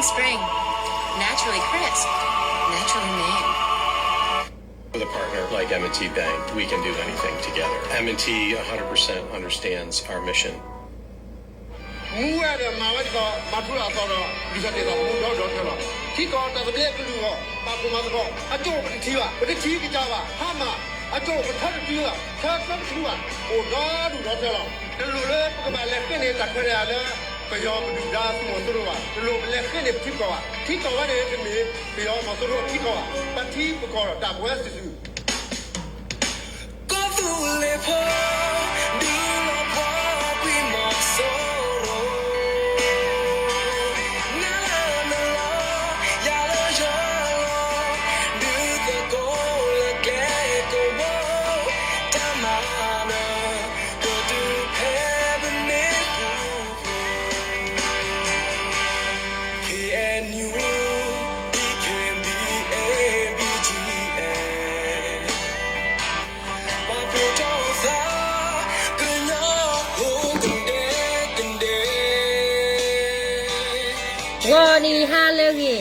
Spring. Naturally crisp. Naturally made. With a partner like M and T Bank, we can do anything together. M and T one hundred percent understands our mission. မူဝဲဒီးမၤဝဲဒ်သိး မၤထူရၤအသီဒီး ဒုးဆၢတ့ၢ်သးသမူဒီဒီထၢလီၤ. ထံကီၢ်တၢ်သဘျ့ကလုၢ်အဂီၢ် ပာ်ဖှိၣ်မၤသကိး အကၠိၣ်ပတထံၣ်ဘၣ် ပတထံၣ်ကစၢ်ဘၣ် ဟါမၢ် အကၠိၣ်ပထၢတတုၤဘၣ် ထၢထၢတတုၤဘၣ် အိၣ်ဒီဒူၣ်ဒီထၢလီၤ. တလိၣ်လၢပကဘၣ်လဲၤဃ့န့ၢ်တၢ်ခွဲးတၢ်ယာ်လၢ ပယီၤပဒုၣ်ဒါသုးမီၤစိရိၤဘၣ်. တလိၣ်ပလဲၤဃ့န့ၢ်ပထံကီၢ်ဘၣ်. ထံကီၢ်ဝဲန့ၣ်တမ့ၢ် ပယီၤမီၤစိရိၤအထံကီၢ်ဘၣ်. ပထံပကီၢ်ဒီးတၢ်ပဝဲစုာ်စုာ် ကီၢ်သူလ့ၤဖိ ဒုးလီၤပှီၢ်ကွံာ်မီၤစိရိၤ နလၢနလီၤ ယၤလၢယီၤလီၤ ဒုးသကိးလၢကျဲကဝီၤ တၢ်မၤနၢၤ ကတုၤဖဲပမ့ၢ်ဃူ K N U, K N U, K N B A, B G F, ပာ်ဖှိၣ်ထီၣ်သး ကညီဖိကဒဲကဒဲ ဂီၤနံၤဟါလၢအဂ့ၤ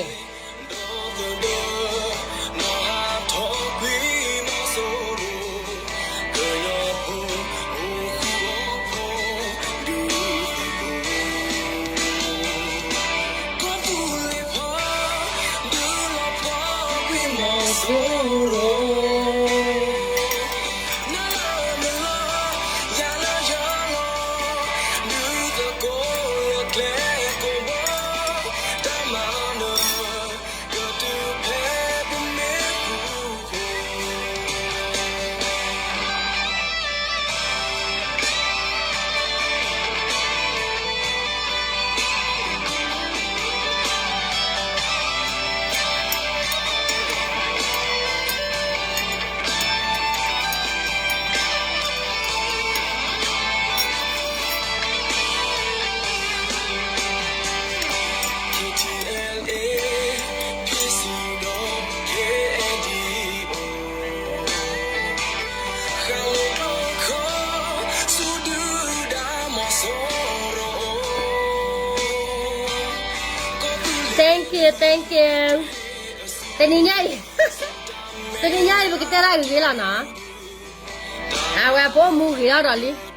Thank you, thank you. တနံၤညါအံၤ, တနံၤညါအံၤ ပကတဲဒၣ်ဂ့ၤဂ့ၤလီၤနီၤ. အဝဲဖိမူဂ့ၤထီၣ်ဒီးလံ.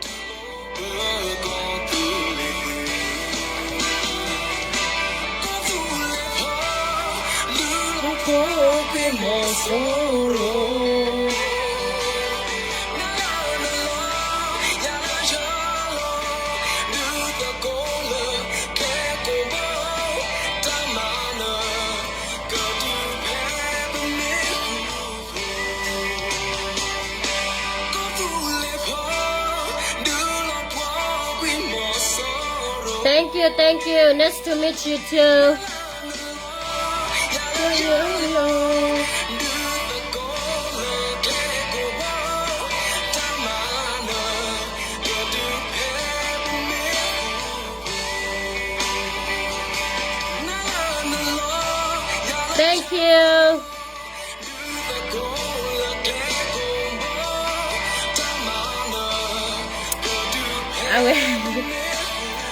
Thank you, thank you. Nice to meet you too. Thank you. အဝဲ,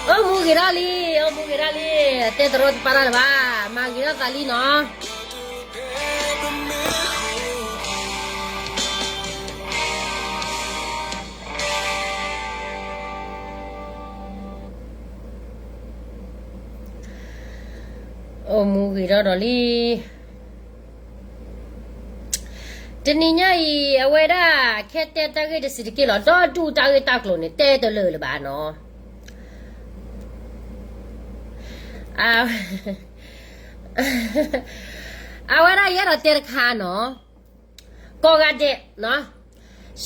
အိၣ်မူဂ့ၤထီၣ်လံ, အိၣ်မူဂ့ၤထီၣ်လံ, တဲတရီတပါတၢ်လၢၤဘၣ်, မၤဂ့ၤထီၣ်သးလံနီၤ. အိၣ်မူဂ့ၤထီၣ်ဒီးလံ. တနံၤညါအံၤ အဝဲဒၣ် ခဲတဲတၢ်ဂ့ၢ်တဆံးတက့ၢ်လီၤ. ဒီဒူၣ်တၢ်ဂ့ၢ်တၢ်ကျိၤန့ၣ် တဲတလၢာ်လၢၤဘၣ်နီၤ. အဝဲဒၣ်ယအဲၣ်ဒိးတဲတခါနီၤ, ကိးဂၤဒဲး,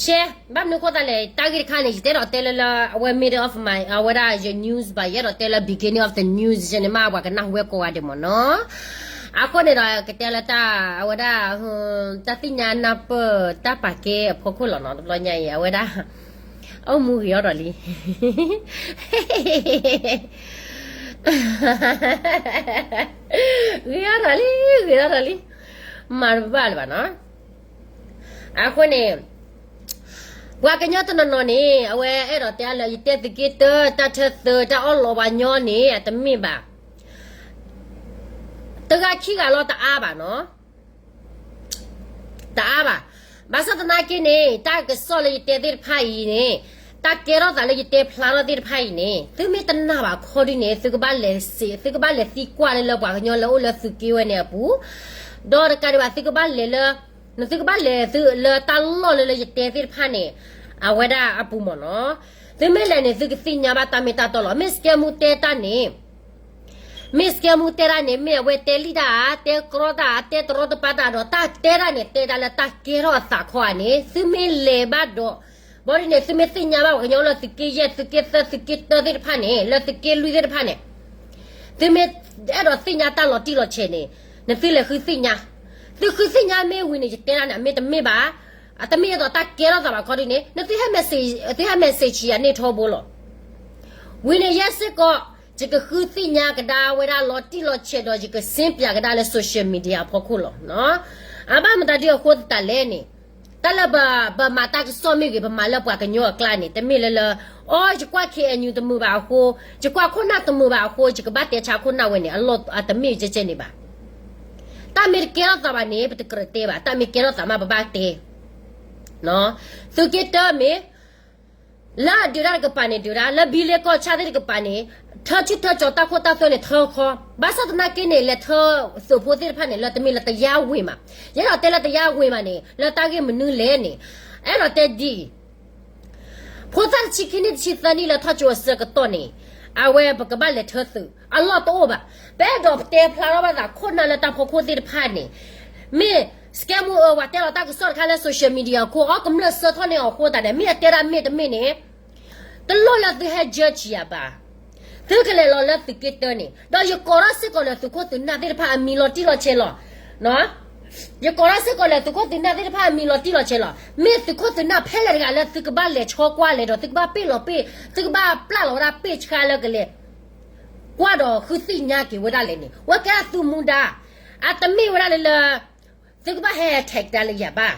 share, ဘၣ်မနုၤအဃိသတးလဲၣ်, တၢ်ဂ့ၢ်တခါန့ၣ် ယတအဲၣ်ဒိးတဲလၢလၢ အဝဲ middle of my, အဝဲဒၣ်ယ news ဘၣ်, ယအဲၣ်ဒိးတဲလၢ beginning of the news န့ၣ်မး ပှၤကနၢ်ဟူဝဲကိးဂၤဒဲးမ့ၢ်နီၤ. အဃိန့ၣ်ဒီး ကတဲလၢတၢ်, အဝဲဒၣ်, တၢ်သ့ၣ်ညါနၢ်ပၢၢ်တၢ်ပာ်ကဲအဖီခိၣ်လီၤနီၤ. တဘျီညါအံၤ အဝဲဒၣ် အိၣ်မူဂ့ၤထီၣ်ဒီးလံ. ဂ့ၤထီၣ်ဒီးလံ, ဂ့ၤထီၣ်ဒီးလံ, မၤတဘၣ်လၢၤဘၣ်နီၤ. အဃိန့ၣ် ပှၤကညီတနီၤနီၤန့ၣ် အဝဲအဲၣ်ဒိးတဲလၢ ယတဲသုးက့တၢၢ် တၢ်ထၢသုး တၢ်အီၣ်လီၤပှၤညီန့ၣ် အတမ့ၢ်ဘၣ်. တဂၤခံဂၤလီၤတအါဘၣ်နီၤ. တအါဘၣ်. ဘၣ်ဆၣ်သနာ်က့န့ၣ် တၢ်ကစီၣ်လၢယတဲသ့ၣ်တဖၣ်အံၤန့ၣ်, တၢ်ကဲထီၣ်သးလၢယတဲဖျါထီၣ်သ့ၣ်တဖၣ်အံၤန့ၣ် သုမ့ၢ်တနာ်ဘၣ်ခီဒ်န့ၣ် သုကဘၣ်လဲၤစ့, သုကဘၣ်လဲၤသံကွၢ်လၢလၢပှၤကညီလၢအိၣ်လၢသုးက့ဝဲန့ၣ်အပူၤ, ဒီးတကးဒံးဘၣ် သုကဘၣ်လဲၤလၢ, သုကဘၣ်လဲၤသုလၢတၢ်လီၢ်လၢလၢယတဲသ့ၣ်တဖၣ်န့ၣ် အဝဲဒၣ်အပူၤမ့ၢ်နီၤ. သုမ့ၢ်လဲၤန့ၣ် သုကသ့ၣ်ညါဘၣ်တၢ်မ့ၢ်တၢ်တီလီၤ. မ့ၢ်စကဲမူတဲတၢ်န့ၣ် မ့ၢ်စကဲမူတဲတၢ်န့ၣ် မ့ၢ်အဝဲတဲလံတၢ်ဧါ, တဲကြီတၢ်ဧါ, တဲတရီတပါတၢ်ဒီး တၢ်တဲတၢ်န့ၣ် တဲဒၣ်လၢတၢ်ကဲထီၣ်အသးခီဧါန့ၣ် သုမ့ၢ်လဲၤဘၣ်ဒီး, ဘၣ်ဒ်န့ၣ် သုမ့ၢ်သ့ၣ်ညါဘၣ်ပှၤကညီလၢသုးက့ယဲၢ်, သုးက့သၢ, သုးက့တၢသ့ၣ်တဖၣ်န့ၣ်, လၢသုးက့လွံၢ်သ့ၣ်တဖၣ်န့ၣ်, သုမ့ၢ်အဲၣ်ဒိးသ့ၣ်ညါတၢ်လီၤတံၢ်လီၤဆဲးန့ၣ်, နသုလဲၤဃုသ့ၣ်ညါ. သုဃုသ့ၣ်ညါမ့ၢ်ဝံၤန့ၣ် ယတဲဒၣ်န့ၣ် အမ့ၢ်တမ့ၢ်ဘၣ်, အတမ့ၢ်အသိးတၢ်ကဲထီၣ်သးဘၣ်ခီဒ်န့ၣ် နသုဟဲ message, သုဟဲ message ယၤန့ၢ်ထီဘိလီၤ. ဝံၤန့ၣ်ယဲစ့ၢ်ကီး ယကဃုသ့ၣ်ညါကဒါဝဲဒၣ်လီၤတံၢ်လီၤဆဲးဒီး ယကစ့ပၠးကဒါလၢ social media အဖီခိၣ်လီၤ. အဘၣ်မတၤဒ်အဃိသတးလဲၣ်န့ၣ်, တၢ်လၢပမၤတၢ်ကစီၣ်မ့ၢ်ဂ့ၤ ပမၤလၢပှၤကညီအကျါန့ၣ် တမ့ၢ်လၢလၢ, အိ ယကွၢ် K N U တမုာ်ဘၣ်အဃိ, ယကွၢ်ခိၣ်နၢ်တမုာ်ဘၣ်အဃိ ယကဘၣ်တဲဆါခိၣ်နၢ်ဝဲန့ၣ် အလီၢ်အတမ့ၢ်ကဲကဲန့ၣ်ဘၣ်. တၢ်မ့ၢ်တကဲထီၣ်သးဘၣ်န့ၣ် ပတကြၢးတဲဘၣ်, တၢ်မ့ၢ်ကဲထီၣ်သးမးပဘၣ်တဲ သုးက့တၢမ့ၢ်, လၢအဒုးတၢ်တကပၤန့ၣ်ဒုးတၢ်, လၢဘံလ့ကီၢ်ဆၣ်သ့ၣ်တကပၤန့ၣ်, ထၢဆူၣ်ထၢကၠီၤတၢ်ခိၣ်တၢ်သွဲန့ၣ်ထၢခီ, ဘၣ်ဆၣ်သနာ်က့န့ၣ် လဲၤထၢသုးဖိသ့ၣ်တဖၣ်န့ၣ် လၢတမ့ၢ်လၢတယါဝ့ၤမး, ယအဲၣ်ဒိးတဲလၢတယါဝ့ၤမးန့ၣ် လၢတၢ်ဂ့ၢ်မနုၤလဲၣ်န့ၣ်, အဲၣ်ဒိးတဲဒ်အံၤ ဖိသၣ်တဆံခံနံၣ်တဆံသၢနံၣ်လၢထီၣ်ကၠိအဆၢကတီၢ်န့ၣ်, အဝဲပကဘၣ်လဲၤထၢသုး အလီၢ်တအိၣ်ဘၣ်. ပအဲၣ်ဒိးပတဲဖျါထီၣ်ဘၣ်သးခိၣ်နၢ်လၢတၢ်ဖီခိၣ်သ့ၣ်တဖၣ်န့ၣ်, မ့ၢ်စကဲမူအၢ ပှၤတဲလီၤတၢ်ကစီၣ်တခါလၢ social media အခိၣ် အီကမျၢၢ်စၢထီၣ်န့ၢ်အီၤအဃိသတးန့ၣ် မ့ၢ်အတဲဒၣ်မ့ၢ်တမ့ၢ်န့ၣ်, တလိၣ်လၢသုဟဲ judge ယၤဘၣ်. သုကလဲၤလီၤလၢသုးက့တၢန့ၣ် ဒီးယကိးထီၣ်စ့ၢ်ကီးလၢသုးခိၣ်သုးနၢ်သ့ၣ်တဖၣ်အမံၤလီၤတံၢ်လီၤဆဲးလီၤ. ယကိးထီၣ်စ့ၢ်ကီးလၢသုးခိၣ်သုးနၢ်သ့ၣ်တဖၣ်အမံၤလီၤတံၢ်လီၤဆဲးလီၤ. မ့ၢ်သုးခိၣ်သုးနၢ်ဖဲလဲၣ်တဂၤလၢသုကဘၣ်လဲၤဆီကွၢ်လဲၤဒီး သုကဘၣ်ပ့ၣ်လီၤပ့ၣ်, သုကဘၣ်ပျၢ်လီၤဝဲဒၣ်ပ့ၣ်ဆှါလၢကလဲၤ ကွၢ်ဒီးဃုသ့ၣ်ညါက့ၤဝဲဒၣ်လဲၣ်န့ၣ် ဝဲကဲဒၣ်သုမူဒါ, အတမ့ၢ်ဝဲဒၣ်လၢလၢ သုကဘၣ်ဟဲ attack တၢ်လၢယၤဘၣ်.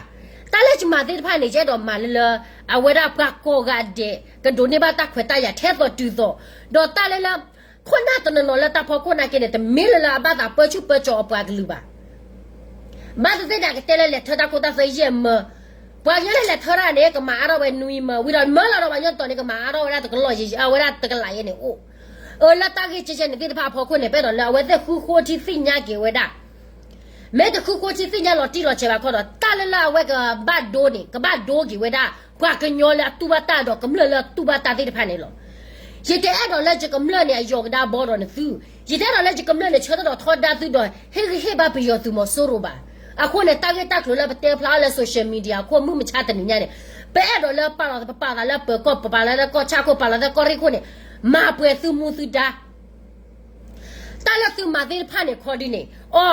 တၢ်လၢယမၤသ့ၣ်တဖၣ်န့ၣ် ယအဲၣ်ဒိးမၤလၢလၢ အဝဲဒၣ်ပှၤကိးဂၤဒဲး ကဒိးန့ၢ်ဘၣ်တၢ်ခွဲးတၢ်ယာ်ထဲသိးတုၤသိး, ဒီးတၢ်လၢလၢ ခိၣ်နၢ်တနီၤနီၤလၢတၢ်ဖီခိၣ်နာ်က့န့ၣ် တမ့ၢ်လၢလၢအဘၣ်သးပၢဆူၣ်ပၢကီၤအပှၤကလုာ်ဘၣ်. ဘၣ်သ့ၣ်သ့ၣ်န့ၣ် အကတဲလၢလဲၤထၢတၢ်ခိၣ်တၢ်သွဲယဲၢ်မၢ, ပှၤကညီလၢလဲၤထၢတၢ်န့ၣ် ကမၤအါထီၣ်ဝဲနွံမၢ, ဝံၤဒီးမၢလီၤဒီးပှၤကညီတီၤန့ၣ် ကမၤအါထီၣ်ဝဲဒၣ်တကလီၢ်, အဝဲဒၣ်တကလးယဲၢ်န့ၣ်အိၣ်. အၢ လၢတၢ်ဂ့ၢ်ကဲကဲန့ၣ်သ့ၣ်တဖၣ်အဖီခိၣ်န့ၣ် ပအဲၣ်ဒိးလၢအဝဲသ့ၣ်ဃုဃိထံသ့ၣ်ညါက့ၤဝဲဒၣ် မ့ၢ်တဃုဃိထံသ့ၣ်ညါလီၤတံၢ်လီၤဆဲးဘၣ်ခီဒီး တၢ်လၢလၢအဝဲကဘၣ်ဒိန့ၣ် ကဘၣ်ဒိက့ၤဝဲဒၣ် ပှၤကညီလၢအတူၢ်ဘၣ်တၢ်ဒီးကမျၢၢ်လၢအတူၢ်ဘၣ်တၢ်သ့ၣ်တဖၣ်န့ၣ်လီၤ. ယတအဲၣ်ဒိးလၢယကမျၢၢ်န့ၣ် အယီၤကဒါဘီဒီးနသု, ယတအဲၣ်ဒိးလၢယကမျၢၢ်န့ၣ် ဆၢထၢၣ်ဒီးထီဒါသုဒီး ဟ့ၣ်ဂံၢ်ဟ့ၣ်ဘါပယီၤသုးမီၤစိရိၤဘၣ်. အဃိန့ၣ် တၢ်ဂ့ၢ်တၢ်ကျိၤလၢပတဲဖျါအီၤလၢ social media အခိၣ်မုၢ်မဆါတနံၤညါန့ၣ်, ပအဲၣ်ဒိးလၢပာ်လီၤပပာ်သးလၢပၢၤကီၢ် ပပာ်လီၤလၢကီၢ်ဆၣ်ခိၣ် ပာ်လီၤလၢကီၢ်ရ့ၣ်ခိၣ်န့ၣ်, မၤပှဲၤသုမူသုဒါ တၢ်လၢသုမၤသ့ၣ်တဖၣ်န့ၣ်ခီဒ်န့ၣ်, အိ,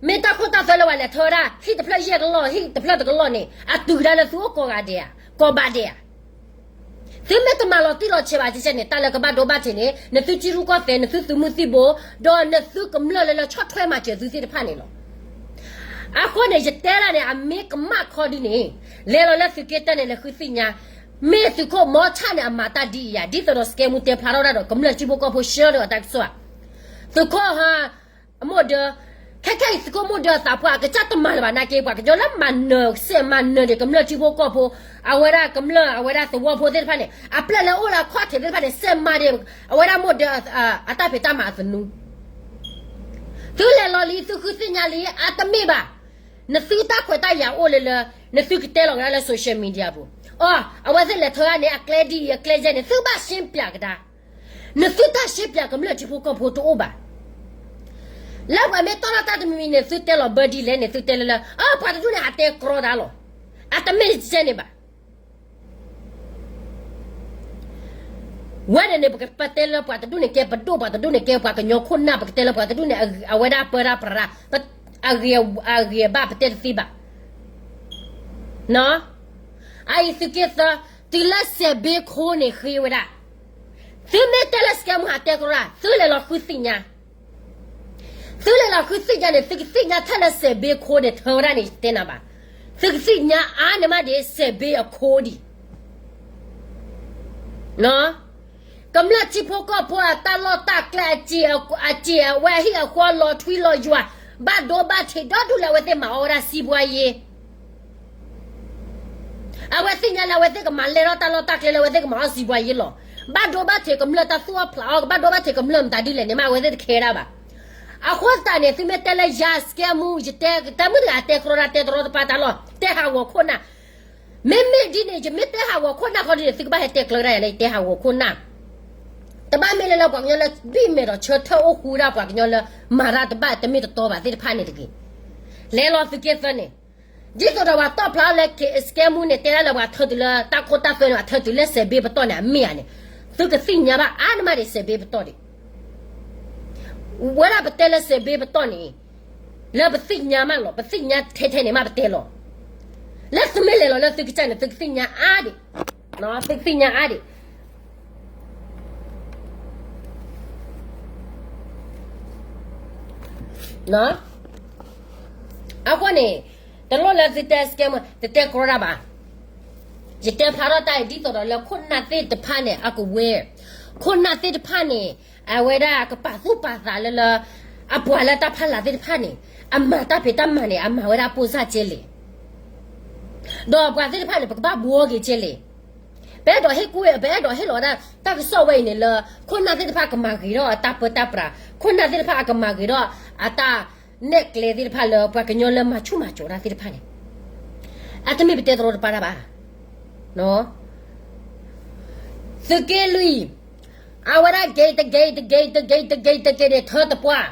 မ့ၢ်တၢ်ခိၣ်တၢ်သွဲလၢပှၤလဲၤထၢဝဲဒၣ် ဟံၣ်တဖျၢၣ်ယဲၢ်ကလီၢ် ဟံၣ်တဖျၢၣ်တကလီၢ်န့ၣ် အတုၤကဒါလၢသုအိၣ်ကိးဂၤဒဲးဧါ, ကိးဘၣ်ဒဲးဧါ. သုမ့ၢ်တမၤလီၤတံၢ်လီၤဆဲးဘၣ်ကဲကဲန့ၣ် တၢ်လၢကဘၣ်ဒိဘၣ်ထံးန့ၣ် နသုထံရူၢ်ကီၢ်သဲး နသုသုးမုၢ်သံၣ်ဘိ ဒီးနသုကမျၢၢ်လၢလၢဆီၣ်ထွဲမၤစၢၤသုသ့ၣ်တဖၣ်န့ၣ်လီၤ. အဃိန့ၣ် ယတဲဒၣ်န့ၣ် အမ့ၢ်ကမၣ်ခီဒ်န့ၣ်, လဲၤလီၤလၢသုးက့တၢန့ၣ် လဲၤဃုသ့ၣ်ညါ, မ့ၢ်သုးခိၣ်မီၤဆၣ်န့ၣ်အမၤတၢ်ဒ်အံၤယၤ ဒ်သိးဒီးစကဲမူတဲဖျါထီၣ်ဒၣ်ဒီး ကမျၢၢ်ထံဖိကီၢ်ဖိဆှၢဒီးအတၢ်ကစီၣ်ဧါ. သုးခိၣ်ဟါ အမိၢ်ဒၢ, ခဲခဲအံၤသုးခိၣ်မိၢ်ဒၢအသးပှၢ် အကစၢ်တမၤလၢၤဘၣ်နာ်က့ ပှၤကညီလၢမၤနၢၤစဲးမၤနၢၤဒံးကမျၢၢ်ထံဖိကီၢ်ဖိ, အဝဲဒၣ်ကမျၢၢ် အဝဲဒၣ်သဝီဖိသ့ၣ်တဖၣ်န့ၣ် အပျဲၢ်လၢအိၣ်လၢအခီၣ်ထံးသ့ၣ်တဖၣ်န့ၣ် စဲးမၤဒံး အဝဲဒၣ်မိၢ်ဒၢ အတၢ်ဖံးတၢ်မၤအသနူ သုလဲၤလီၤလံ သုဃုသ့ၣ်ညါလံ အတမ့ၢ်ဘၣ်. နသုတၢ်ခွဲးတၢ်ယာ်အိၣ်လၢလၢ နသုကတဲလီၤကဒါလၢ social media ပူၤ, အိ, အဝဲသ့ၣ်လဲၤထၢဒၣ်န့ၣ် အကျဲဒ်အံၤ အကျဲယဲၢ်န့ၣ် သုဘၣ်ရှင်းပြကဒါ. နသုတၢ်ရှင်းပြကမျၢၢ်ထံဖိကီၢ်ဖိတအိၣ်ဘၣ်. လၢပှၤမ့ၢ်တီၢ်ထီၣ်တၢ်တမံၤမံၤန့ၣ် သုတဲလီၤဘၢဒ်လဲၣ်န့ၣ် သုတဲလၢလၢ အၢ ပှၤတဒူၣ်န့ၣ် ဟးတဲကြီတၢ်လီၤ. အတမ့ၢ်ကဲန့ၣ်ဘၣ်. ဝဲန့ၣ်န့ၣ် ပကပတဲလၢပှၤတဒူၣ်န့ၣ်ကဲပဒိၣ် ပှၤတဒူၣ်န့ၣ်ကဲပှၤကညီခိၣ်နၢ် ပကတဲလၢပှၤတဒူၣ်န့ၣ် အဝဲဒၣ်ပၢဒၣ်ပြးဒၣ် အဂ့ၤဘၣ်ပတဲတသ့ဘၣ်. အအံၤသုးက့သၢ တုၤလၢစဲးဘ့ခိၣ်န့ၣ်ဃ့ဝဲဒၣ်, သုမ့ၢ်တဲလၢစကဲမူဟးတဲကြီတၢ် သုလဲၤလီၤဃုသ့ၣ်ညါ သုလဲၤလီၤဃုသ့ၣ်ညါန့ၣ် သုကသ့ၣ်ညါထဲလၢစဲးဘ့ခိၣ်န့ၣ် ထၢဝဲဒၣ်န့ၣ် ယတဲနၤဘၣ်. သုကသ့ၣ်ညါအါန့ၢ်မးဒံး စဲးဘ့အခိၣ်ဒံး. ကမျၢၢ်ထံဖိကီၢ်ဖိအတၢ်လီၢ်တၢ်ကျဲ အစ့အဝဲဟံၣ်အဃီ လီၤထွံလီၤယွၤ, ဘၣ်ဒိဘၣ်ထံးဒီဒူၣ်လၢအဝဲသ့ၣ်မၤအီၣ်ဝဲဒၣ်စံးဘှါယ့ အဝဲသ့ၣ်ညါလၢအဝဲသ့ၣ်ကမၤလဲၢ်ထီၣ်တၢ်လီၢ်တၢ်ကျဲလၢအဝဲသ့ၣ်ကမၤအီၣ်စံးဘှါယ့လီၤ. ဘၣ်ဒိဘၣ်ထံးကမျၢၢ်တၢ်သူၣ်အီၣ်ဖျးအီၣ် ကဘၣ်ဒိဘၣ်ထံးကမျၢၢ်မတၤဒ်လဲၣ်န့ၣ်မး အဝဲသ့ၣ်တခဲဒၣ်ဘၣ်. အဃိသတးန့ၣ် သုမ့ၢ်တဲလၢယၤ စကဲမူ ယတဲတၢ်မုၢ်တဂၤတဲကြီတၢ်တဲတရီတပါတၢ်လီၤ တဲဟးဂီၤခိၣ်နၢ် မ့မ့ၢ်ဒ်န့ၣ် ယမ့ၢ်တဲဟးဂီၤခိၣ်နၢ်ဃီဒ်န့ၣ် သုကဘၣ်ဟဲတဲကျၢၤဒၣ်ယၤလၢယတဲဟးဂီၤခိၣ်နၢ် တဘၣ်မ့ၢ်လၢလၢပှၤကညီလၢဘံၣ်မဲာ်ဒီးဆၢထၢၣ်အိၣ်ဃူဒၣ်ပှၤကညီလၢမၤတၢ်တဘၣ်တမ့ၢ်တတီဘၣ်သ့ၣ်တဖၣ်န့ၣ်တဂ့ၤ. လဲၤလီၤသုးက့သၢန့ၣ် ဒ်သိးဒီးပှၤတီၣ်ဖျါလၢ စကဲမူန့ၣ် တဲဒၣ်လၢပှၤထၢတုၤလၢတၢ်ခိတၢ်သွဲန့ၣ် ပှၤထၢတုၤလၢစဲးဘ့ပတီၢ်န့ၣ် အမ့ၢ်ဧါန့ၣ် သုကသ့ၣ်ညါဘၣ်အါန့ၢ်မးဒံးစဲးဘ့ပတီၢ်ဒံး ဝဲဒၣ်ပတဲလၢစဲးဘ့ပတီၢ်န့ၣ် လၢပသ့ၣ်ညါမးလီၤ ပသ့ၣ်ညါထဲထဲန့ၣ်မးပတဲလီၤ. လၢသုမ့ၢ်လဲၤလီၤလၢသုကစၢ်န့ၣ် သုကသ့ၣ်ညါအါဒံး သုကသ့ၣ်ညါအါဒံး အဃိန့ၣ် တလိၣ်လၢသုတဲစကဲမူ တတဲကြီတၢ်ဘၣ်. ယတဲဖျါထီၣ်တၢ်အံၤဒ်သိးဒီးလၢခိၣ်နၢ်သ့ၣ်တဖၣ်န့ၣ် အကဝဲ ခိၣ်နၢ်သ့ၣ်တဖၣ်န့ၣ် အဝဲဒၣ်ကပာ်သူၣ်ပာ်သးလၢလၢ အပှၤလၢတၢ်ဖးလၢ်သ့ၣ်တဖၣ်န့ၣ် အမၤတၢ်ဖံးတၢ်မၤန့ၣ် အမၤဝဲဒၣ်ပိၢ်စၢ်ကဲလဲၣ် ဒီးပှၤသ့ၣ်တဖၣ်န့ၣ် ပကဘၣ်ဘှီက့ၤကဲလဲၣ်. ပအဲၣ်ဒိးဟ့ၣ်ကူၣ် ပအဲၣ်ဒိးဟ့ၣ်လီၤဝဲဒၣ်တၢ်ကစီၣ်ဝဲအံၤန့ၣ်လၢ ခိၣ်နၢ်သ့ၣ်တဖၣ်ကမၤဂ့ၤထီၣ်အတၢ်ပၢတၢ်ပြး ခိၣ်နၢ်သ့ၣ်တဖၣ်အကမၤဂ့ၤထီၣ်အတၢ်နဲၣ်ကျဲသ့ၣ်တဖၣ်လၢပှၤကညီလၢမၤဆူၣ်မၤစိးတၢ်သ့ၣ်တဖၣ်န့ၣ် အတမ့ၢ်ပတဲတရီတပါတၢ်ဘၣ်. သုးက့လွံၢ် အဝဲဒၣ် gate တ gate တ gate တ gate တ gate တ gate န့ၣ် ထၢတပှၢ်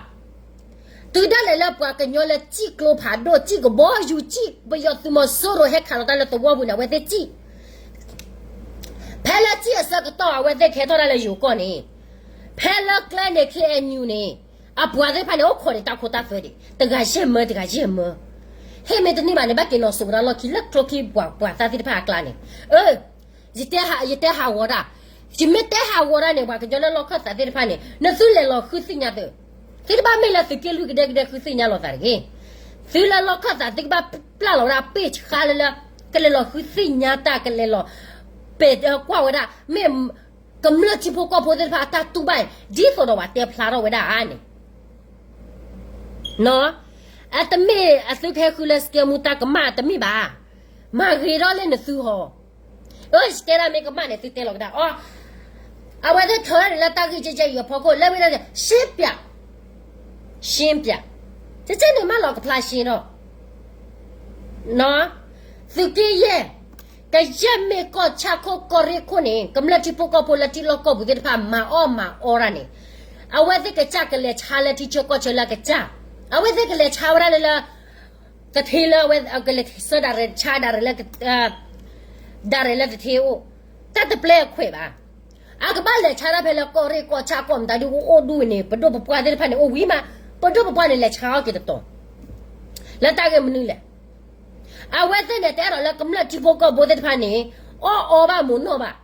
တုၤဒၣ်လဲာ်လၢပှၤကညီလၢစံၣ်ကျိဖးဒိၣ် စံၣ်ကဘီယူၤ စံၣ်ပယီၤသုးမီၤစိရိၤဟဲခးလီၤတၢ်လၢသဝီပူၤန့ၣ် အဝဲသ့ၣ်စံၣ် ဖဲလၢစံၣ်အဆၢကတီၢ် အဝဲသ့ၣ်ကဟဲထီၣ်ဒၣ်လၢယိၤကီၢ်န့ၣ် ဖဲလၢကျဲန့ၣ် ခ့ၣ်အဲၣ်ယူၣ်န့ၣ် အပှၤသ့ၣ်တဖၣ်န့ၣ် အိၣ်ခိးန့ၣ်တၢ်ခိတၢ်သွဲဒံး တဂၤယဲၢ်မၢ တဂၤယဲၢ်မၢ ဟ့ၣ်မ့ၢ်တန့ၢ်ဘၣ်န့ၣ် ဘၣ်က့ၤနီၣ်စိၤကဒီးလီၢ်ခံလၢကျိချံပှၤသးသ့ၣ်တဖၣ်အကျါန့ၣ် အၢ ယတဲဟးဂီၤတၢ်, ယမ့ၢ်တဲဟးဂီၤတၢ်န့ၣ် ပှၤကညီလၢလီၢ်ခၢၣ်သးသ့ၣ်တဖၣ်န့ၣ် နသုလဲၤလီၤဃုသ့ၣ်ညါသု, သုတဘၣ်မ့ၢ်လၢသုးက့လွံၢ်ကဒဲကဒဲဃုသ့ၣ်ညါလိာ်သးတဂ့ၤ. သုလၢလီၢ်ခၢၣ်သး သုကဘၣ်ပျၢ်လီၤဝဲဒၣ်ပ့ၢ်ဆှါလၢလၢ ကလဲၤလီၤဃုသ့ၣ်ညါတၢ် ကလဲၤလီၤ ပဲာ်ကွၢ်ဝဲဒၣ် မ့ၢ်ကမျၢၢ်ထံဖိကီၢ်ဖိသ့ၣ်တဖၣ်အတၢ်တူၢ်ဘၣ်အံၤ ဒ်သိးဒီးပှၤတဲဖျါထီၣ်ဝဲဒၣ်ဧါန့ၣ် အတမ့ၢ်အသုကဟဲဃုလၢစကဲမူတၢ်ကမၣ်တမ့ၢ်ဘၣ်. မၤဂ့ၤထီၣ်လၢနသုဟီ, အၢ ယတဲဒၣ်မ့ၢ်ကမၣ်န့ၣ် သုတဲလီၤကဒါအီၤ, အဝဲသ့ၣ်ထၢန့ၣ်လၢတၢ်ဂ့ၢ်ကဲကဲအံၤအဖီခိၣ် လၢဝဲဒၣ်န့ၣ် ရှင်းပြ, ရှင်းပြ, ကဲကဲန့ၣ်မးလီၤကဖျါရှင်းထီၣ် သုးက့ယဲၢ်, ကယဲၢ်မ့ၢ်ကီၢ်ဆၣ်ခိၣ်ကီၢ်ရ့ၣ်ခိၣ်န့ၣ် ကမျၢၢ်ထံဖိကီၢ်ဖိလၢထံလီၢ်ကီၢ်ပူၤသ့ၣ်တဖၣ် မၤအီၣ်မၤအီတၢ်န့ၣ်, အဝဲသ့ၣ်ကစၢ်ကလဲၤဆါလၢထံဆၢကီၢ်ဆၢလၢအကစၢ်, အဝဲသ့ၣ်ကလဲၤဆါဝဲဒၣ်လၢလၢ သထ့လၢအဝဲကလဲၤဆါဒၣ်ရ့ၣ် ဆါဒၣ်ရ့ၣ်လၢ ဒၣ်ရ့ၣ်လၢသထ့အိၣ်, တၢ်တပျဲအခွဲးဘၣ်. အကဘၣ်လဲၤဆါဒၣ်ဖဲလၢကီၢ်ရ့ၣ်ကီၢ်ဆၣ်ကီၢ်မတၤဒုကအိၣ်ဒူၣ်န့ၣ် ပဒိၣ်ပပှၢ်သ့ၣ်တဖၣ်န့ၣ် အိၣ်ဝံၤမး, ပဒိၣ်ပပှၢ်န့ၣ် လဲၤဆါအီၣ်က့ၤတတီၤ, လၢတၢ်ဂ့ၢ်မနုၤလဲၣ်. အဝဲသ့ၣ်န့ၣ် တအဲၣ်ဒိးလၢကမျၢၢ်ထံဖိကီၢ်ဖိသ့ၣ်တဖၣ်န့ၣ် အီၣ်အီဘၣ်မ့ၤနီၣ်ဘၣ်.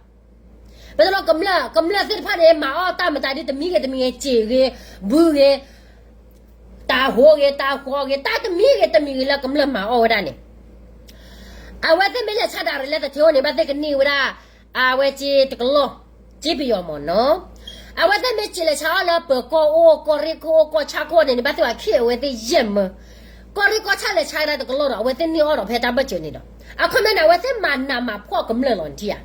ပတလီၤကမျၢၢ်, ကမျၢၢ်သ့ၣ်တဖၣ်န့ၣ် မၤအီၣ်တၢ်မတၤဒုတမံၤဂ့ၤတမံၤဂ့ၤ စ့ၢ်ဂ့ၤ, ဘုဂ့ၤ, တၢ်ဟိဂ့ၤ, တၢ်ဃီဂ့ၤ, တၢ်တမံၤဂ့ၤတမံၤဂ့ၤလၢကမျၢၢ်မၤအီၣ်ဝဲဒၣ်န့ၣ်, အဝဲသ့ၣ်မ့ၢ်လဲၤဆါဒၣ်ရ့ၣ်လၢသထ့အိၣ်န့ၣ် ဘၣ်သ့ၣ်ကန့ၢ်ဝဲဒၣ် အဝဲက့တကလီၢ်, က့ပယီၤမ့ၢ်နီၤ. အဝဲသ့ၣ်မ့ၢ်စ့ၢ်လဲၤဆါအီၣ်လၢပၢၤကီၢ်အိၣ် ကီၢ်ရ့ၣ်ခိၣ်အိၣ် ကီၢ်ဆၣ်ခိၣ်န့ၣ်န့ၣ် ဘၣ်သ့ၣ်ဘၣ်ခ့ၣ်အဝဲသ့ၣ်ယဲၢ်မၢ ကီၢ်ရ့ၣ်ကီၢ်ဆၣ်လဲၤဆါဒၣ်တကလီၢ်ဒီး အဝဲသ့ၣ်န့ၢ်အီၣ်ဒီးဖဲတၢ်ဘၢၣ်စၢၤန့ၣ်ဒီး အခီပညီန့ၣ် အဝဲသ့ၣ်မၤနးမၤဖှီၣ်ကမျၢၢ်လီၤနထံၣ်ဧါ.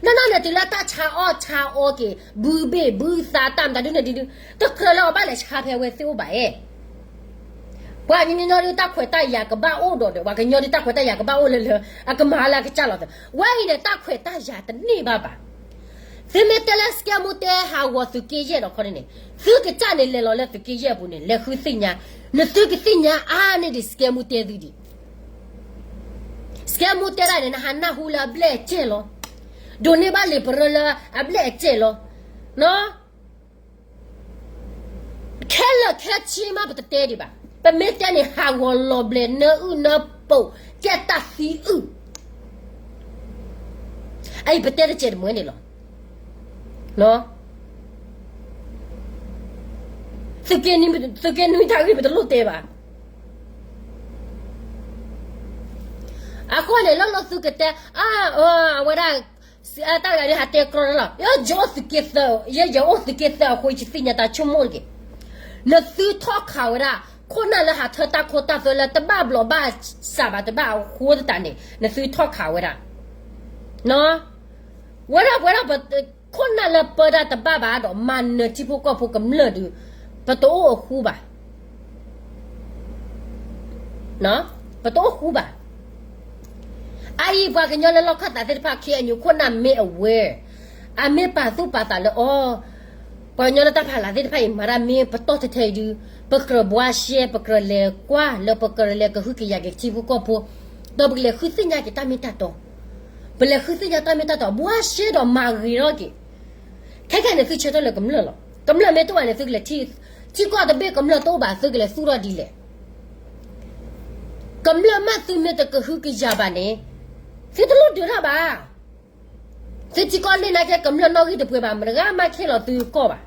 နီၢ်နီၢ်န့ၣ်တုၤလၢတၢ်ဆါအီၣ်ဆါအီက့ၤ ဘုဘ့ၣ်ဘုသါတၢ်မတၤဒုန့ၣ်ဒုဒု တကြၢးလၢအဘၣ်လဲၤဆါဖဲအဝဲသ့ၣ်အိၣ်ဘၣ်ဧါ. ပှၤကညီဒုတၢ်ခွဲးတၢ်ယာ်ကဘၣ်အိၣ်ဒီးဒီး ပှၤကညီဒုတၢ်ခွဲးတၢ်ယာ်ကဘၣ်အိၣ်လၢလၢ အကမၤလၢအကစၢ်လီၤသး ဝဲအံၤန့ၣ် တၢ်ခွဲးတၢ်ယာ်တန့ၢ်ဘၣ်ဘၣ်. သုမ့ၢ်တဲလၢစကဲမူတဲဟးဂီၤသုးက့ယဲၢ်ဒီးခီန့ၣ်န့ၣ် သုကစၢ်န့ၣ်လဲၤလီၤလၢသုးက့ယဲၢ်အပူၤန့ၣ် လဲၤဃုသ့ၣ်ညါ, နသုကသ့ၣ်ညါအါန့ၢ်ဒံးစကဲမူတဲသုဒံး. စကဲမူတဲဒၣ်န့ၣ် နဟးနၢ်ဟူလၢအဘျဲၣ်အစဲၣ်လီၤ. ဒိးန့ၢ်ဘၣ်လံာ်ပရၢလၢအဘျဲၣ်အစဲၣ်လီၤ. ခဲလၢာ်ခဲဆ့မးပတတဲဒံးဘၣ်. ပမ့ၢ်တဲန့ၣ် ဟးဂီၤလီၤဘျဲးနၢအုၣ်နၢပိာ် ကဲတၢ်သံအုၣ် အအံၤပတဲတစဲးတမှဲၤန့ၣ်လီၤ. သုးက့နွံတၢ်ဂ့ၢ် ပတလိၣ်တဲဘၣ်. အဃိန့ၣ် လၢလၢသုကတဲ အဝဲဒၣ် တၢ်တဂၤဒုးဟးတဲကြီလီၤ, ယအိၣ်သုးက့သၢ, ယဲယအိၣ်သုးက့သၢအဃိ ယသ့ၣ်ညါတၢ်ဆိကမိၣ်တက့ၢ်. နသုထီၣ်ခးဝဲဒၣ် ခိၣ်နၢ်လၢဟးထၢတၢ်ခိတၢ်သွဲလၢတဘၣ်ဘျီးဘၣ်စးဘၣ်တဘၣ်အဃိသတးန့ၣ် နသုထီၣ်ခးဝဲဒၣ် ဝဲဒၣ်ပဝဲဒၣ်ပ ခိၣ်နၢ်လၢပၢတၢ်တဘၣ်ဘၣ်ဒီးမၤနၢၤထံဖိကီၢ်ဖိကမျၢၢ်ဒုး ပတအိၣ်အဃူဘၣ်, ပတအိၣ်ဃူဘၣ်. အအံၤပှၤကညီလၢလီၢ်ခၢၣ်သးသ့ၣ်တဖၣ် ခ့ၣ်အဲၣ်ယူၣ်ခိၣ်နၢ်မ့ၢ် aware, အမ့ၢ်ပာ်သူၣ်ပာ်သးလၢအီၤ, ပှၤကညီလၢတၢ်ဖးလၢ်သ့ၣ်တဖၣ်အံၤ မၤတၢ်မ့ၢ်ပတီၢ်ထဲထဲအံၤဒုး ပကြၢးဘှါရှဲ ပကြၢးလဲၤကွၢ်လၢပကြၢးလဲၤကဟုကယာ်က့ၤထံဖိကီၢ်ဖိ, ဒီးပကလဲၤဃုသ့ၣ်ညါက့ၤတၢ်မ့ၢ်တၢ်တီ, ပလဲၤဃုသ့ၣ်ညါတၢ်မ့ၢ်တၢ်တီ ဘှါရှဲဒီးမၤဂ့ၤထီၣ်က့ၤ ခဲခဲန့ၣ်သုဆၢထၢၣ်လၢကမျၢၢ်လီၤ. ကမျၢၢ်မ့ၢ်တအိၣ်ဘၣ်န့ၣ် သုကလဲၤထံ, ထံကီၢ်တဘ့ၣ်ကမျၢၢ်တအိၣ်ဘၣ် သုကလဲၤသူၣ်ထီၣ်ဒ်လဲၣ်. ကမျၢၢ်မ့ၢ်သုမ့ၢ်တကဟုကယာ်ဘၣ်န့ၣ် သုတလိၣ်ဒုးတၢ်ဘၣ်. သုထံကီၢ်လ့ၣ်နာ်က့ ကမျၢၢ်နီၣ်ဂံၢ်တပှဲၤဘၣ် မတဂၤမးခဲလီၤသုကီၢ်ဘၣ်.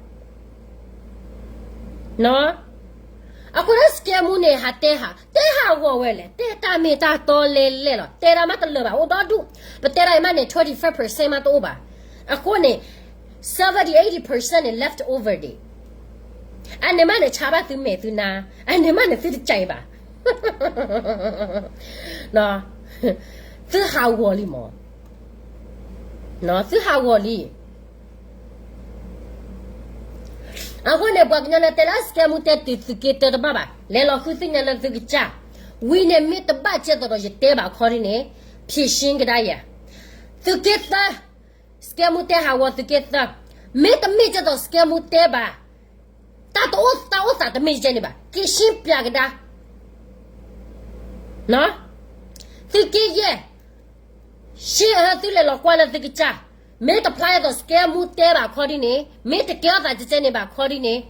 အဃိဒီး scam မူန့ၣ် ဟးတဲဟး, တဲဟးဂီၤဝဲလဲၣ်, တဲတၢ်မ့ၢ်တၢ်တီလဲၣ်လဲၣ်လီၤ. တဲဒၣ်မးတလၢာ်ဘၣ် အိၣ်ဒီဒူၣ်, ပတဲဒၣ်အံၤမးန့ၣ် twenty five percent မးတအိၣ်ဘၣ်. အဃိန့ၣ် seventy eighty percent န့ၣ် left over ဒံး. အန့ၣ်မးန့ၣ် ဆါဘၣ်သုမဲာ်သုနါ, အန့ၣ်မးန့ၣ် သုတကဲဘၣ်. သုဟးဂီၤလံမး, သုဟးဂီၤလံ. အဃိန့ၣ် ပှၤကညီလၢတဲလၢ scam မူတဲတုၤသုးက့တၢတဘၣ်ဘၣ် လဲၤလီၤဃုသ့ၣ်ညါလၢသုကစၢ်, ဝံၤန့ၣ်မ့ၢ်တဘၣ်ကဲသိးဒီးယတဲဘၣ်ခီဒ်န့ၣ် ဖြေရှင်းကဒါယၤ, သုးက့သၢ scam မူတဲဟးဂီၤသုးက့သၢ, မ့တမ့ၢ်ကဲသိး scam မူတဲဘၣ် တၢ်တအိၣ်တၢ်အိၣ်သးတမ့ၢ်ကဲန့ၣ်ဘၣ် က့ၤရှင်းပြကဒါ. သုးက့ယဲၢ် ရှင်း သုလဲၤလီၤကွၢ်လၢသုကစၢ်, မ့ၢ်တဖျါအသိး scam မူတဲဘၣ်ခီဒ်န့ၣ် မ့ၢ်တကဲထီၣ်သးကဲန့ၣ်ဘၣ်ခီဒ်န့ၣ်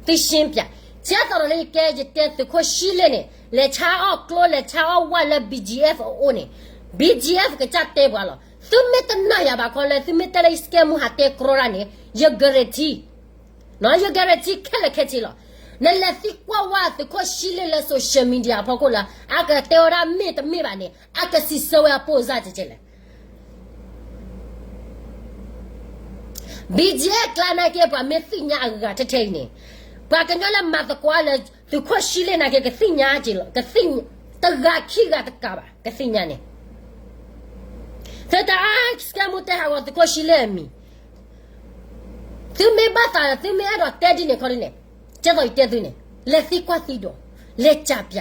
သုရှင်းပြ. ကဲသိးဒီးလၢယကဲယတဲသုးခိၣ်ရှံလ့ၣ်န့ၣ် လဲၤဆါအီၣ်ကျိ လဲၤဆါအီၣ်ဝၣ်လၢ BGF အအိၣ်န့ၣ် BGF ကစၢ်တဲပှၤလီၤ. သုမ့ၢ်တနာ်ယၤဘၣ်ခီလၢ သုမ့ၢ်တဲလၢယ scam မူဟးတဲကြီတၢ်န့ၣ် ယ guarantee ယ guarantee ခဲလၢာ်ခဲဆ့လီၤ. နလဲၤသံကွၢ်ဝဲသုးခိၣ်ရှံလ့ၣ်လၢ social media အဖီခိၣ်လၢ အကတဲဝဲဒၣ်မ့ၢ်တမ့ၢ်ဘၣ်န့ၣ် အကစံးဆၢဝဲအပိၢ်စၢ်ကဲကဲလဲၣ်. BGF ကျါနာ်က့ ပှၤမ့ၢ်သ့ၣ်ညါအဂၤထဲထဲအံၤန့ၣ် ပှၤကညီလၢမၤသကိးလၢ သုးခိၣ်ရှံလ့ၣ်နာ်က့ ကသ့ၣ်ညါက့ၤလီၤ, တဂၤခံဂၤတကးဘၣ် ကသ့ၣ်ညါန့ၣ်. သုတအါ scam မူတဲဟးဂီၤသုးခိၣ်ရှံလ့ၣ်အမံၤ သုမ့ၢ်ဘၣ်သး သုမ့ၢ်အဲၣ်ဒိးတဲဒ်န့ၣ်ခီဒ်န့ၣ် ကဲသိးယတဲသုန့ၣ် လဲၤသံကွၢ်သံဒိး လဲၤစံးပြ.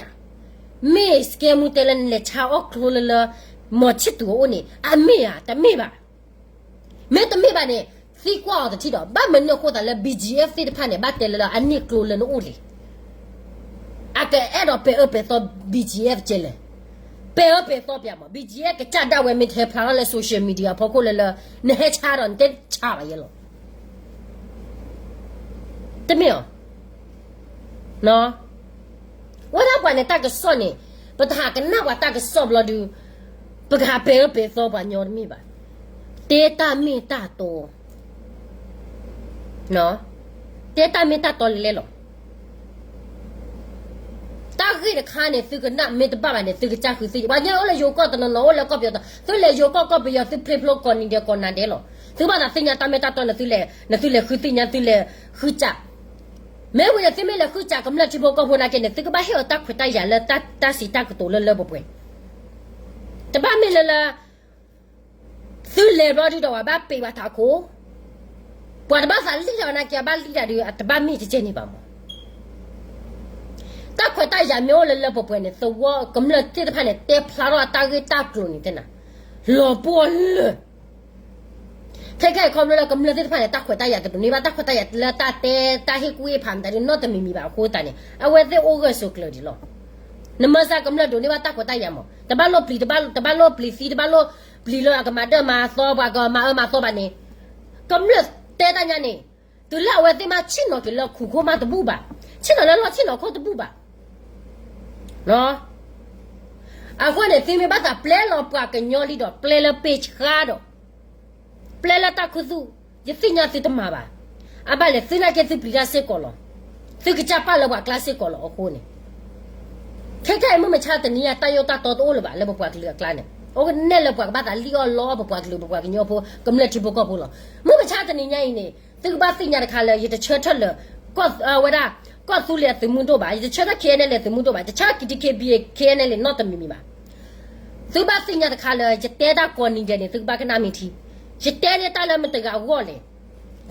မ့ၢ် scam မူတဲလၢနလဲၤဆါအီၣ်ကျိလၢလၢ မီၤဆံၣ်သူၤအအိၣ်န့ၣ် အမ့ၢ်ဧါ တမ့ၢ်ဘၣ်. မ့ၢ်တမ့ၢ်ဘၣ်န့ၣ် သံကွၢ်အီၤတထံၣ်ဒီး ဘၣ်မနုၤအဃိသတးလၢ BGF သ့ၣ်တဖၣ်န့ၣ် ဘၣ်တဲလၢလၢအန့ၢ်ကျိလၢနအိၣ်လံ အကအဲၣ်ဒိးပဲာ်အၢပဲာ်သီ BGF ကဲလဲၣ်. ပဲာ်အၢပဲာ်သီပၠးမး BGF ကစၢ်ဒၣ်ဝဲမ့ၢ်တဟဲဖျါထီၣ်လၢ social media အဖီခိၣ်လၢလၢ နဟဲဆါဒီးနတဲဆါဘၣ်ယဲလီၤ. တမ့ၢ်အီၤ ဝဲဒၣ်ပှၤန့ၣ်တၢ်ကစီၣ်န့ၣ် ပတဟးကနၣ်ပှၤတၢ်ကစီၣ်ဘျီဒုး ပကဟးပဲာ်အၢပဲာ်သီပှၤညီတမ့ၢ်ဘၣ်. တဲတၢ်မ့ၢ်တၢ်တီ တဲတၢ်မ့ၢ်တၢ်တီလဲၤလဲၤလီၤ. တၢ်ဂ့ၢ်တခါန့ၣ် သုကနၣ်မ့ၢ်တဘၣ်ဘၣ်န့ၣ် သုကစၢ်ဃုသ့ၣ်ညါ ပှၤညီအိၣ်လၢယိၤကီၢ်တနီၤနီၤ အိၣ်လၢကီၢ်ပယီၤ သုဖျ့ဖျိကီၢ်နံၤဒဲးကီၢ်နၤဒဲးလီၤ. သုဘၣ်သးသ့ၣ်ညါတၢ်မ့ၢ်တၢ်တီ နသုလဲၤဃုသ့ၣ်ညါ သုလဲၤဃုစၢ် မ့ၢ်ဝံၤန့ၣ် သုမ့ၢ်လဲၤဃုစၢ်ကမျၢၢ်ထံဖိကီၢ်ဖိနာ်က့န့ၣ် သုကဘၣ်ဟ့ၣ်အီၤတၢ်ခွဲးတၢ်ယာ်လၢတၢ်စံးတၢ်ကတိၤလၢလၢပှဲၤပှဲၤ တဘၣ်မ့ၢ်လၢလၢ သုလဲၤဘျီဒုးဒီးပှၤဘၣ်ပ့ၤဘၣ်ထးခိၣ် ပှၤတဘၣ်သးလံၣ်တၢ်နာ်က့ အဘၣ်လံၣ်တၢ်ဒုး အတဘၣ်မ့ၢ်ကဲကဲန့ၣ်ဘၣ်မး. တၢ်ခွဲးတၢ်ယာ်မ့ၢ်အိၣ်လၢလၢပှဲၤပှဲၤန့ၣ် သဝီကမျၢၢ်သ့ၣ်တဖၣ်န့ၣ် တဲဖျါထီၣ်အတၢ်ဂ့ၢ်တၢ်ကျိၤန့ၣ်တဲနၤ လီၤပှီၢ်လၢာ် ခဲခဲအံၤခီဖျိလၢကမျၢၢ်သ့ၣ်တဖၣ်န့ၣ် တၢ်ခွဲးတၢ်ယာ်တဒိးန့ၢ်ဘၣ် တၢ်ခွဲးတၢ်ယာ်လၢတၢ်တဲ တၢ်ဟ့ၣ်ကူၣ်ဟ့ၣ်ဖးမတၤဒုး နီတမံၤမံၤဘၣ်အဃိသတးန့ၣ် အဝဲသ့ၣ်အိၣ်ဂၢၢ်ဆိးကျၢၤဒံးလီၤ. နမၤစၢၤကမျၢၢ်ဒိးန့ၢ်ဘၣ်တၢ်ခွဲးတၢ်ယာ်မး တဘၣ်လိၣ်ပျံၤ တဘၣ်လိၣ်ပျံၤသံ တဘၣ်လိၣ်ပျံၤလၢအကမၤဒၢမၤသီ ပှၤကမၤအၢမၤသီဘၣ်န့ၣ် ကမျၢၢ်တဲတၢ်ညါန့ၣ် တုၤလၢအဝဲသ့ၣ်မးဆ့ၣ်နီၤက့ၤလၢခူၣ်ခိၣ်မးတဘူၣ်ဘၣ် ဆ့ၣ်နီၤလၢလီၢ်ဆ့ၣ်နီၤခိၣ်တဘူၣ်ဘၣ် အဃိန့ၣ် သုမ့ၢ်ဘၣ်သးပျဲလီၤပှၤကညီလံဒီး ပျဲလၢပ့ၢ်ဆှါဒီး ပျဲလၢတၢ်ခူသူၣ် ယသ့ၣ်ညါသုတမၤဘၣ်. အဘၣ်လဲၣ် သုနာ်က့သုပျံၤတၢ်စ့ၢ်ကီးလီၤ. သုကစၢ်ပာ်လၢပှၤကျါစ့ၢ်ကီးလီၤအဃိန့ၣ် ခဲခဲအံၤမုၢ်မဆါတနံၤအံၤ တၢ်ယိၣ်တၢ်တီတအိၣ်လၢၤဘၣ် လၢပပှၤကလုာ်အကျါန့ၣ် အိၣ်ကနဲၣ်လၢပှၤကဘၣ်သးလံၣ်အီၣ်လီအီၣ်ပပှၤကလုာ် ပပှၤကညီဖိ ကမျၢၢ်ထံဖိကီၢ်ဖိလီၤ. မုၢ်မဆါတနံၤညါအံၤန့ၣ် သုကဘၣ်သ့ၣ်ညါတခါလၢ ယတဆၢထၢၣ်လၢ ဝဲဒၣ် ကီၢ်သူလ့ၤအသုးမုၢ်ဒိၣ်ဘၣ်, ယတဆၢထၢၣ် K N L A သုးမုၢ်ဒိၣ်ဘၣ်, ယတဆၢထၢၣ် K T K B A K N L A နီတမံၤမံၤဘၣ်. သုဘၣ်သ့ၣ်ညါတခါလၢ ယတဲတၢ်ကိးနံၤဒဲးန့ၣ် သုကဘၣ်ကနၣ်မ့ၢ်ထံ, ယတဲန့ၢ်တၢ်လၢမတဂၤအဂီၢ်လဲၣ်.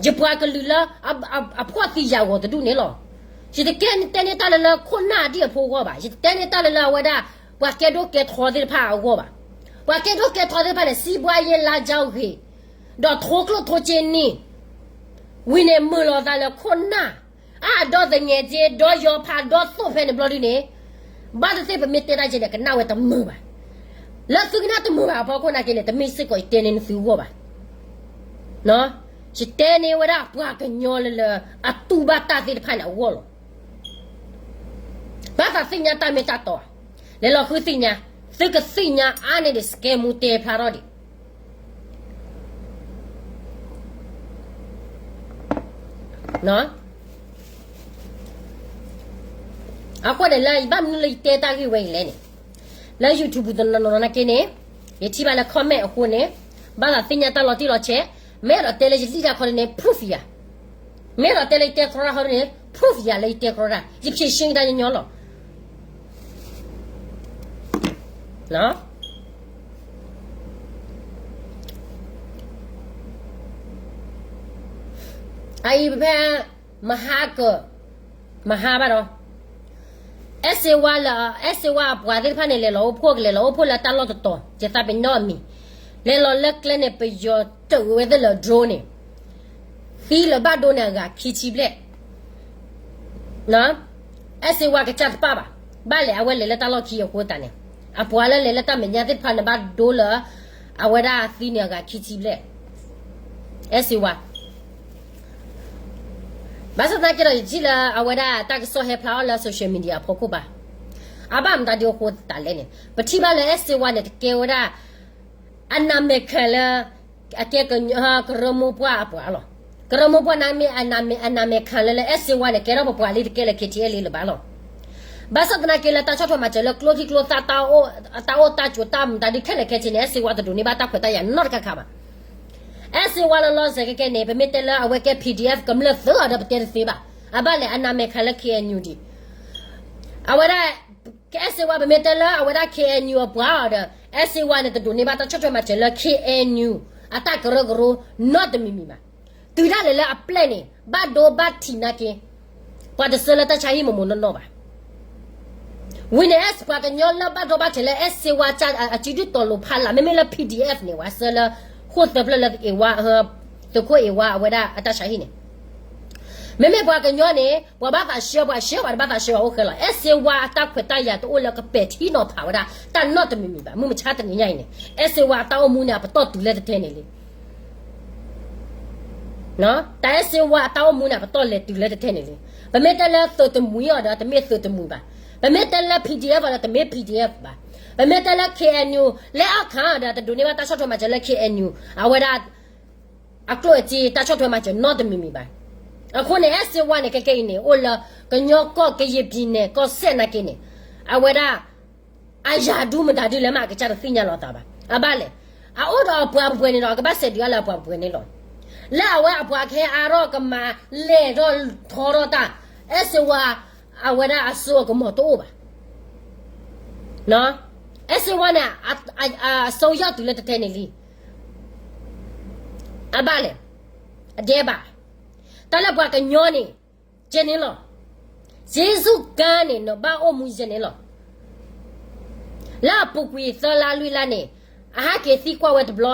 ယပှၤကလုာ်လၢ အဖှီၣ်သံယာ်ဂီၤတဒူၣ်န့ၣ်လီၤ. ယတကဲတဲန့ၢ်တၢ်လၢလၢခိၣ်နၢ်ဒံၣ်အဖိအဂီၢ်ဘၣ်, ယတတဲန့ၢ်တၢ်လၢလၢအဝဲဒၣ် ပှၤကဲဒိၣ်ကဲထီသ့ၣ်တဖၣ်အဂီၢ်ဘၣ်. ပှၤကဲဒိၣ်ကဲထီသ့ၣ်တဖၣ်န့ၣ် စံးဘှါယ့လါကၠီဂ့ၤ, ဒီးထိကျိၣ်ထိစ့န့ၣ် ဝံၤန့ၣ်မုာ်လီၤသးလၢခိၣ်နၢ် အါဒီသညဲးက့ ဒီယီၤဖးဒီသိၣ်ဖဲန့ၣ်ဘျီဒုန့ၣ်, ဘၣ်သ့ၣ်သ့ၣ်ပမ့ၢ်တဲတၢ်ကဲန့ၣ် ကနၣ်ဝဲတမုာ်ဘၣ်. လၢသုကနၣ်တမုာ်ဘၣ်အဖီခိၣ်နာ်က့န့ၣ် တမ့ၢ်စ့ၢ်ကီးယတဲန့ၢ်နသုအဂီၢ်ဘၣ်. ယတဲန့ၢ်ဝဲဒၣ်ပှၤကညီလၢလၢ အတူၢ်ဘၣ်တၢ်သ့ၣ်တဖၣ်န့ၣ်အဂီၢ်လီၤ. ဘၣ်သးသ့ၣ်ညါတၢ်မ့ၢ်တၢ်တီ, လဲၤလီၤဃုသ့ၣ်ညါ, သုကသ့ၣ်ညါအါန့ၢ်ဒံး စကဲမူတဲဖျါထီၣ်ဒံး အဃိန့ၣ်လၢ ဘၣ်မနုၤလၢယတဲတၢ်ဂ့ၢ်ဝဲအံၤလဲၣ်န့ၣ်, လၢ YouTube တနီၤနီၤနာ်က့န့ၣ်, ယထံၣ်ဘၣ်လၢ comment အဃိန့ၣ်, ဘၣ်သးသ့ၣ်ညါတၢ်လီၤတံၢ်လီၤဆဲး, မ့ၢ်အဲၣ်ဒိးတဲလၢယလံၣ်တၢ်ခီန့ၣ် proof ယၤ, မ့ၢ်အဲၣ်ဒိးတဲလၢယတဲကြီတၢ်ခီန့ၣ် proof ယၤလၢယတဲကြီတၢ်, ယဖြေရှင်းတၢ်ညီညီလီၤ. အအံၤဖဲ မဟါကၢၢ်, မဟါဘၣ်ဒီး, အဲၣ်စ့ဝါလၢ အဲၣ်စ့ဝါအပှၤသ့ၣ်တဖၣ်န့ၣ် လဲၤလီၤအိၣ်ဖှိၣ်ကလဲၤလီၤအိၣ်ဖှိၣ်လၢတၢ်လီၢ်တတီၤ ယသးပ့ၤနီၣ်အမံၤ, လဲၤလီၤလၢကျဲန့ၣ် ပယီၤတၢၢ်ဝဲသ့ၣ်လၢ drone န့ၣ် သံလၢၤဘၣ်ဒိန့ၣ်အဂၤခံဆံဘျဲၣ် အဲၣ်စ့ဝါကစၢ်တပၣ်ဘၣ်, ဘၣ်လဲၣ်အဝဲလဲၤလၢတၢ်လီၢ်ခံအဃိသတးန့ၣ်, အပှၤလၢလဲၤလၢတၢ်မဲာ်ညါသ့ၣ်တဖၣ်န့ၣ် ဘၣ်ဒိလၢ အဝဲဒၣ်သံန့ၣ်အဂၤခံဆံဘျဲၣ်, အဲၣ်စ့ဝါ ဘၣ်ဆၣ်သနာ်က့ဒီး ယထံၣ်လၢအဝဲဒၣ်တၢ်ကစီၣ်ဟဲဖျါအီၤလၢ social media အဖီခိၣ်ဘၣ်, အဘၣ်မတၤဒ်အဃိသတးလဲၣ်န့ၣ် ပထံၣ်ဘၣ်လၢအဲၣ်စ့ဝါန့ၣ် တကဲဝဲဒၣ် အနမဲာ်ခၣ်လၢ အကဲ ကရၢမိၢ်ပှၢ်အပှၤလီၤ. ကရၢမိၢ်ပှၢ်န့ၣ်မ့ၢ်အနမဲာ်ခၣ်လၢလၢအဲၣ်စ့ဝါန့ၣ် ကဲထီၣ်ပပှၤလံ တကဲလၢ K T L A လၢၤဘၣ်လီၤ. ဘၣ်ဆၣ်သနာ်က့လၢတၢ်ဆီၣ်ထွဲမၤစၢၤလၢကျိချံကျိသၣ် တၢ်အိၣ်တၢ်ကၠိတၢ်မတၤဒုခဲလၢာ်ခဲဆ့န့ၣ် အဲၣ်စ့ဝါတဒိးန့ၢ်ဘၣ်တၢ်ခွဲးတၢ်ယာ်နီတခါခါဘၣ်. အဲၣ်စ့ဝါလၢလီၤစဲးကဲကဲန့ၣ် ပမ့ၢ်တဲလၢအဝဲကဲ P D F ကမျၢၢ်သၢဂၤဒီးပတဲတသ့ဘၣ်. အဘၣ်လဲၣ် အနမဲာ်ခၣ်လၢ K N U ဒံး အဝဲဒၣ် အဲၣ်စ့ဝါ ပမ့ၢ်တဲလၢအဝဲဒၣ် K N U အပှၤအီၤဒီး အဲၣ်စ့ဝါန့ၣ် တဒိးန့ၢ်ဘၣ်တၢ်ဆီၣ်ထွဲမၤစၢၤလၢ K N U အတၢ်ကရၢကရိနီတမံၤမံၤဘၣ်. တုၤဒၣ်လဲာ်လၢအပျဲၢ်န့ၣ် ဘၣ်ဒိဘၣ်ထံးနာ်က့ ပှၤတဆှၢလၢတၢ်ဆါဟံၣ်မ့ၢ်မ့ၢ်နီၢ်နီၢ်ဘၣ်. ဝံၤန့ၣ် အဲၣ်ပှၤကညီလၢဘၣ်ဒိဘၣ်ထံးလၢ အဲၣ်စ့ဝါ အစုဒုၣ်တီၤလိၤဖးလၢ် မ့မ့ၢ်လၢ P D F န့ၣ် ပှၤဆှၢလၢ ဃိၣ်သၢဖျၢၣ်လၢ သုးခိၣ်အ့ဝါအဝဲဒၣ်အတၢ်ဆါဟံၣ်န့ၣ် မ့မ့ၢ်ပှၤကညီန့ၣ် ပှၤဘၣ်သးဆှၢ ပှၤဆှၢပှၤအိၣ်ဃဲလီၤ. အဲၣ်စ့ဝါအတၢ်ခွဲးတၢ်ယာ်တအိၣ်လၢကပဲာ်ထံနီၤဖးဝဲဒၣ် တၢ်နီတမံၤမံၤဘၣ်. မုၢ်မဆါတနံၤညါအံၤန့ၣ် အဲၣ်စ့ဝါအတၢ်အိၣ်မူန့ၣ် အပတီၢ်တုၤလၢတတဲန့ၣ်လံ. တၢ်အဲၣ်စ့ဝါအတၢ်အိၣ်မူန့ၣ် အပတီၢ်လဲၤတုၤလၢတတဲန့ၣ်လံ. ပမ့ၢ်တဲလၢသုးတမှံၤအီၤဒီး တမ့ၢ်သုးတမှံၤဘၣ်. ပမ့ၢ်တဲလၢ P D F အီၤဒီး တမ့ၢ် P D F ဘၣ်. ပမ့ၢ်တဲလၢ K N U လၢအခါဒီး တဒိးန့ၢ်ဘၣ်တၢ်ဆီၣ်ထွဲမၤစၢၤလၢ K N U အဝဲဒၣ် အကျိၣ်အစ့တၢ်ဆီၣ်ထွဲမၤစၢၤနီတမံၤမံၤဘၣ်. အဃိန့ၣ် အဲၣ်စ့ဝါန့ၣ် ခဲကဲအံၤန့ၣ် အိၣ်လၢ ကညီကီၢ် ကရင်ပြည်နယ် ကီၢ်စဲၣ်နာ်က့န့ၣ် အဝဲဒၣ် အယၤဒုမတၤဒုလဲၣ်မး အကစၢ်တသ့ၣ်ညါလီၤသးဘၣ်. အဘၣ်လဲၣ် အအိၣ်ဒီးအပှၤပှဲၤန့ၣ်ဒီး အကဘၣ်စဲးဒုးအါလၢအပှၤပှဲၤန့ၣ်လီၤ. လၢအဝဲအပှၤကဟဲအါထီၣ်ကမၤလဲၢ်ထီၣ်ထီထီၣ်တၢ် အဲၣ်စ့ဝါ အဝဲဒၣ်အစိအကမီၤတအိၣ်ဘၣ်. အဲၣ်စ့ဝါန့ၣ် အစိယီၢ်တုၤလၢတတဲန့ၣ်လံ. အဘၣ်လဲၣ် အဒဲးဘၣ် တၢ်လၢပှၤကညီန့ၣ် ယဲန့ၣ်လီၤ. ယ့ၣ်ၡူးကါန့ၣ် နဘၣ်အိၣ်မူယဲန့ၣ်လီၤ. လၢအပူၤကွံာ်သၢလါလွံၢ်လါန့ၣ် အဟဲက့ၤသံကွၢ်ဝဲတဘျီ,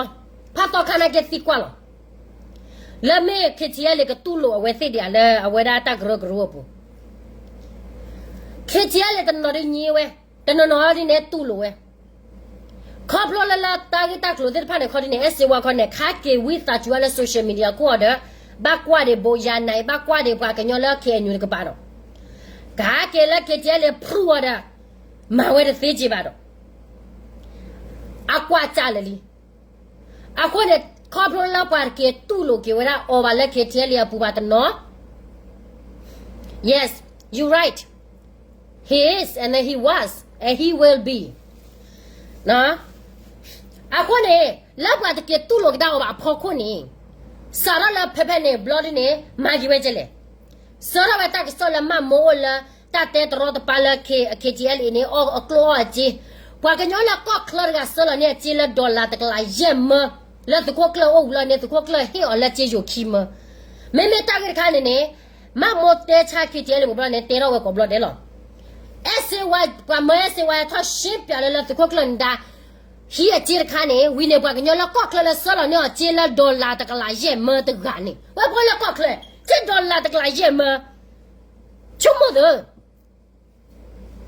ဖးသီခါနာ်က့သံကွၢ်လီၤ. လၢမ့ၢ် K T L A ကတူၢ်လိာ်အဝဲသ့ၣ်ဒံးဧါ လၢအဝဲဒၣ်တၢ်ကရၢကရိအပူၤ K T L A တနီၤဒ်ညံဝဲ, တနီၤနီၤဒ်န့ၣ်တူၢ်လိာ်ဝဲ ခီဖျိလၢလၢတၢ်ဂ့ၢ်တၢ်ကျိၤသ့ၣ်တဖၣ်န့ၣ် ခီဒ်န့ၣ် အဲၣ်စ့ဝါခီန့ၣ် ခးက့ၤဝံသးစူၤဝဲလၢ social media ခိၣ်အီၤဒီး ဘၣ်ကွၢ်ဒံးဘိးယၤနၤအံၤ ဘၣ်ကွၢ်ဒံးပှၤကညီလၢ K N U တကပၤဒီး ကဟးက့ၤလၢ K T L A ဖုအီၤဒီး မၤဝဲတသ့က့ၤဘၣ်ဒီး အကွၢ်ကၢ်လၢာ်လံ. အဃိန့ၣ် ခီဖျိလၢပှၤတက့ၤတူၢ်လိာ်က့ၤဝဲဒၣ်အီၤဘၣ်လၢ K T L A အပူၤဘၣ်တနီၤ Yes, you right. He is and then he was and he will be. နီၤ အဃိန့ၣ် လၢပှၤတက့ၤတူၢ်လိာ်ကဒါအီၤဘၣ်အဖီခိၣ်န့ၣ် စးထီၣ်လၢဖဲဖဲန့ၣ်ဘျီဒ်န့ၣ် မၤက့ၤဝဲကဲလဲၣ်. စးထီၣ်ဝဲတၢ်ကစီၣ်လၢမၢ်မိၢ်အိၣ်လၢ တၢ်တဲတရီတပါလၢ K- KTLA န့ၣ် အီၣ်အကျိၣ်အီၣ်အစ့, ပှၤကညီလၢကီၢ်ချၢတဂၤဆှၢလီၤန့ၢ်အစ့လၢ dollar တကလးယဲၢ်မၢ, လၢသုးခိၣ်ကျၢၢ်အိၣ်ဝံၤလီၤန့ၣ် သုးခိၣ်ကျၢၢ်ဟ့ၣ်အီၤလၢစ့ယိၤခံမၢ. မ့မ့ၢ်တၢ်ဂ့ၢ်တခါန့ၣ်န့ၣ် မၢ်မိၢ်တဲဆါ KTLA ဘျီန့ၣ် တဲထီၣ်ဝဲကိးဘျီဒဲးလီၤ. အဲၣ်စ့ဝါ ပှၤမၢအဲၣ်စ့ဝါထီၣ်ရှ့ပၠးလၢ လၢသုးခိၣ်ကျၢၢ်နဒါ ဟံးအစ့တခါန့ၣ် ဝံၤန့ၣ် ပှၤကညီလၢကီၢ်ချၢလၢဆှၢလီၤန့ၢ်အီၤစ့လၢ dollar တကလးယဲၢ်မၢတဂၤန့ၣ် ဝဲပှၤလၢကီၢ်ချၢ စ့ dollar တကလးယဲၢ်မၢ ဆိကမိၣ်သၢ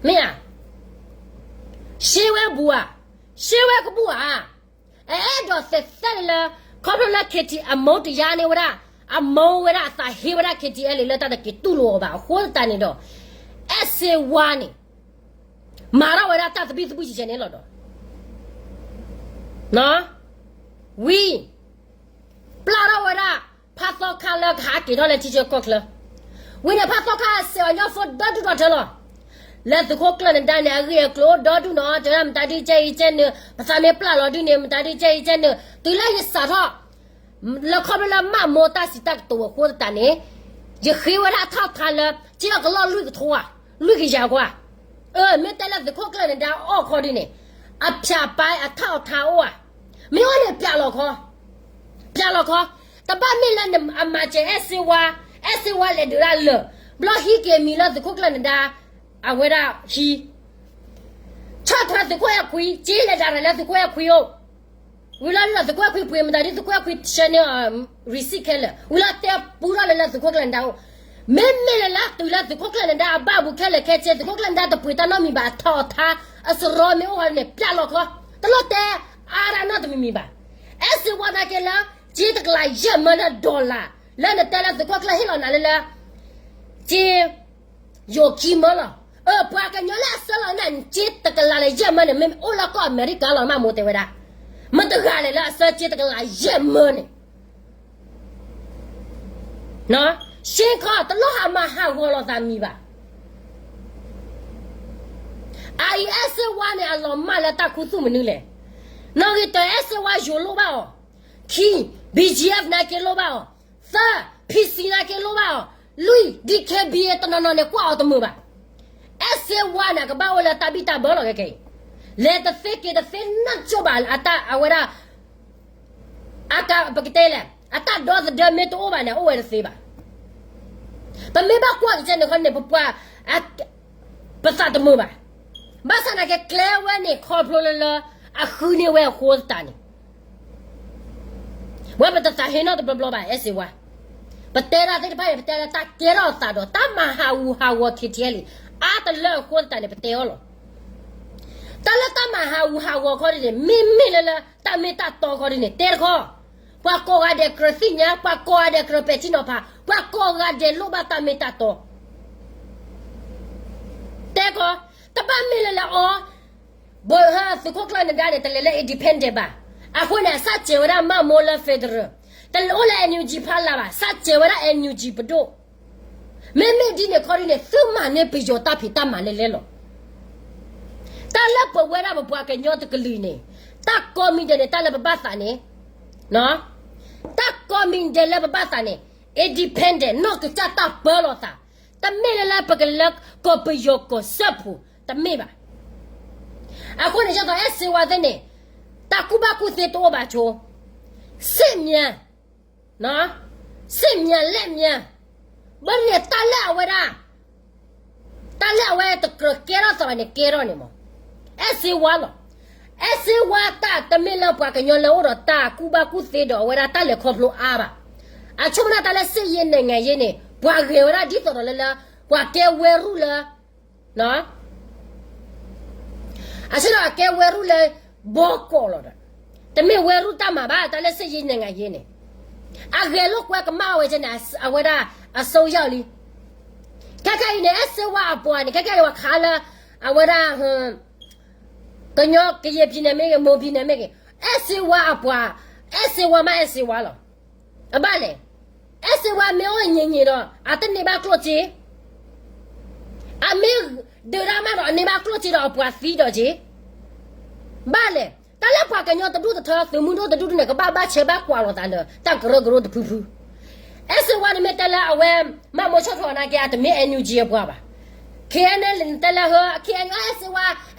မ့ၢ်ဧါ, ရှဲဝဲဘူးဧါ, ရှဲဝဲကဘူးဧါ, အအဲၣ်ဒိးသဲးသဲလၢ ခီဖျိလၢ KTLA အမၢတယါန့ၢ်ဝဲဒၣ်, အမၢဝဲဒၣ်အသးဟ့ဝဲဒၣ် KTLA လၢတၢ်တက့ၤတူၢ်လိာ်အီၤဘၣ်အဃိသတးန့ၣ်ဒီး အဲၣ်စ့ဝါန့ၣ် မၤထီၣ်ဝဲဒၣ်တၢ်သဘံၣ်သဘုၣ်ဆံးဆဲးန့ၣ်လီၤဒီး ဝံၤ ပျၢ်ထီၣ်ဝဲဒၣ် ဖးသီခါလၢကဟးက့ၤထီၣ်လၢထံဆၢကီၢ်ချၢ, ဝံၤန့ၣ် ဖးသီခါစဲးအီၤညီဖိဒီဒူၣ်ဒီထၢလီၤ. လၢသုးခိၣ်ကျၢၢ်နဒါန့ၣ် အဂ့ၢ်အကျိၤအိၣ်ဒီဒူၣ်နီၤ တဲဝဲဒၣ်မတၤဒုကဲအံၤကဲနုာ် ပသးမ့ၢ်ပျၢ်လီၤဒုန့ၣ် မတၤဒုကဲအံၤကဲနုာ် တုၤလၢယစးထီၣ် လၢခီဖျိလၢမၢ်မိၢ်တၢ်စံးတၢ်ကတိၤအဃိသတးန့ၣ် ယဃ့ဝဲဒၣ်အထီၣ်ထါလၢ က့အီၤကလီၢ်လွံၢ်ကထိဧါ, လွံၢ်ကယၤကွၢ်, အၢ မ့ၢ်တဲလၢသုးခိၣ်ကျၢၢ်နဒါအီၣ်ခီဒုန့ၣ် အဖျးပာ်အထီၣ်အထါအိၣ်ဧါ, မ့ၢ်အိၣ်န့ၣ်ပျးလီၤခီ ပျးလီၤခီ, တဘၣ်မ့ၢ်လၢအမၤစၢၤအဲၣ်စ့ဝါ, အဲၣ်စ့ဝါလဲၤဒုးဒၣ်လၢာ်, ဘျီဟံးက့ၤအမံၤလၢသုးခိၣ်ကျၢၢ်နဒါ, အဝဲဒၣ်ဟံး ဆီၣ်ထွဲသုးခိၣ်အဲၣ်ခွံ, က့လဲၤဒၣ်ရၤလၢသုးခိၣ်အဲၣ်ခွံအိၣ်, ဝံၤလီၤဒုးဒီးသုးခိၣ်အဲၣ်ခွံပှ့ၤ မတၤဒုသုးခိၣ်အဲၣ်ခွံဆှၢန့ၢ်အီၤ receipt ခဲလၢာ်, ဝံၤလီၤတဲပူထီၣ်လၢလၢသုးခိၣ်ကျၢၢ်နဒါအိၣ်, မ့မ့ၢ်လၢလၢတုၤလၢသုးခိၣ်ကျၢၢ်နဒါအဘၣ်ပူၤခဲလၢာ်ခဲဆ့ သုးခိၣ်ကျၢၢ်နဒါတပှ့ၤတၢ်နီတမံၤဘၣ် အထီၣ်အထါ အစရီမ့ၢ်အိၣ်ဃီန့ၣ် ပျးလီၤခီ, တလိၣ်တဲအါဒၣ်နီတမံၤမံၤဘၣ်. အဲၣ်စ့ဝါနာ်က့လၢ က့တကလးယဲၢ်မၢလၢ dollar လၢနတဲလၢသုးခိၣ်ကျၢၢ်ဟ့ၣ်လီၤနၤလၢလၢ က့ ယိၤခံမၢလီၤ. အၢ ပှၤကညီလၢအဆှၢလီၤန့ၢ်က့တကလးလၢယဲၢ်မၢန့ၣ် မ့ၢ်အိၣ်လၢကီၢ်အမဲရကၤလီၤ မၢ်မိၢ်တဲဝဲဒၣ်, မတဂၤလဲၣ်လၢအဆှၢက့တကလးယဲၢ်မၢန့ၣ် ရှ့ခီ တလိၣ်ဟးမၤဟးဂီၤလိာ်သးမံၤဘၣ်. အအံၤအဲၣ်စ့ဝါန့ၣ် အလီၤမၢ်လၢတၢ်ခူသူၣ်မနုၤလဲၣ်. နီၣ်ဂံၢ်တၢ အဲၣ်စ့ဝါယိၤလိၣ်ဘၣ်အီၤ, ခံ BGF နာ်က့လိၣ်ဘၣ်အီၤ, သၢ PC နာ်က့လိၣ်ဘၣ်အီၤ, လွံၢ် DKBA တနီၤနီၤန့ၣ် ကွၢ်အီၤတမုာ်ဘၣ်. အဲၣ်စ့ဝါန့ၣ် ကဘၣ်အိၣ်လၢတၢ်ဘံၣ်တၢ်ဘၢလီၤခဲကနံၣ်အံၤ, လဲၤတသ့က့ၤတသ့နီၢ်ကၠိဘၣ် အတၢ်အဝဲဒၣ် အက ပကတဲလဲၣ် အတၢ်ဒီသဒၢမ့ၢ်တအိၣ်ဘၣ်န့ၣ် အိၣ်ဝဲတသ့ဘၣ်. ပမ့ၢ်ဘၣ်ကွၢ်ကစဲန့ၣ်ခီန့ၣ် ပပှၤ ပသးတမုာ်ဘၣ်. ဘၣ်ဆၣ်နာ်က့ကျဲဝဲန့ၣ် ခီဖျိလၢလၢ အဃုန့ၢ်ဝဲအဃိသတးန့ၣ် ဝဲပတသးဟ့နီတဘျီဘျီဘၣ် အဲၣ်စ့ဝါ. ပတဲတၢ်သ့ၣ်တဖၣ်န့ၣ် ပတဲလၢတၢ်ကဲထီၣ်အသးဒီး တၢ်မၤဟးဂူာ်ဟးဂီၤ KTLA အါတလၢအဃိသတးန့ၣ် ပတဲအီၤလီၤ. တၢ်လၢတၢ်မၤဟးဂူာ်ဟးဂီၤခီဒ်န့ၣ် မ့မ့ၢ်လၢလၢ တၢ်မ့ၢ်တၢ်တီခီဒ်န့ၣ် တဲတခီ, ပှၤကိးဂၤဒဲးကြၢးသ့ၣ်ညါ, ပှၤကိးဂၤဒဲးကြၢးပဲာ်ထံနီၤဖး, ပှၤကိးဂၤဒဲးလိၣ်ဘၣ်တၢ်မ့ၢ်တၢ်တီ တဲခီ, တဘၣ်မ့ၢ်လၢလၢအီၤ ဘၣ်ဟၢသုးခိၣ်ကျၢၢ်နဒါန့ၣ် တလဲၤလၢ independent ဘၣ်. အဃိန့ၣ် အစၢ်စဲးဝဲဒၣ်မၢ်မိၢ်လၢ federal, တလဲၤအိၣ်လၢ NUG ဖီလာ်ဘၣ်, စၢ်စဲးဝဲဒၣ် NUG ပဒိၣ်. မ့မ့ၢ်ဒ်န့ၣ်ခီဒ်န့ၣ် သုမၤန့ၢ်ပယီၤတၢ်ဖံးတၢ်မၤလဲၣ်လဲၣ်လီၤ. တၢ်လၢပဝဲဒၣ်ပပှၤကညီတကလုာ်န့ၣ် တၢ်ကိးမံၤဒဲးန့ၣ် တၢ်လၢပဘၣ်သးန့ၣ် တၢ်ကိးမံၤဒဲးလၢပဘၣ်သးန့ၣ် independent နီၢ်ကစၢ်တၢ်ပၢလီၤသး, တမ့ၢ်လၢလၢပကလၢကီၢ်ပယီၤကီၢ်စၢဖှိၣ် တမ့ၢ်ဘၣ်. အဃိန့ၣ် ဒ်သိးအဲၣ်စ့ဝါသ့ၣ်န့ၣ် တၢ်ကူၣ်ဘၣ်ကူၣ်သ့တအိၣ်ဘၣ်ဆိ, စ့ၣ်မၠၣ် စ့ၣ်မၠၣ်လဲၣ်မၠၣ်, ဘၣ်န့ၣ်တၢ်လၢအဝဲဒၣ် တၢ်လၢအဝဲတကြၢးကဲထီၣ်သးဘၣ်န့ၣ် ကဲထီၣ်န့ၣ်မး, အဲၣ်စ့ဝါလီၤ. အဲၣ်စ့ဝါတၢ်တမ့ၢ်လၢပှၤကညီလၢအိၣ်ဒီးတၢ်ကူၣ်ဘၣ်ကူၣ်သ့ဒီးအဝဲဒၣ်တၢ်လဲၤခီဖျိအါဘၣ်. အဆိကမိၣ်တၢ်လၢ စစ်ရေးနိုင်ငံရေး န့ၣ် ပှၤဂဲၤဝဲဒၣ်ဒ်သိးဒီးလၢလၢ ပှၤကဲဝဲရူၢ်လၢ အဆၢဒီးအကဲဝဲရူၢ်လၢ ဘီကီးလီၤဒီး တမ့ၢ်ဝဲရူၢ်တၢ်မၤဘၣ် တၢ်လၢ စစ်ရေးနိုင်ငံရေး န့ၣ် အဂဲၤလိာ်ကွဲကမၣ်ဝဲကဲန့ၣ် အဝဲဒၣ်အစိယီၤလံ. ခဲခဲအံၤန့ၣ် အဲၣ်စ့ဝါအပှၤန့ၣ် ခဲခဲအံၤပှၤခးလၢ အဝဲဒၣ် ကညီကယဲၢ်ဖံန့ၣ်မ့ၢ်ဂ့ၤ မိၢ်ဖံန့ၣ်မ့ၢ်ဂ့ၤ အဲၣ်စ့ဝါအပှၤ အဲၣ်စ့ဝါမ့ၢ်အဲၣ်စ့ဝါလီၤ. အဘၣ်လဲၣ်, အဲၣ်စ့ဝါမ့ၢ်အိၣ်ညံၤညံၤဒီး အတန့ၢ်ဘၣ်ကျိၣ်စ့, အမ့ၢ်ဒုးတၢ်မးဒီး အန့ၢ်ဘၣ်ကျိၣ်စ့ဒီးအပှၤသံဒီးက့ၤ, ဘၣ်လဲၣ်. တၢ်လၢပှၤကညီတဒူၣ်တထၢ သုးမုၢ်ဒိၣ်တဒူၣ်ဒူၣ်န့ၣ် ကဘၣ်ဘၣ်ဆၢဘၣ်ကွၢ်လိာ်သးလၢ တၢ်ကရၢကရိတဖုဖု. အဲၣ်စ့ဝါန့ၣ်မ့ၢ်တဲလၢအဝဲ မၢ်မိၢ်ဆီၣ်ထွဲနာ်က့ အတမ့ၢ် NUG အပှၤဘၣ်. KNLA န့ၣ်တဲလၢဟၢ KNU အဲၣ်စ့ဝါ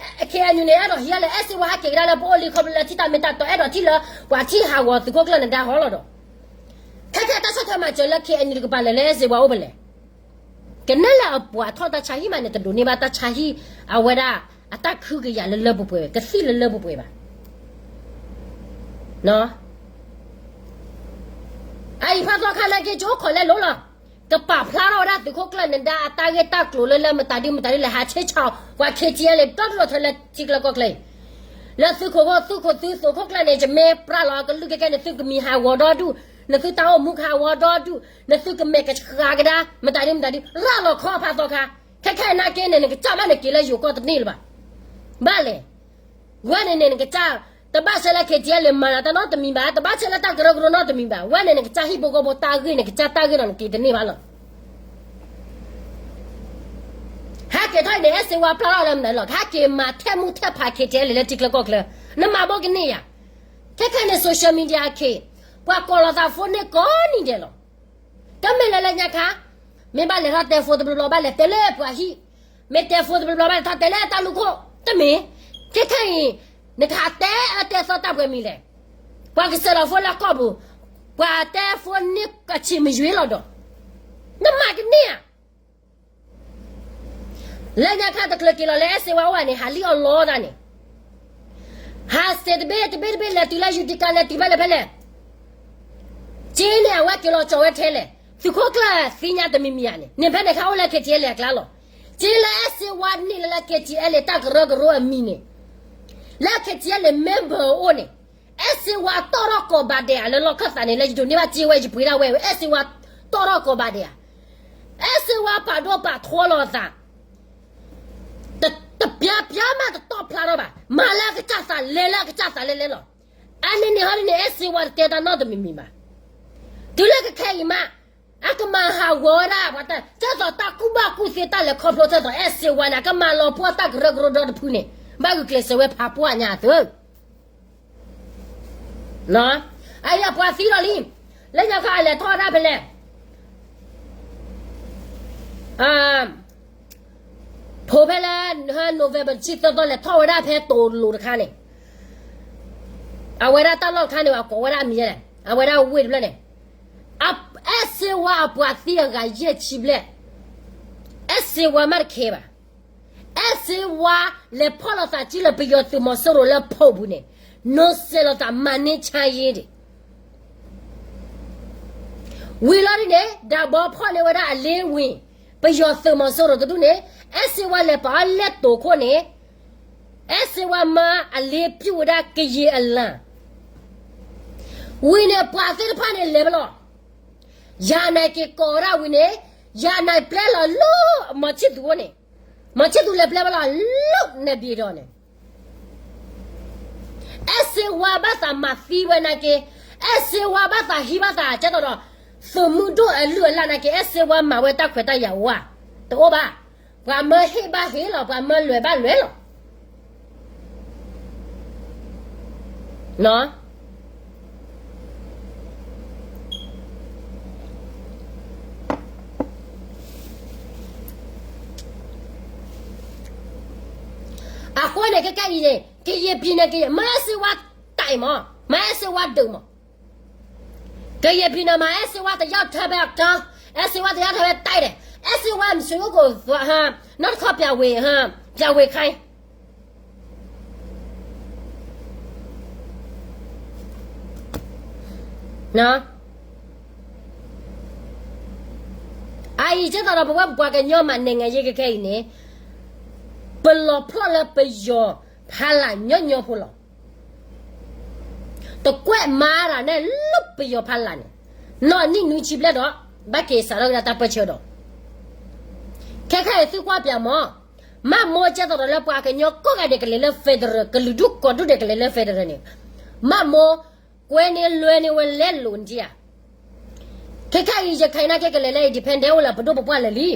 KNU န့ၣ် အဲၣ်ဒိးဟံးလၢ အဲၣ်စ့ဝါဟဲက့ၤကဒါလၢပအိၣ်လံ ခီဖျိလၢထံၣ်တၢ်မ့ၢ်တၢ်တီ အဲၣ်ဒိးထံၣ်လၢ ပှၤထံၣ်ဟးဂီၤသုးခိၣ်ကျၢၢ်နဒါဟီလီၤဒီး ခဲခဲတၢ်ဆီၣ်ထွဲမၤစၢၤလၢ KNU တကပၤလဲၣ်လၢအဲၣ်စ့ဝါအိၣ်ဖဲလဲၣ်. ကနဲၣ်လၢအပှၤထီၣ်တၢ်ဆါဟံၣ်မးန့ၣ် တဒိးန့ၢ်ဘၣ်တၢ်ဆါဟံၣ် အဝဲဒၣ် အတၢ်ခုကယၤလၢလၢပှဲၤပှဲၤ ကသံၣ်လၢလၢပှဲၤပှဲၤဘၣ်. အအံၤဖးသီခါနာ်က့ ကအိၣ်ခိးလဲလိၤလီၤ. ကပာ်ဖျါထီၣ်ဝဲဒၣ်သုးခိၣ်ကျၢၢ်နဒါအတၢ်ဂ့ၢ်တၢ်ကျိၤလၢ လၢမတၤဒုမတၤဒုလဲၣ် ဟးဆ့ၣ်ဆီၣ် ပှၤ KTLA ဒီဒူၣ်ဒီထၢလၢထံကျၢကီၢ်ချၢအံၤ လၢသုးခိၣ်ဖိ သုးခိၣ်သုး သုးခိၣ်ကျၢၢ်န့ၣ် ယမ့ၢ်ပြးလီၤအကလုၢ်ကဲကဲန့ၣ် သုကမံၤဟးဂီၤဒီဒူၣ်, နသုတၢ်အိၣ်မူကဟးဂီၤဒီဒူၣ်, နသုကမဲာ်ကဆှးကဒါ မတၤဒုမတၤဒု ရၤလီၤခီအဖးသီခါ, ခဲခဲအံၤနာ်က့န့ၣ် နကစၢ်ဘၣ်နက့ၤလၢယိၤကီၢ်တန့ၢ်လၢၤဘၣ်. ဘၣ်လဲၣ်. ဝဲန့ၣ်န့ၣ် နကစၢ် တဘၣ်ဆၢလၢ KTLA မၤနၤတၢ်နီတမံၤဘၣ်, တဘၣ်ဆၢလၢတၢ်ကရၢကရိနီတမံၤဘၣ်, ဝဲန့ၣ်နကစၢ်ဟံၣ်ဖိဃီဖိတၢ်ဂ့ၢ် နကစၢ်တၢ်ဂ့ၢ်ဒီးနက့ၤတန့ၢ်ဘၣ်လီၤ. ဟဲက့ၤထီၣ်အံၤန့ၣ် အဲၣ်စ့ဝါဖျါထီၣ်လၢမနုၤလီၤ, ဟဲက့ၤမၤထဲမုၢ်ထဲဖး KTLA လၢထံကျၢကီၢ်ချၢ, နမၤဘိကန့ၢ်ယၤ, ခဲခဲန့ၣ် social media အခ့, ပှၤကိးလီၤသး phone န့ၢ်ကိးနံၤဒဲးလီၤ. တမ့ၢ်လၢလၢညါခါ, မ့ၢ်ဘၣ်လဲၤထီၣ်တဲ phone တဘျီဘျီ ဘၣ်လဲၤတဲလၢပှၤဟံၣ်, မ့ၢ်တဲ phone တဘျီဘျီ ဘၣ်လဲၤထီၣ်တဲလၢတၢ်လူၢ်ခိၣ်, တမ့ၢ်, ခဲခဲအံၤ, နကဟးတဲအၢတဲသီတၢ်ပှဲၤမံၤလဲၣ်. ပှၤကစဲးလီၤ phone လၢကီၢ်ပူၤ, ပှၤတဲ phone န့ၢ်အဆံးမယွ့လီၤဒီး, နမၤကန့ၢ်ဧါ. လၢညါခါတချုးက့ၤလီၤလၢအဲၣ်စ့ဝါအိၣ်ဘၣ်န့ၣ် ဟးလံၣ်အီၣ်လီတၢ်န့ၣ်, ဟးစ့းတဘ့ၣ်တဘ့ၣ်တဘ့ၣ် လဲၤတုၤလၢယူၤတံကၤ လဲၤတုၤဖဲလဲၣ်ဖဲလဲၣ်, က့န့ၣ်အဝဲက့ၤလီၤကၠီၤဝဲထဲလဲၣ်, သုးခိၣ်ကျၢၢ်သ့ၣ်ညါတမံၤမံၤဧါန့ၣ်, န့ၣ်ဖဲန့ၣ်ခါအိၣ်လၢ KTLA အကျါလီၤ. က့လၢအဲၣ်စ့ဝါန့ၣ်လၢလၢ KTLA တၢ်ကရၢကရိအမံၤန့ၣ်, လၢ KTLA member အိၣ်န့ၣ်, အဲၣ်စ့ဝါတီၢ်ထီၣ်ကိးဘးဒဲးဧါလၢလီၢ်ခၢၣ်သးန့ၣ် လၢယဒိးန့ၢ်ဘၣ်စ့ဝဲ ယပှ့ၤဒၣ်ဝဲ အဲၣ်စ့ဝါတီၢ်ထီၣ်ကိးဘးဒဲးဧါ, အဲၣ်စ့ဝါပာ်ဒိၣ်ပာ်ထီလီၤအသး တပျါပျါမးတတီၢ်ဖျါထီၣ်ဘၣ်, မၤလၢအကစၢ်သးလဲၤလၢအကစၢ်သးလဲၤလဲၤလီၤ. အန့ၣ်န့ၣ်ဟီဒ်န့ၣ် အဲၣ်စ့ဝါတတဲတၢ်နီတမံၤမံၤဘၣ်. တုၤလၢကခဲအံၤမး, အကမၤဟးဂီၤဝဲဒၣ်ပှၤတၢ် ကဲသိးတၢ်ကူၣ်ဘၣ်ကူၣ်သ့တၢ်လဲၤခီဖျိကဲသိးအဲၣ်စ့ဝါန့ၣ် အကမၤလီၤပှီၢ်တၢ်ကရၢကရိဒီတဖုန့ၣ်, ဘၣ်ဂုာ်ကျဲးစၢးဝဲဖးပှၢ်ညါအသိး အအံၤအပှၤသံလီၤလံ, လၢညါခါအလဲၤထီၣ်ဝဲဒၣ်ဖဲလဲၣ်, ဖိဖဲလၢ November တဆံသၢသီ လဲၤထီၣ်ဝဲဒၣ်ဖဲတိၤလိၤတခါန့ၣ်, အဝဲဒၣ်တၢ်လီၢ်တခါန့ၣ် အကိးဝဲဒၣ်အမံၤလဲၣ်, အဝဲဒၣ်ဝ့ၢ်တဖျၢၣ်န့ၣ်, အဲၣ်စ့ဝါအပှၤသံအဂၤယဲၢ်ဆံဘျဲၣ်, အဲၣ်စ့ဝါမးတခဲဘၣ်. အဲၣ်စ့ဝါ လဲၤဖီၣ်လိာ်သးစုလၢပယီၤသုးမီၤစိရိၤလၢဖီၣ်ပူၤန့ၣ်, နီၢ်စဲးလိာ်သးမၤန့ၢ်ဆါယ့ဒံး, ဝံၤလီၤဒ်န့ၣ် ဒၣ်ဘီဖီၣ်န့ၢ်ဝဲဒၣ်အလ့ဝ့ၢ်, ပယီၤသုးမီၤစိရိၤတဒူၣ်န့ၣ်, အဲၣ်စ့ဝါလဲၤပာ်အီၤလဲၤတိၤခိၣ်န့ၣ်, အဲၣ်စ့ဝါမၤအလ့ ပြုတ် ဝဲဒၣ်ကယံာ်အလၤ ဝံၤန့ၣ် ပှၤသ့ၣ်တဖၣ်န့ၣ်လဲၤဖဲလဲၣ်, ယၤနၤက့ၤကိးဝဲဒၣ်ဝံၤန့ၣ်, ယၤနၤပျဲလီၤလၢ မီၤဆံၣ်သူၤအအိၣ်န့ၣ်, မီၤဆံၣ်သူၤလဲၤပျဲဝဲလီၤလၢ နဲၣ်ဘံၣ်ဒီး န့ၣ်, အဲၣ်စ့ဝါဘၣ်သးမၤသံဝဲနာ်က့, အဲၣ်စ့ဝါဘၣ်သးဟံးဘၣ်သးကဲသိးဒီး သုးမုၢ်ဒိၣ်အလုၢ်အလၢ်နာ်က့ အဲၣ်စ့ဝါမၤဝဲတၢ်ခွဲးတၢ်ယာ်အိၣ်ဧါ, တအိၣ်ဘၣ်. ပှၤမၢဟ့ၣ်ဘၣ်ဟ့ၣ်လီၤ, ပှၤမၢလွဲၤဘၣ်လွဲၤလီၤ. အဃိန့ၣ် ခဲကဲအံၤန့ၣ် ကယဲၢ်ပံၤန့ၣ် ကယဲၢ် မၤအဲၣ်စ့ဝါတၢ်အံၤမး, မၤအဲၣ်စ့ဝါဒုးမး, ကယဲၢ်ပံၤန့ၣ် မၤအဲၣ်စ့ဝါတယၢ်ထဲဖဲအကၢ, အဲၣ်စ့ဝါတယၢ်ထဲဖဲတၢ်အံၤဒီး, အဲၣ်စ့ဝါမ့ၢ်စ့ၢ်ကီး နီၢ်တခီပျးဝ့ၤ, ပျးဝ့ၤခါ အအံၤကဲသိးဒီး ပဝဲပပှၤကညီမၤနဲၣ်ငါယ့ခဲခဲအံၤန့ၣ်, ပလီၤဖျီၣ်လၢပယီၤဖးလၢ်ညီညီဖိလီၤ. တကွဲးမၤတၢ်န့ၣ်လၢပယီၤဖးလၢ်န့ၣ်, နီၢ်နံၣ်နွံဆံဘျဲၣ်ဒီး, ဘၣ်က့ၤစးထီၣ်ကဒါတၢ်ပၢၢ်ဆၢဒီး, ခဲခဲအံၤသုကွၢ်ပၠးမး, မၢ်မိၢ်ကဲသိးဒီးလၢပှၤကညီကိးဂၤဒဲးကလဲၤလၢ federal ကလုာ်ဒူၣ်ကိးဒူၣ်ဒဲးကလဲၤလၢ federal န့ၣ်, မၢ်မိၢ် ကွဲန့ၢ်လွဲန့ၢ်ဝဲလဲလိာ်နထံဧါ. ခဲခဲအံၤ ရခိုင်နာ်က့ကလဲၤလၢ independent အိၣ်လၢပဒိၣ်ပပှၢ်လၢာ်လံ.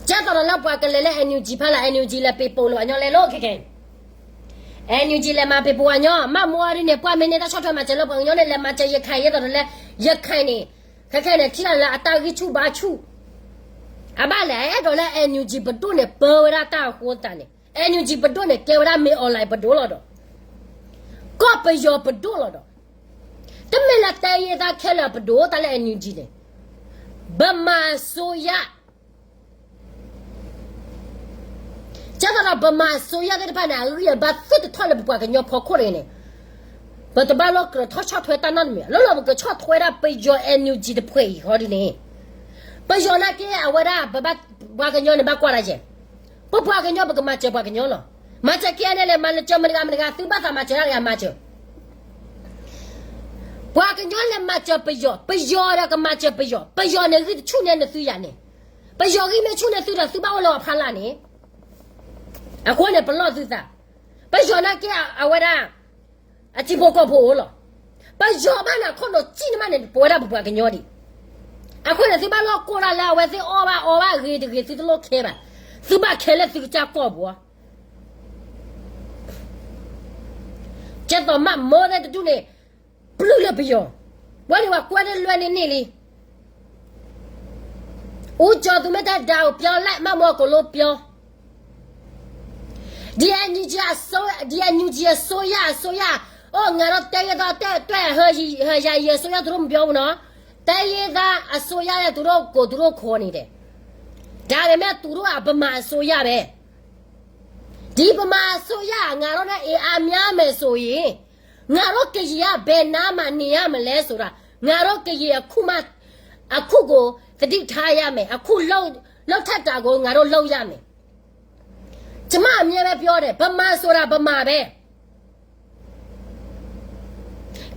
ကဲသိးဒီးလၢပှၤကလဲၤလၢ NUG ဖးလၢ် NUG လဲၤပ့ၤပိာ်လၢပှၤကညီလဲလိာ်ခဲခဲအံၤ, NUG လဲၤမၤပ့ၤပဝးညီ, မၢ်မူအီၤဒ်န့ၣ် ပှၢ်မ့ၢ်န့ၢ်တၢ်ဆီၣ်ထွဲမၤစၢၤလၢပှၤကညီန့ၣ် လဲၤမၤစၢၤ ရခိုင် ယဲသိးဒီးလၢ ရခိုင် န့ၣ်, ခဲခဲန့ၣ် ထံၣ်လၢအတၢ်ဂံၢ်ဆူၣ်ဘါဆူၣ်, အဘၣ်လဲၣ် အဲၣ်ဒိးလၢ NUG ပဒိၣ်န့ၣ် ပၢဝဲဒၣ်တၢ်အဃိသတးန့ၣ် NUG ပဒိၣ်န့ၣ် ကဲဝဲဒၣ်မ့ၢ် online ပဒိၣ်လီၤဒီး ကီၢ်ပယီၤပဒိၣ်လီၤဒီး, တမ့ၢ်လၢတဲယဲသးခဲလၢာ်ပဒိၣ်တၢ်လၢ NUG န့ၣ်, ဗမာအစိုးရ ကဲသိးဒီး ဗမာအစိုးရ သ့ၣ်တဖၣ်န့ၣ် အဂံၢ်အဘါသုတထီၣ်လၢပပှၤကညီဖီခိၣ်တဂ့ၤန့ၣ်, ပတဘၣ်လီၢ်ကြၢးထီၣ်ဆီၣ်ထွဲတၢ်နီတမံၤ, လီၤလီၤပကဆီၣ်ထွဲဒၣ်ပယီၤ NUG တဖုအံၤဃီဒ်န့ၣ်, ပယီၤနာ်က့အဝဲဒၣ် ပှၤကညီန့ၣ်ဘၣ်ကွၢ်တၢ်ယဲၢ်, ပပှၤကညီပကမၤစၢၤပှၤကညီလီၤ, မၤစၢၤ KNLA လဲၣ် မၤလၢကၢမတဂၤမတဂၤ သုဘၣ်သးမၤစၢၤတၢ်တဂၤမၤစၢၤ ပှၤကညီလဲၤမၤစၢၤပယီၤ, ပယီၤဒီးကမၤစၢၤပယီၤ, ပယီၤန့ၣ်ဂံၢ်တဆူၣ်န့ၢ်နသုယၤန့ၣ်, ပယီၤဂံၢ်မ့ၢ်ဆူၣ်န့ၢ်သုဒီးသုဘၣ်အိၣ်လၢအဖီလာ်န့ၣ်, အဃိန့ၣ်ပလီၢ်သုသး, ပယီၤနာ်က့အဝဲဒၣ် အထံဖိကီၢ်ဖိအိၣ်လီၤ, ပယီၤဘၣ်န့ၣ်ခိၣ်နူာ်စံၣ်န့ၢ်မးန့ၣ် ပဝဲဒၣ်ပပှၤကညီဒံး, အဃိန့ၣ် သုဘၣ်လီၢ်ကိၢ်တၢ်လၢအဝဲသ့ၣ်အီၣ်ဘၣ်အီဘၣ်ဂ့ၤတဂ့ၤ သုတလိၣ်ခဲဘၣ်, သုဘၣ်ခဲလၢသုကစၢ်ကီၢ်ပူၤ ကဲသိးမး မ့ၢ်သ့ၣ်တဒူၣ်န့ၣ် ပျုၢ်လၢပယီၤ, ဝဲန့ၣ်ပှၤကွဲန့ၢ်လွဲန့ၢ်န့ၢ်လံ, ဦးကျော်သူမ့ၢ်တဲဒါကိုပြောလိုက် မ့ၢ်မ့ၢ်ကလိပျီ, DNUG အစိုး, DNUG အစိုးရ အစိုးရ, အိၣ် ငါတို့တဲရသား တဲ တွဲ ဟ ယာယီအစိုးရ သူတို့မပြောဘူးနော်, တဲရသားအစိုးရရဲ့ သူတို့ကိုယ်သူတို့ခေါ်နေတယ်, ဒါပေမဲ့ သူတို့က ဗမာအစိုးရပဲ ဒီဗမာအစိုးရက ငါတို့နဲ့ အင်အားများမယ်ဆိုရင် ငါတို့ကရင်က ဘယ်နားမှာနေရမလဲဆိုတာ ငါတို့ကရင်အခုမှ အခုကို သတိထားရမယ်, အခုလုပ်, လုပ်ထက်တာကို ငါတို့လုပ်ရမယ်. ကျမအမြဲပဲပြောတယ်, ဗမာဆိုတာ ဗမာပဲ.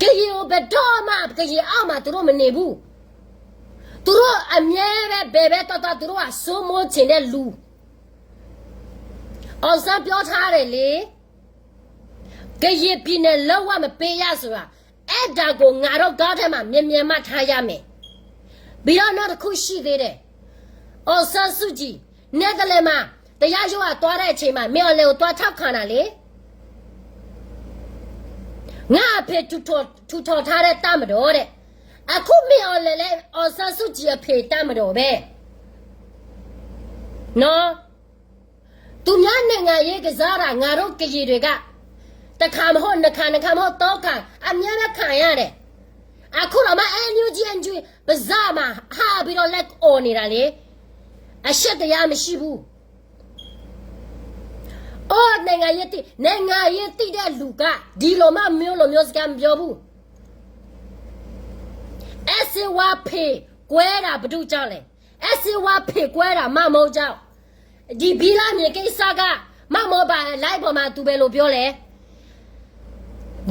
ကရင်ကို ဘယ်တော့မှ ကရင်အောက်မှာ သူတို့မနေဘူး. သူတို့အမြဲပဲ ဘယ်ပဲသွားသွား သူတို့က စိုးမိုးချင်တဲ့လူ. အောင်ဆန်းပြောထားတယ်လေ, ကရင်ပြည်နယ် လုံးဝမပေးရဆိုတာ, အဲ့ဒါကို ငါတို့ ခေါင်းထဲမှာ မြဲမြဲမှတ်ထားရမယ်. ပြီးတော့ နောက်တစ်ခုရှိသေးတယ်. အောင်ဆန်းစုကြည် နယ်သာလန်မှာ တရားရုံးက သွားတဲ့အချိန်မှာ မင်းအောင်လှိုင်ကို သွားထောက်ခံတာလေ. ငါ့အဖေ ထူထောင်, ထူထောင်ထားတဲ့ တပ်မတော်တဲ့. အခု မင်းအောင်လှိုင်လည်း အောင်ဆန်းစုကြည် အဖေ တပ်မတော်ပဲ. နော်. သူများနိုင်ငံရေးကစားတာ ငါတို့ကရင်တွေက တစ်ခါမဟုတ် နှစ်ခါ, နှစ်ခါမဟုတ် သုံးခါ, အမြဲတမ်းခံရတယ်. အခုတော့မှ NUG NUG ပါးစပ်မှာ ဟပ်ပြီးတော့ လက်အော်နေတာလေ. အရှက်တရားမရှိဘူး. အိုး နိုင်ငံရေးသိ, နိုင်ငံရေးသိတဲ့လူက ဒီလိုမှ မျိုးလိုမျိုး စကားမပြောဘူး. အဲးစင်ဝါ ဖေကွဲတာ ဘာကြောင့်လဲ. အဲးစင်ဝါ ဖေကွဲတာ မမိုးကြောင့်. ဒီဘီလာမြေကိစ္စက မမိုး ဗာ live ပေါ်မှာ သူဘယ်လိုပြောလဲ.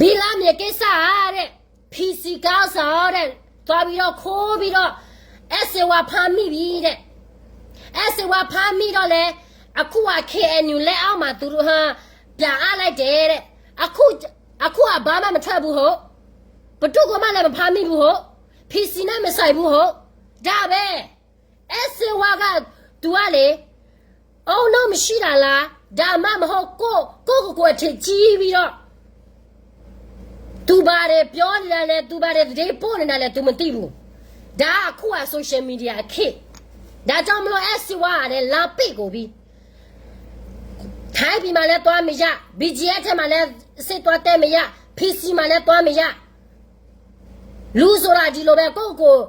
ဘီလာမြေကိစ္စဟာတဲ့ PC ခေါင်းဆောင်တဲ့ သွားပြီးတော့ ခိုးပြီးတော့ အဲးစင်ဝါ ဖမ်းမိပြီတဲ့. အဲးစင်ဝါ ဖမ်းမိတော့လဲ အခုက KNU လက်အောက်မှာ သူတို့ ဟ ပြန်အပ်လိုက်တယ်တဲ့. အခု, အခုက ဘာမှမထွက်ဘူး ဟုတ်. ဘယ်သူ့ကိုမှလည်း မဖမ်းမိဘူး ဟုတ်. PC နဲ့ မဆိုင်ဘူး ဟုတ်. ဒါပဲ. အဲးစင်ဝါက သူကလေ အုံနောက်မရှိတာလား. ဒါမှမဟုတ် ကိုယ့်, ကိုယ့်ကိုယ်ကိုယ် အထင်ကြီးပြီးတော့ သူဘာတွေပြောနေတာလဲ, သူဘာတွေ သတင်းပို့နေတာလဲ သူမသိဘူး. ဒါက အခုက social media အခေတ်. ဒါကြောင့်မလို့ အဲးစင်ဝါကလည်း လမ်းပိတ်ကုန်ပြီ. ထိုင်းပြည်မှာလည်း သွားမရ, BGF ထဲမှာလည်း စစ်သွားတက်မရ, PC မှာလည်း သွားမရ. လူဆိုတာ ဒီလိုပဲ ကိုယ့်ကိုယ်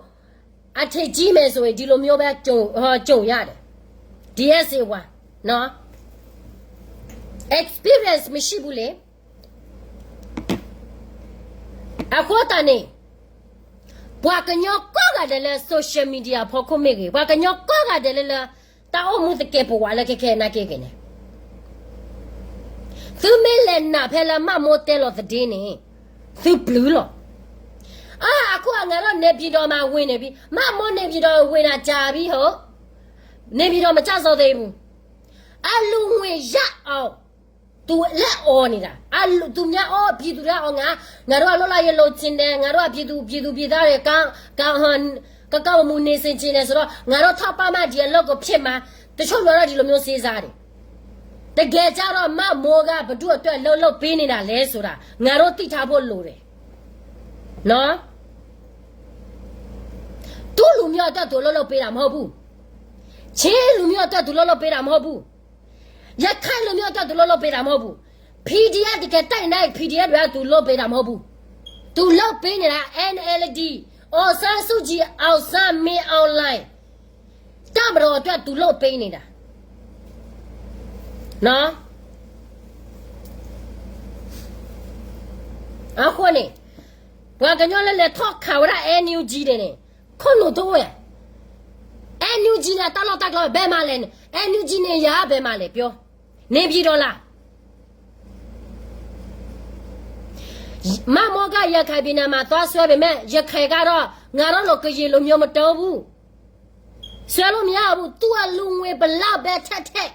အထင်ကြီးမယ်ဆိုရင် ဒီလိုမျိုးပဲ ကြုံ, ကြုံရတယ်. ဒီအဲးစင်ဝါ နော်. Experience မရှိဘူးလေ. အဃိသတးန့ၣ် ပှၤကညီကိးဂၤဒဲးလၢ social media ဖီခိၣ်မ့ၢ်ဂ့ၤ, ပှၤကညီကိးဂၤဒဲးလၢ လၢ တၢ်အိၣ်မူသကဲးပဝးလၢခဲခဲနာ်က့ဂ့ၤန့ၣ် သုမ့ၢ်လဲၤနာ်ဖဲလၢ မမိုးတဲလီၤသဒ့န့ၣ် သုပျုၤလီၤ. အါ, အခုက ငါတို့ နေပြည်တော်မှာ ဝင်နေပြီ. မမိုး နေပြည်တော်ကို ဝင်တာကြာပြီ ဟုတ်. နေပြည်တော် မကျဆုံးသေးဘူး. အလူဝင်ရအောင် သူလက်အော်နေတာ. အလူ, သူများအော် ပြည်သူတွေကအော် ငါ, ငါတို့က လွတ်လပ်ရေး လိုချင်တယ်, ငါတို့က ပြည်သူ, ပြည်သူပြည်သားတွေ ကောင်း, ကောင်း, ကောင်းကောင်းမွန်မွန် နေစေချင်တယ်ဆိုတော့ ငါတို့ ထောက်ပံ့မှ ဒီအလုပ်ကို ဖြစ်မှာ. တချို့လူကတော့ ဒီလိုမျိုး စဉ်းစားတယ်. တကယ်ကြတော့ မမိုးက ဘယ်သူ့အတွက် လုပ်လုပ်ပေးနေတာလဲဆိုတာ ငါတို့သိထားဖို့လိုတယ်နော်. သူ့လူမျိုးအတွက် သူလုပ်လုပ်ပေးတာမဟုတ်ဘူး. ချင်းလူမျိုးအတွက် သူလုပ်လုပ်ပေးတာမဟုတ်ဘူး. ရခိုင်လူမျိုးအတွက် သူလုပ်လုပ်ပေးတာမဟုတ်ဘူး. PDF တကယ်တိုက်နေတဲ့ PDF တွေက သူလုပ်ပေးတာမဟုတ်ဘူး. သူလုပ်ပေးနေတာ NLD, အောင်ဆန်းစုကြည်, အောင်ဆန်း, မင်းအောင်လှိုင် တပ်မတော်အတွက် သူလုပ်ပေးနေတာ. နော်. အဃိန့ၣ် ပှၤကညီလၢလဲၤထီၣ်ခးဝဲဒၣ် NUG န့ၣ်န့ၣ် ခိၣ်နူာ်တအိၣ်ဧါ. NUG န့ၣ် တၢ်လီၢ်တၢ်ကျဲဘယ်မှာလဲ. NUG န့ၣ် ယဘယ်မှာလဲ ပြော. နေပြည်တော်လား. မမိုးက ရခိုင်ပြည်နယ်မှာ သွားစွဲပေမဲ့ ရခိုင်ကတော့ ငါတို့လို ကရင်လူမျိုးမတုံးဘူး. စွဲလို့မရဘူး. သူ့အလူငွေဘယ်လောက်ပဲထည့်ထည့်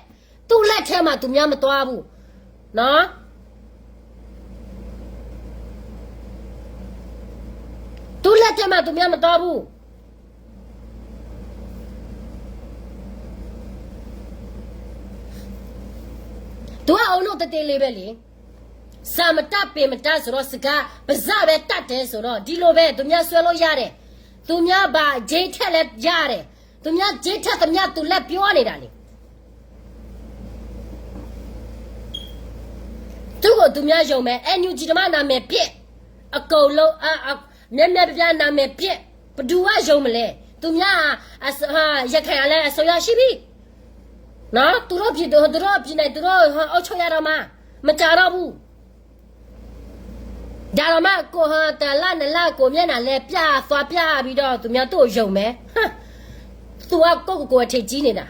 သူ့လက်ထဲမှာ သူများမသွားဘူးနော်. သူ့လက်ထဲမှာ သူများမသွားဘူး. သူက အုံနုတ်တတ့လေးပဲလေ. စာမတတ်ပင်မတတ်ဆိုတော့ စကားပါးစပ်ပဲတတ်တယ်ဆိုတော့ ဒီလိုပဲ သူများစွဲလို့ရတယ်. သူများဘာကြေးထည့်လဲရတယ်. သူများကြေးထည့်သမျှ သူလည်းပြောနေတာလေ. သူ့ကို သူများယုံမယ်. NUG သမား နာမည်ပျက်. အကုန်လုံး အ အ များများပြားပြား နာမည်ပျက်. ဘယ်သူကယုံမလဲ. သူများ အစ ဟာ ရခိုင်ကလည်း အစိုးရရှိပြီနော်. သူတို့ပြည်သူ သူတို့ပြည်နယ် သူတို့ အုပ်ချုပ်ရတော့မှာ မကြာတော့ဘူး. ဒါတောင်မှ ကို ဟို တလါနှစ်လကိုမျက်နှာလဲပြသွားပြပြီးတော့ သူများသူ့ကိုယုံမယ်. ဟမ်, သူကကိုယ့်ကိုယ်ကိုယ်အထင်ကြီးနေတာ.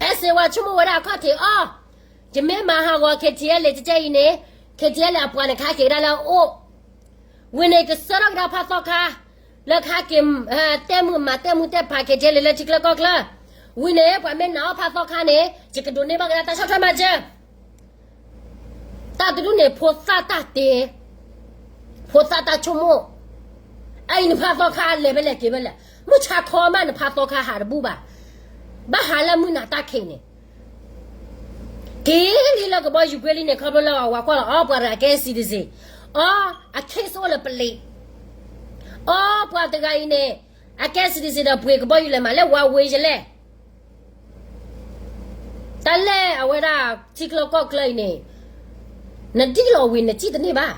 အဲစေဝါ ဆိကမိၣ်ဝဲဒၣ်အခီၣ်ထံးအီၤ, ယမ့ၢ်မၤဟးဂီၤ KTLA ကဲကဲအံၤန့ၣ်, KTLA အပှၤန့ၣ် ကဟဲက့ၤကဒါလၢအအိၣ် ဝံၤန့ၣ် ကဆှၢထီၣ်ကဒါဖးသီခါ, လၢကဟဲက့ၤ တဲမုာ်မၤ တဲမုာ်တဲဖး KTLA လၢထံချၢကီၢ်ချၢ. ဝံၤန့ၣ် ပှၤမ့ၢ်နာ်အီၤဖးသီခါန့ၣ် ယကဒိးန့ၢ်ဘၣ်ကဒါတၢ်ဆီၣ်ထွဲမၤစၢၤ. တၢ်တဒူၣ်န့ၣ် ဖိသၣ်တၢ်တဲ, ဖိသၣ်တၢ်ဆိကမိၣ်. အအံၤ နဖးသီခါလဲၤဖဲလဲၣ်က့ၤဖဲလဲၣ်, မုၢ်ဆါခီမး နဖးသီခါဟးတဘူၣ်ဘၣ်. ဘၣ်ဟးလၢမုၢ်နၤတၢ်ခံးန့ၣ် က့ၤလံလၢကဘီယူၤကွ့လံန့ၣ် ခီဖျိလၢအဝၤကွၢ်လီၤအီၤ ပှၤတဂၤကဲ citizen, အီၤ အ case အိၣ်လၢပလံး, အီၤ ပှၤတဂၤအံၤန့ၣ် အကဲ citizen ဒီးပှ့ၤကဘီယူၤလဲၤမးလၢဝၤဝ့ၤယလဲၣ်. တၢ်လဲၣ်အဝဲဒၣ် ထံချၢကီၢ်ချၢအံၤန့ၣ် နဒ်လီၤဝံၤနစံၣ်တန့ၢ်ဘၣ်.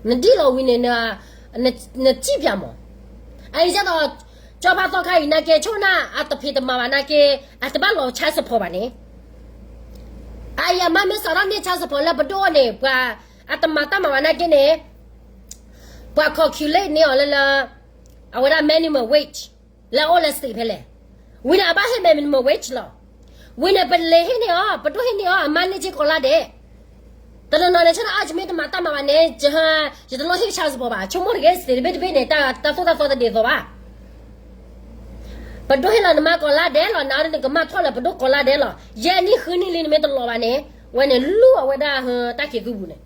နဒ်လီၤဝံၤန့ၣ် နစံၣ်ပၠးမး. အအံၤဒ်သိး ကၠီဖးသီခါအံၤနာ်က့ ဆိၣ်နၢ်အတဖံးတမၤဘၣ်နာ်က့ အတဘၣ်လီၤ child support ဘၣ်န့ၣ်, အအံၤအမါမ့ၢ်စးထီၣ်န့ၢ် child support လၢပဒိၣ်န့ၣ် ပှၤအတမၤတၢ်မၤဘၣ်နာ်က့န့ၣ် ပှၤ calculate န့ၢ်အီၤလၢလၢ အဝဲဒၣ် minimum wage လၢအအိၣ်လၢ state ဖဲလဲၣ်. ဝံၤန့ၣ် အဘၣ်ဟ့ၣ်မဲ minimum wage လီၤ. ဝံၤန့ၣ် ပလဲၤဟ့ၣ်န့ၢ်အီၤ ပဒိၣ်ဟ့ၣ်န့ၢ်အီၤ အမါန့ၢ်က့ၤကိးလါဒဲး. တနီၤနီၤန့ၣ် ဆိၣ်နၢ်အီၤ ယမ့ၢ်တမၤတၢ်မၤဘၣ်န့ၣ် ယတလိၣ်ဟ့ၣ် child support ဘၣ်. ဆိကမိၣ်တဂ့ၤ state တဘ့ၣ်တဘ့ၣ်န့ၣ် တၢ်သိၣ်တၢ်သီတဒ်သိးဘၣ်. ပဒိၣ်ဟ့ၣ်လီၤနမါကိးလါဒဲးလီၤ, နၤဒ်န့ၣ် ကမၢ်ထီၣ်လၢပဒိၣ်ကိးလါဒဲးလီၤ. ယဲၢ်နံၣ်ဃုနံၣ်လံ နမ့ၢ်တလီၤဘၣ်န့ၣ် ဝဲန့ၣ်လူၤအဝဲဒၣ် တၢ်ခံးသူပူၤန့ၣ်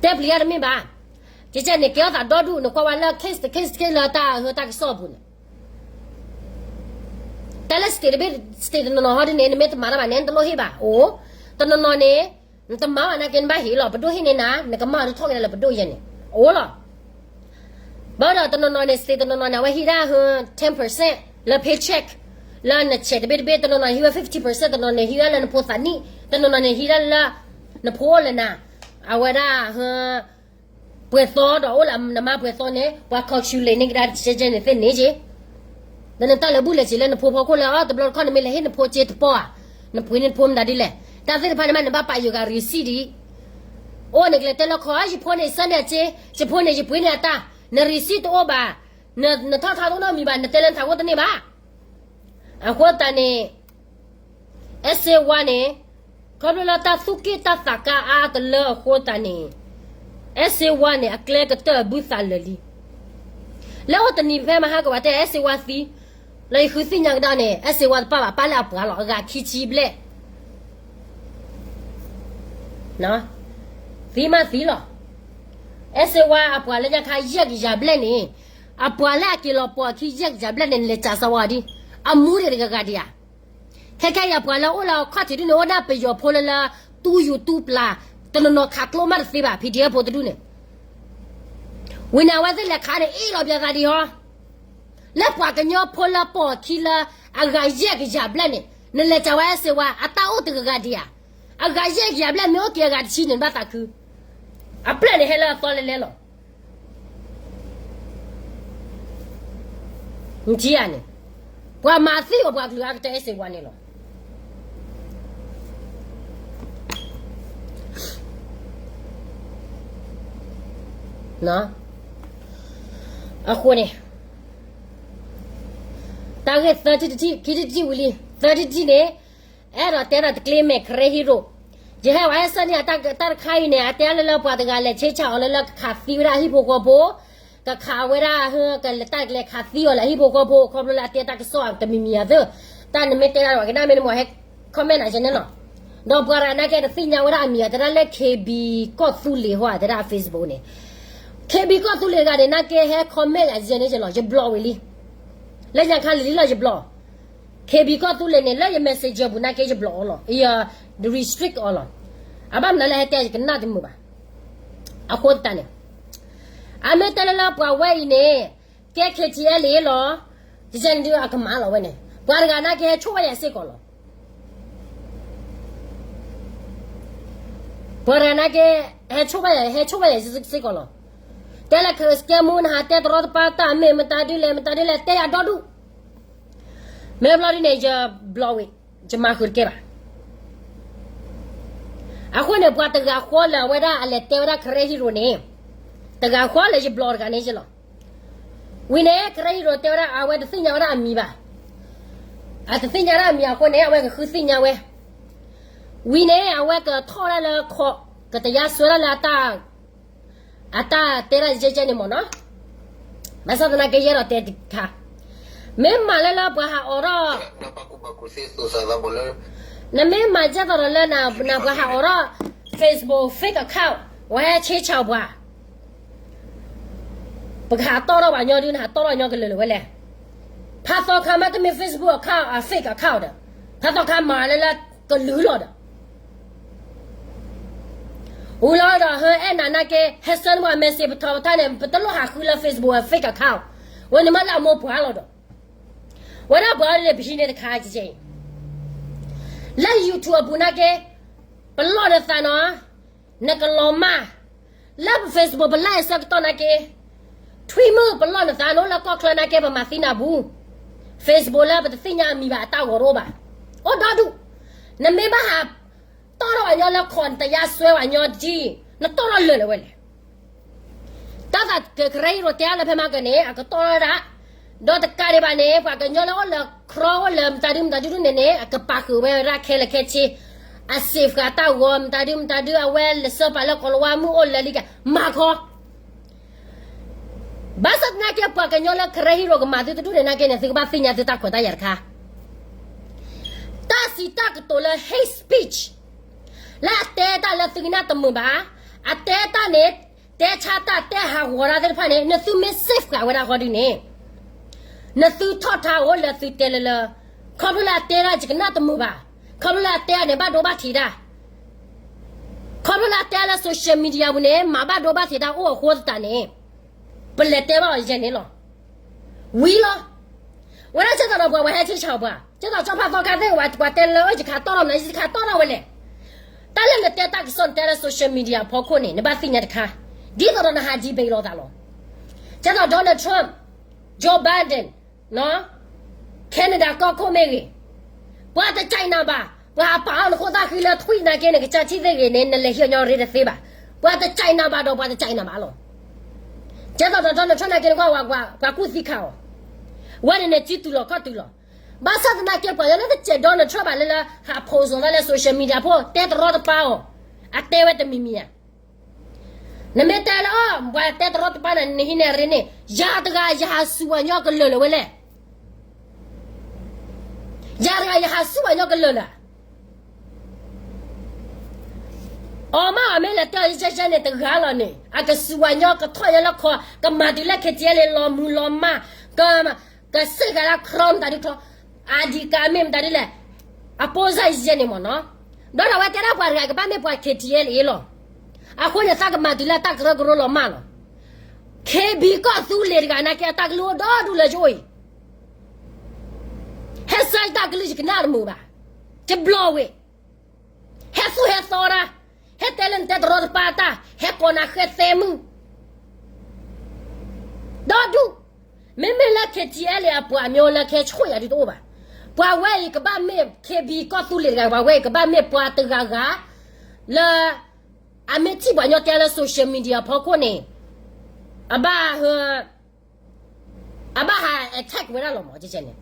တဲပျံၤတၢ်တမ့ၢ်ဘၣ်. ကဲကဲန့ၣ် ကဲထီၣ်သးဒီဒူၣ် နကွၢ်ဝဲလၢ case တ case လၢတၢ်ဟၢတၢ်ကစီၣ်အပူၤန့ၣ် တၢ်လၢ state တဘ့ၣ် state တနီၤနီၤဟီဒ်န့ၣ် နမ့ၢ်တမၤတၢ်ဘၣ်န့ၣ် နတလိၣ်ဟ့ၣ်ဘၣ်. အိၣ်, တနီၤနီၤန့ၣ် နတမၤဘၣ်နာ်က့ နဘၣ်ဟ့ၣ်လီၤ. ပဒိၣ်ဟ့ၣ်န့ၢ်နၤ နကမၢ်အီၤတထီၣ်က့ၤလၢပဒိၣ်ယဲၢ်န့ၣ် အိၣ်လီၤ. ဘၣ်ဒီးတနီၤနီၤန့ၣ် state တနီၤနီၤန့ၣ် အဝဲဟံးဒၣ် ten percent လၢ paycheck လၢန check တဘ့ၣ်တဘ့ၣ်, တနီၤနီၤဟံးဝဲ fifty percent, တနီၤန့ၣ်ဟံးဝဲလၢနဖိသးနံၣ်, တနီၤနီၤန့ၣ်ဟံးဒၣ်လၢ နဖိအိၣ်လၢနၤ, အဝဲဒၣ် ပှဲၤသီဒီးအိၣ်လၢနမါပှဲၤသီန့ၣ် ပှၤ calculate န့ၢ်ကဒါတကဲကဲန့ၣ်သ့ၣ်န့ၣ်က့ၤ. ဒီးနတၢ်လဲၤဘူၣ်လဲၤစံးလၢနဖိဖီခိၣ်လၢ အီၤတဘျီတခီၣ် နမ့ၢ်လဲၤဟ့ၣ်နဖိစ့တပီၢ်ဧါ, နပှ့ၤန့ၢ်နဖိမတၤဒ်လဲၣ်. တၢ်သ့ၣ်တဖၣ်န့ၣ်မး နဘၣ်ပာ်ယိၤဂၤ receipt ဒံး. အိၣ်န့ၣ်ကလဲၤတဲလၢခီ ယဖိန့ၣ် ဆၢန့ၢ်အစ့, ယဖိန့ၣ် ယပှ့ၤန့ၢ်အတၢ်, န receipt တအိၣ်ဘၣ်, နထီၣ်ထါတအိၣ်နီတမံၤဘၣ်, နတဲလၢနထးခိၣ်တန့ၢ်ဘၣ်. အဃိသတးန့ၣ် အဲၣ်စ့ဝါန့ၣ် ခီဖျိလၢတၢ်သူၣ်က့ၣ်တၢ်သးကါအါတလၢအဃိသတးန့ၣ် အဲၣ်စ့ဝါန့ၣ် အကျဲကတၢၢ်အဘုသးလၢာ်လံ. လၢအိၣ်တနံၤဖဲမဟါကဘၣ်တဲအဲၣ်စ့ဝါသံ, လၢယဃုသ့ၣ်ညါကဒါန့ၣ် အဲၣ်စ့ဝါတပၣ်ဘၣ် ပၢ်လၢအပှၤလီၤ အဂၤခံဆံဘျဲၣ် သံမးသံလီၤ. အဲၣ်စ့ဝါအပှၤလၢညါခါယဲၢ်ကယၤဘျဲၣ်န့ၣ် အပှၤလၢအက့ၤလီၤပိာ်အခံယဲၢ်ကယၤဘျဲၣ်န့ၣ် နလဲၤစးစးဝါဒံး, အမူန့ၣ်တဂၤဂၤဒံးဧါ. ခဲခဲအံၤအပှၤလၢအိၣ်လၢအခီၣ်ထံးဒ်န့ၣ် အိၣ်ဒၣ်ပယီၤဖိလၢလၢ တူၢ်ယူၤတူၢ်ပျၢ်, တနီၤနီၤခးကျိမးတသ့ဘၣ် PDF ဖိတဒူၣ်န့ၣ်. ဝံၤန့ၣ်အဝဲသ့ၣ်လဲၤခးန့ၣ် အ့ၣ်လီၤပျဲသးဒံးဟီ လၢပှၤကညီဖိလၢပိာ်အခံလၢ အဂၤယဲၢ်ကယၤဘျဲၣ်န့ၣ် နလဲၤစးဝါအဲၣ်စ့ဝါ အတၢ်အိၣ်တဂၤဂၤဒံးဧါ. အဂၤယဲၢ်ကယၤဘျဲၣ် မ့ၢ်အိၣ်က့ၤအဂၤတဆံန့ၣ် နဘၣ်သးခု. အပျဲၢ်န့ၣ်ဟဲလၢအသီလဲလဲလီၤ. နထံၣ်ဧါန့ၣ်, ပှၤမၤသံအီၤပှၤကလုာ်အါကတၢၢ်အဲၣ်စ့ဝါန့ၣ်လီၤ. အဃိန့ၣ် တၢ်ဂ့ၢ်သၢထံၣ်တထံၣ် ခံထံၣ်တထံၣ်ဝံၤလံ, သၢထံၣ်တထံၣ်န့ၣ် အဲၣ်ဒိးတဲတၢ်တကျ့မဲာ် Karen Hero, ယဟဲဝဲဟဲဆၢန့ၢ်အတၢ်တခါအံၤန့ၣ် အတဲလၢလၢပှၤတဂၤလဲၤဆ့ဆၢအီၤလၢလၢကခးသံဝဲဒၣ်အဟံၣ်ဖိဃီဖိ, ကခးဝဲဒၣ် ကလဲၤတၢ်ကလဲၤခးသံအီၤလၢအဟံၣ်ဖိဃီဖိ ခီဖျိလၢအတဲတၢ်ကစီၣ်တမံၤမံၤအသိး, တၢ်နမ့ၢ်တဲဒၣ်ဝဲကနၣ်မ့ၢ်နမ့ၢ်ဟဲ comment နၤယဲန့ၣ်လီၤ. ဒီးပှၤတဂၤနာ်က့တသ့ၣ်ညါဝဲဒၣ်အမံၤ အတဲဒၣ်လၢ KB ကီၢ်သူလ့ၤဟီ အတဲဒၣ် Facebook န့ၣ်, KB ကီၢ်သူလ့ၤတဂၤန့ၣ် နာ်က့ဟဲ comment ယၤယဲန့ၣ်လီၤ ယ block ဝံၤလံ. လၢညါခါလံၤလံလီၤ ယ block KB ကီၢ်သူလ့ၤန့ၣ် လၢယ messenger ပူၤနာ်က့ယ block အီၤလီၤ, ယ restrict အီၤလီၤ. အဘၣ်မနုၤလၢဟဲတဲယကနၣ်တမုာ်ဘၣ်. အဃိသတးန့ၣ် အမ့ၢ်တဲလၢလၢပှၤဝဲအံၤန့ၣ် ကဲ KTLA လီၤ, တကဲန့ၣ်ဒုးအကမၣ်လီၤဝဲန့ၣ် ပှၤတဂၤနာ်က့ဟဲဆိၣ်ဘၣ်ယၤစ့ၢ်ကီးလီၤ. ပှၤတဂၤနာ်က့ ဟဲဆိၣ်ဘၣ်ယၤ ဟဲဆိၣ်ဘၣ်ယၤစ့ၢ်ကီးလီၤ. တဲလၢ ကဲမူ နဟးတဲတရီတပါတၢ်မ့ၢ်မတၤဒ်လဲၣ် မတၤဒ်လဲၣ် တဲယၤဒီဒူၣ်. မ့ၢ်ဘျီဒ်န့ၣ် ယ block ဝံၤ, ယမၤဃုာ်တကဲဘၣ်. အဃိန့ၣ် ပှၤတဂၤဃီလၢအဝဲဒၣ်အလဲၤတဲဝဲဒၣ် Karen Hero န့ၣ်, တဂၤဃီလၢယ block တဂၤန့ၣ်ယလီၤ. ဝံၤန့ၣ် Karen Hero တဲဝဲဒၣ် အဝဲတသ့ၣ်ညါဝဲဒၣ်အမံၤဘၣ်. အတသ့ၣ်ညါဒၣ်အမံၤအဃိန့ၣ် အဝဲကဃုသ့ၣ်ညါဝဲ. ဝံၤန့ၣ် အဝဲကထီၣ်ဒၣ်လၢ court, ကတရားစွဲဒၣ်လၢ အတၢ်တဲဒၣ်ယဲကဲန့ၣ်မ့ၢ်နီၤ. ဘၣ်ဆၣ်သနာ်က့ယအဲၣ်ဒိးတဲတခါ, မ့ၢ်မၤလၢလၢပှၤဟးအိးထီၣ် နမ့ၢ်မၤကဲသိးဒီးလၢနပှၤဟးအိးထီၣ် Facebook fake account ဝဲဆ့ဆၢပှၤ, ပကဟးတီၢ်ထီၣ်ပှၤညီဒုး နဟးတီၢ်ထီၣ်ညီကလုာ်လၢၤဝဲလဲၣ်. ဖးသီခါမ့တမ့ၢ် Facebook account အ fake account ဒီး ဖးသီခါမၤလၢလၢကလုာ်လီၤဒီး ဝံၤလီၤဒီး ဟဲအဲၣ်နၤနာ်က့ ဟဲဆှၢနမ့ၢ် message ပထီပထါန့ၣ် ပတလိၣ်ဟးဃုလၢ Facebook fake account, ဝဲန့ၣ်မ့ၢ်လၢအမိၢ်ပှၢ်လီၤဒီး, ဝဲဒၣ်ပှၤန့ၣ်ပဟံးန့ၢ်တခါကဲအံၤ, လၢ YouTube အပူၤနာ်က့ ပလီၢ်နသးနီၤ, နကလီၤမၢ်, လၢပ Facebook ပ live အဆၢကတီၢ်နာ်က့ ထွံၣ်မုၣ် ပလီၢ်နသးနီၤ လၢကီၢ်ချၢနာ်က့ ပမၤသံနၤဘူး, Facebook လၢပတသ့ၣ်ညါအမံၤဘၣ် အတၢ်ဂီၤတအိၣ်ဘၣ်, အိၣ်ဒီဒူၣ်, နမ့ၢ်ဘၣ်ဟး တီၢ်ထီၣ်ပှၤညီလၢ court တရားစွဲပှၤညီဒ်, နတီၢ်ထီၣ်လၢာ်လၢၤဝဲလဲၣ်. တၢ်သးကရၢဟံၣ်ရိၤတဲလၢဖဲမၤကန့ၣ် အကတီၢ်ထီၣ်ဒၣ်, ဒီးတကးဒံးဘၣ်န့ၣ် ပှၤကညီလၢအိၣ်လၢ ခရီ အိၣ်လၢမတၤဒုမတၤဒုန့ၣ်န့ၣ် အကပာ်ဃုာ်ဝဲဒၣ်ခဲလၢာ်ခဲဆ့, အ safeguard တၢ်ဂီၤ မတၤဒုမတၤဒု အဝဲလဲၤစၢပာ်လၢကီၤလၤဝါမုၢ်အိၣ်လၢာ်လံက မၤခီ ဘၣ်ဆၣ်သနာ်က့ ပှၤကညီလၢကရၢဟံၣ်ရိၤကမၤသုတဒူၣ်န့ၣ်နာ်က့န့ၣ် သုကဘၣ်သ့ၣ်ညါသုတၢ်ခွဲးတၢ်ယာ်တခါ, တၢ်စံးတၢ်ကတိၤလၢ hate speech, လၢအတဲတၢ်လၢသုကနၣ်တမုာ်ဘၣ်, အတဲတၢ်န့ၣ်, တဲဆါတၢ် တဲဟးဂီၤတၢ်သ့ၣ်တဖၣ်န့ၣ် နသုမ့ၢ် safeguard ဝဲဒၣ်ဃီဒ်န့ၣ်, နသုထီၣ်ထါအိၣ်လၢသုတဲလၢလၢ, ခီဖျိလၢအတဲဒၣ်ယကနၣ်တမုာ်ဘၣ်, ခီဖျိလၢအတဲန့ၣ် ဘၣ်ဒိဘၣ်ထံးတၢ် ခီဖျိလၢအတဲလၢ social media ပူၤန့ၣ် မၤဘၣ်ဒိဘၣ်ထံးတၢ်အိၣ်အဃိသတးန့ၣ်, ပလဲၤတဲဘၣ်အီၤယဲန့ၣ်လီၤ. ဝံၤလီၤ. ဝဲဒၣ်ကဲသိးဒီးပှၤဝဲဟဲဆ့ဆၢပှၤ, ကဲသိးကၠီဖးသီခါသ့ၣ် ပှၤတဲလၢအၢ ယကခးတီၢ်ထီၣ်မနုၤ ယကခးတီၢ်ထီၣ်ဝဲလဲၣ်. တၢ်လၢနတဲတၢ်ကစီၣ် နတဲလၢ social media အဖီခိၣ်န့ၣ် နဘၣ်သ့ၣ်ညါတခါ, ဒ်သိးဒီးနဟး debate လိာ်သးလီၤ. ကဲသိး Donald Trump, Joe Biden, Canada ကီၢ်ခိၣ်မ့ၢ်ဂ့ၤ, ပှၤတကနၣ်ဘၣ်, ပှၤဟးပာ်အီၤနခိၣ်သၣ်ဃံလၢထွံၣ်နာ်က့န့ၣ် ကစၢ်ထံၣ်သ့ၣ်ဂ့ၤန့ၣ် နလဲၤဟံးအီၤညီရ့တသ့ဘၣ်, ပှၤတကနၣ်ဘၣ်ဒီးပှၤတကနၣ်ဘၣ်လီၤ. ကဲသိးဒီး Donald Trump နာ်က့န့ၣ် ပှၤကူၣ်သံခးအီၤ, ဝဲန့ၣ်န့ၣ် စုတုၤလီၤခီၣ်တုၤလီၤ. ဘၣ်ဆၣ်သနာ်က့ ပှၤကညီလၢတစဲး Donald Trump ဘၣ်လၢလၢ ဟး post သးလၢ social media ဖိ တဲတရီတပါအီၤ, အတဲဝဲတမံၤမံၤဧါ. နမ့ၢ်တဲလၢအီၤ ပှၤတဲတရီတပါန့ၣ် နဟံးန့ၢ်ရ့န့ၣ်, ယၤတဂၤယဟးဆူၣ်ပှၤညီကလၢာ်လၢၤဝဲလဲၣ်. ယၤတဂၤယဟးဆူၣ်ပှၤညီကလၢာ်လၢၤဧါ. အီၣ်မးအီၣ်မ့ၢ်လဲၤတဲအီၤယကဲကဲန့ၣ် တဂၤလီၤန့ၣ် အကစူၢ်ဝဲညီ ကထီၣ်ညီလၢခီ ကမၤတုၤလၢ KTLA လီၤမုၢ်လီၤမၢ် က ကစ့ၢ်ကီးလၢ ခရီမတၤဒုခီ အဒံကၤမ့ၢ်မတၤဒုလဲၣ် အပိစၢ်ယကဲန့ၣ်မ့ၢ်နီၤ ဒီးဒီးဝဲတဲဒၣ်ပှၤတဂၤကဘၣ်မ့ၢ်ပှၤ KTLA လီၤ အဃိန့ၣ် သးကမၤတုၤလၢတၢ်ကရၢကရိလီၤမၢ်လီၤ KB ကီၢ်သူလ့ၤတဂၤနာ်က့ အတၢ်ကလုၢ်အိၣ်ဒီဒူၣ်လၢယအိၣ်အံၤ ဟဲစၢတၢ်ကလုၢ်ယကနၣ်တမုာ်ဘၣ် တဘျီဝဲ ဟဲသူၣ်ဟဲသီတၢ် ဟဲတဲလၢနတဲတရီတပါတၢ် ဟဲကိးနၤဃဲသဲမုၢ် ဒီဒူၣ် မ့မ့ၢ်လၢ KTLA အပှၤမ့ၢ်လၢခဲဆှိၣ်ယၤဒုတအိၣ်ဘၣ် ပှၤဝဲအံၤကဘၣ်မ့ၢ် KB ကီၢ်သူလ့ၤတဂၤ ပှၤဝဲအံၤကဘၣ်မ့ၢ်ပှၤတဂၤဂၤ လၢ အမ့ၢ်ထံၣ်ပှၤညီတဲလၢ social media ဖီခိၣ်န့ၣ် အဘၣ် အဘၣ်ဟး attack ဝဲဒၣ်လီၤမး ကဲကဲန့ၣ်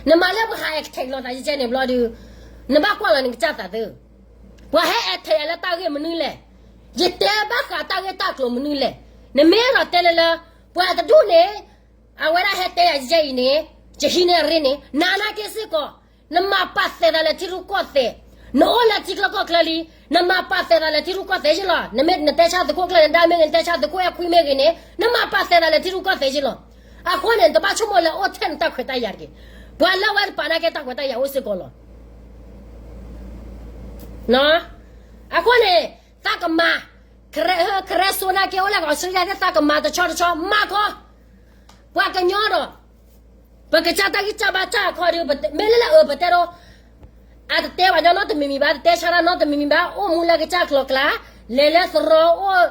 နမၤလၢပှၤဟး attack လီၤသး ကဲကဲန့ၣ်ဘျီဒုး နဘၣ်ကွၢ်လီၤနကစၢ်သးသၢ ပှၤဟဲ attack ယၤလၢတၢ်ဂ့ၢ်မနုၤလဲၣ် ယတဲဘၣ်ဃးတၢ်ဂ့ၢ်တၢ်ကျိၤမနုၤလဲၣ် နမ့ၢ်အဲၣ်ဒိးတဲလၢလၢ ပှၤတဒူၣ်န့ၣ် အဝဲဒၣ်ဟဲတဲယၤကဲအံၤန့ၣ် ယဟံးန့ၢ်အရ့န့ၣ် နၤနာ်က့စ့ၢ်ကီး နမၤပာ်သဲးသးလၢထံရူၢ်ကီၢ်သဲး နအိၣ်လၢထံချၢကီၢ်ချၢလံ နမၤပာ်သဲးသးလၢထံရူၢ်ကီၢ်သဲးယ့ၢ်လီၤ နမ့ၢ်နတဲဆါသုးခိၣ်ကျၢၢ်နဒါမ့ၢ်ဂ့ၤ နတဲဆါသုးခိၣ်အဲၣ်ခွံမ့ၢ်ဂ့ၤန့ၣ် နမၤပာ်သဲးသးလၢထံရူၢ်ကီၢ်သဲးယ့ၢ်လီၤ အဃိန့ၣ် နတဘၣ်ဆိကမိၣ်လၢအိၣ်ထဲနတၢ်ခွဲးတၢ်ယာ်တဂ့ၤ ပှၤလၢအဝဲတပာ်နာ်က့တၢ်ခွဲးတၢ်ယာ်အိၣ်စ့ၢ်ကီးလီၤ အဃိန့ၣ် သးကမၤ ခရဲစိနာ်က့အိၣ်လၢကီၢ်အီစထြ့လယါသ့ၣ် သးကမၤတဆီတဆီ မၤခီ ပှၤကညီဒီး ပကစၢ်တၢ်ဂံၢ်စၢ်ဘါစၢ်အခီဒီး မ့ၢ်လၢလၢအပတဲဒီး အတတဲပှၤညီနီတမံၤမံၤဘၣ် တတဲဆါတၢ်နီတမံၤမံၤဘၣ် အိၣ်မူလၢကစၢ်ကျိၤကျါ လဲၤလၢသရိာ်အိၣ်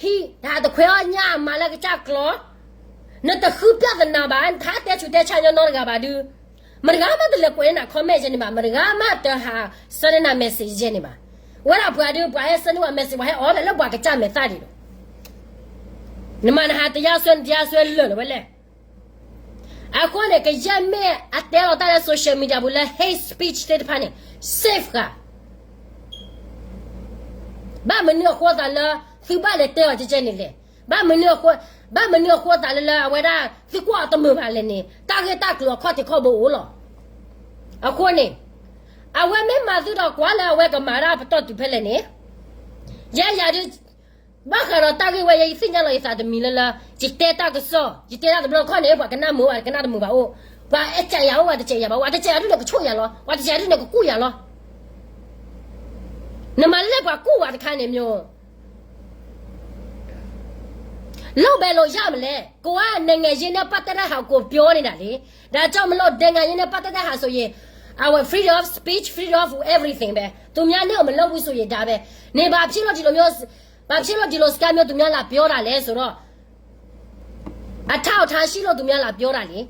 ဟံၣ် တၢ်တခွဲးအီၣ်ညၣ်အမၤလၢကစၢ်ကျိၤ နတဃုပြဿနာဘၣ် နတဟးတဲဆူးတဲဆါညီနီတဂၤဘၣ်ဒုး မတဂၤမးတလဲၤကွဲးန့ၢ်နၤ comment ယဲန့ၣ်ဘၣ် မတဂၤမးတဟးဆှၢန့ၢ်နၤ message ယဲန့ၣ်ဘၣ် ဝဲဒၣ်ပှၤဒုး ပှၤဟဲဆှၢန့ၢ်ဝဲ message ပှၤဟဲအီၣ်ဖဲလၢပှၤကစၢ်မဲာ်သၣ်ဒံးဒီး နမၤနဟးတရားစွဲ နတရားစွဲလၢာ်လၢၤဝဲလဲၣ် အဃိန့ၣ် ကယဲၢ်မ့ၢ်အတဲလီၤတၢ်လၢ social media ပူၤလၢ hate speech သ့ၣ်တဖၣ်န့ၣ် safe ဃာ် ဘၣ်မနုၤအဃိသးလၢ သုဘၣ်လဲၤတဲအီၤကဲကဲန့ၣ်လဲၣ် ဘၣ်မနုၤအဃိ ဘၣ်မနုၤအဃိသးလၢလၢအဝဲဒၣ် သုကွၢ်အီၤတမုာ်ဘၣ်လဲၣ်န့ၣ် တၢ်ဂ့ၢ်တၢ်ကျိၤအခီၣ်ထံးခီၣ်ဘိအိၣ်လီၤ အဃိန့ၣ် အဝဲမ့ၢ်မၤသုဒီးကွၢ်လၢအဝဲကမၤဒၣ်ပတီၢ်တုၤဖဲလဲၣ်န့ၣ် ယဲယၤဒုး ဘၣ်ဃးဒီးတၢ်ဂ့ၢ်ဝဲ ယဲယသ့ၣ်ညါလီၤယသးတမံၤလၢလၢ ယတဲတၢ်ကစီၣ် ယတဲတၢ်တဘျီတခီၣ်န့ၣ် ပှၤကနၣ်မုာ်ဘၣ် ကနၣ်တမုာ်ဘၣ်အိၣ် ပှၤအဲၣ်ကးယၤအိၣ် ပှၤတစဲးယၤဘၣ် ပှၤတစဲးယၤဒုးန့ၣ်ကဆိၣ်ယၤလီၤ ပှၤတစဲးယၤဒုးန့ၣ်ကကူၣ်ယၤလီၤ နမၤလၢပှၤကူၣ်ဝဲတခါန့ၣ် မျိုး လုပ်ပဲလုပ်ရမယ်လဲ ကိုကနိုင်ငံရေးနဲ့ပတ်သက်တဲ့ဟာကိုပြောနေတာလေ ဒါကြောင့်မလို့နိုင်ငံရေးနဲ့ပတ်သက်တဲ့ဟာဆိုရင် our freedom of speech freedom of everything ပဲ သူများနဲ့မလုပ်ဘူးဆိုရင်ဒါပဲ နေဘာဖြစ်လို့ဒီလိုမျိုးဘာဖြစ်လို့ဒီလိုစကားမျိုးသူများလာပြောတာလဲဆိုတော့အထောက်အထားရှိလို့သူများလာပြောတာလေ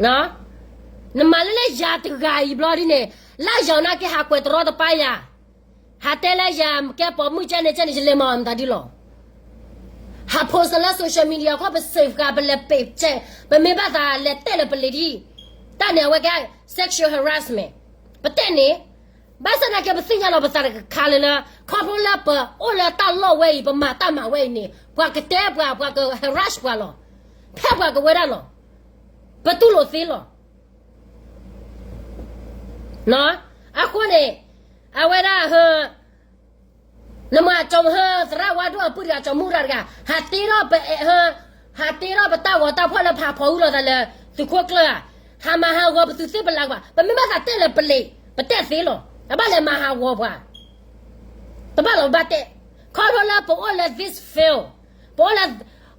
နော် နမၤလၢလၢယၤတဂၤအံၤဘျီဒ်န့ၣ် လၢယၤနာ်က့ဟးကွဲးတရီတပါယၤ ဟးတဲလၢယၤကဲပိာ်မုၣ်ကဲန့ၣ်ကဲန့ၣ် ယလဲၤမၤအီၤမတၤဒုလီၤ ဟး post လၢ social media ခီ ပ save ဃာ် ပလဲၤပ့းကဲ ပမ့ၢ်ဘၣ်သးလဲၤတဲလၢပလံၤဒ် တၢ်န့ၣ်အဝဲကဲ sexual harassment ပတဲန့ၣ် ဘၣ်ဆၣ်သနာ်က့ပသ့ၣ်ညါလီၤပသးတခါလၢလၢ ခီဖျိလၢပအိၣ်လၢတၢ်လီၢ်ဝဲအံၤ ပမၤတၢ်မၤဝဲအံၤန့ၣ် ပှၤကတဲပှၤ ပှၤက harass ပှၤလီၤ ဖဲပှၤကဝဲဒၣ်လီၤ ပတူၢ်လိာ်သ့လီၤ အဃိန့ၣ် အဝဲဒၣ် နမၤကၠီၤဟၢ သရၣ်ဝါဒိၣ်အပုၢ်တဂၤ ကၠီၤမူရၤတဂၤ ဟးတ့ထီၣ်ပအဲၣ်ဟၢ ဟးတ့ထီၣ်ပတၢ်ဂီၤတၢ်ဖီၣ်လၢဖးဖီအူလီၤသးလၢ သုးခိၣ်ကျၢၢ်ဧါ ဟးမၤဟးဂီၤပသုးသ့ၣ်ပလၢ်ကွၢ် ပမ့ၢ်ဘၣ်သးတဲလၢပလံၤ ပတဲသ့လီၤ အဘၣ်လဲၤမၤဟးဂီၤပှၤ တဘၣ်လီၤဘၣ်တဲ ခီဖျိလၢပအိၣ်လၢ this field ပအိၣ်လၢ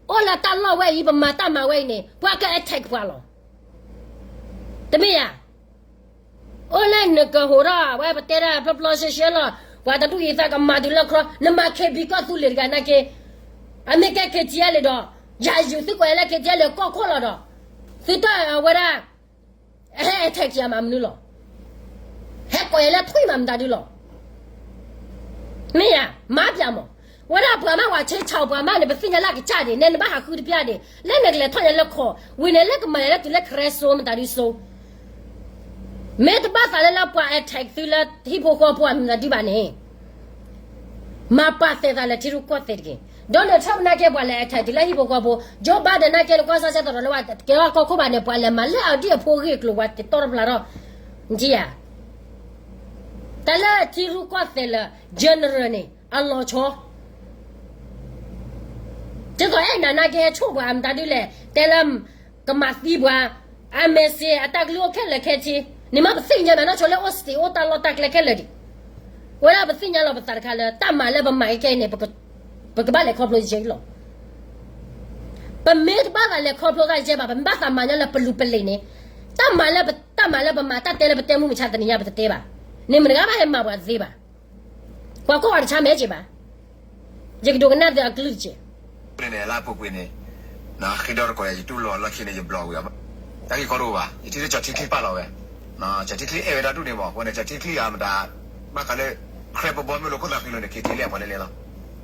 အိၣ်လၢတၢ်လီၢ်ဝဲအံၤ ပမၤတၢ်မၤဝဲအံၤန့ၣ် ပှၤက attack ပှၤလီၤ တမ့ၢ်ဧါ အိၣ်လၢနကဟူးထီၣ် အဝဲပတဲဒၣ်ပျီပျီရှဲရှဲလီၤ ပှၤတဒူၣ်အံၤသးကမၤတုၤလၢခီ နမၤ KB ကီၢ်သူလ့ၤတဂၤနာ်က့ အမ့ၢ်ကဲ KTLA ဒီး ယၤယုာ်သုကိးယၤလၢ KTLA ကီၢ်ခိၣ်လီၤဒီး သုတၢ်အဝဲဒၣ် ဟဲ attack ယၤမးမနုၤလီၤ ဟဲကိးယၤလၢထွံၣ်မးမတၤဒုလီၤ မ့ၢ်ဧါ မၤပျၢ်မး ဝဲဒၣ်ပှၤမး ဝဲဆ့ဆၣ်ပှၤမးန့ၣ် ပသ့ၣ်ညါလၢအကစၢ်ဒံး နဲနဘၣ်ဟးဃုတပျၢ်ဒံး လၢနကလဲၤထီၣ်ညါလၢခီ ဝံၤန့ၣ်လၢကမၤညါလၢတုၤလၢခရဲစိမတၤဒုစိ မ့ၢ်တဘၣ်သးလၢလၢပှၤ attack သုလၢဟံၣ်ဖိဃီဖိအမတၤဒုဘၣ်န့ၣ် မၤပာ်သဲးသးလၢထံရူၢ်ကီၢ်သဲးတက့ၢ်. Donald Trump နာ်က့ ပှၤလဲၤ attack တုၤလၢဟံၣ်ဖိဃီဖိ, Joe Biden နာ်က့ နကွၢ်စၢ်စဲသရီးလၢပှၤတကဲထီၣ်ကီၢ်ခိၣ်ဘၣ်န့ၣ် ပှၤလဲၤမၤလၢအဒံၣ်အဖိအဂ့ၢ်အကျိၤ ပှၤတတီတဖျါထီၣ်, နထံၣ်ဧါ. တၢ်လၢထံရူၢ်ကီၢ်သဲးလၢ general န့ၣ် အလီၤဆီ ဒ်သိးအဲၣ်နၤနာ်က့ဟဲဆိၣ်ပှၤမတၤဒ်လဲၣ်, တဲလၢ ကမၤသံပှၤ, အမဲာ်စ့ အတၢ်ကလုၢ်အိၣ်ခဲလၢာ်ခဲဆ့, န့ၣ်မ့ၢ်ပသ့ၣ်ညါမးနီၢ်ဆိလၢအိၣ်စတ့အိၣ်တၢ်လီၢ်တၢ်ကျဲခဲလၢာ်ဒံး, ဝဲဒၣ်ပသ့ၣ်ညါလီၤပသးတခါလၢ တၢ်မၤလၢပမၤကဲကဲအံၤန့ၣ် ပကဘၣ်လဲၤခီဖျိယဲလီၤ. ပမ့ၢ်တဘၣ်သးလဲၤခီဖျိသးယဲဘၣ်, ပမ့ၢ်ဘၣ်သးမၤညီလၢပလူၤပလ့ၤန့ၣ်, တၢ်မၤလၢပ, တၢ်မၤလၢပမၤ တၢ်တဲလၢပတဲမုၢ်မဆါတနံၤညါပတတဲဘၣ်. န့ၣ်မတဂၤဘၣ်ဟဲမၤပှၤသ့ဘၣ်. ပှၤကိးဂၤတဆါမဲာ်က့ၤဘၣ်. ယကဒိကနၣ်သုအကလုၢ်တက့ၢ်. န့ၣ်န့ၣ် လၢအပူၤကွံာ်န့ၣ်, ဃ့ဒီတကိးယၤ ယတူၢ်လိာ်အလီၢ်ခံန့ၣ် ယဘျီဝံၤအီၤ, တၢ်ဂ့ၢ်ကီတအိၣ်ဘၣ်, ယထံၣ်လၢကၠီၤထံချံပာ်လီၤဝဲ, ကၠီၤထံချံအဲၣ်ဝဲဒၣ်ဒူၣ်န့ၣ်မး, အဃိန့ၣ် ကၠီၤထံချံအမတၤ, ဘၣ်ဃးလၢ ခရၢပဘီမုၢ်လိာ်ခိၣ်သးဃံလိာ်န့ၣ် က့ၤထံၣ်လၢပှၤလဲၤလဲၤလီ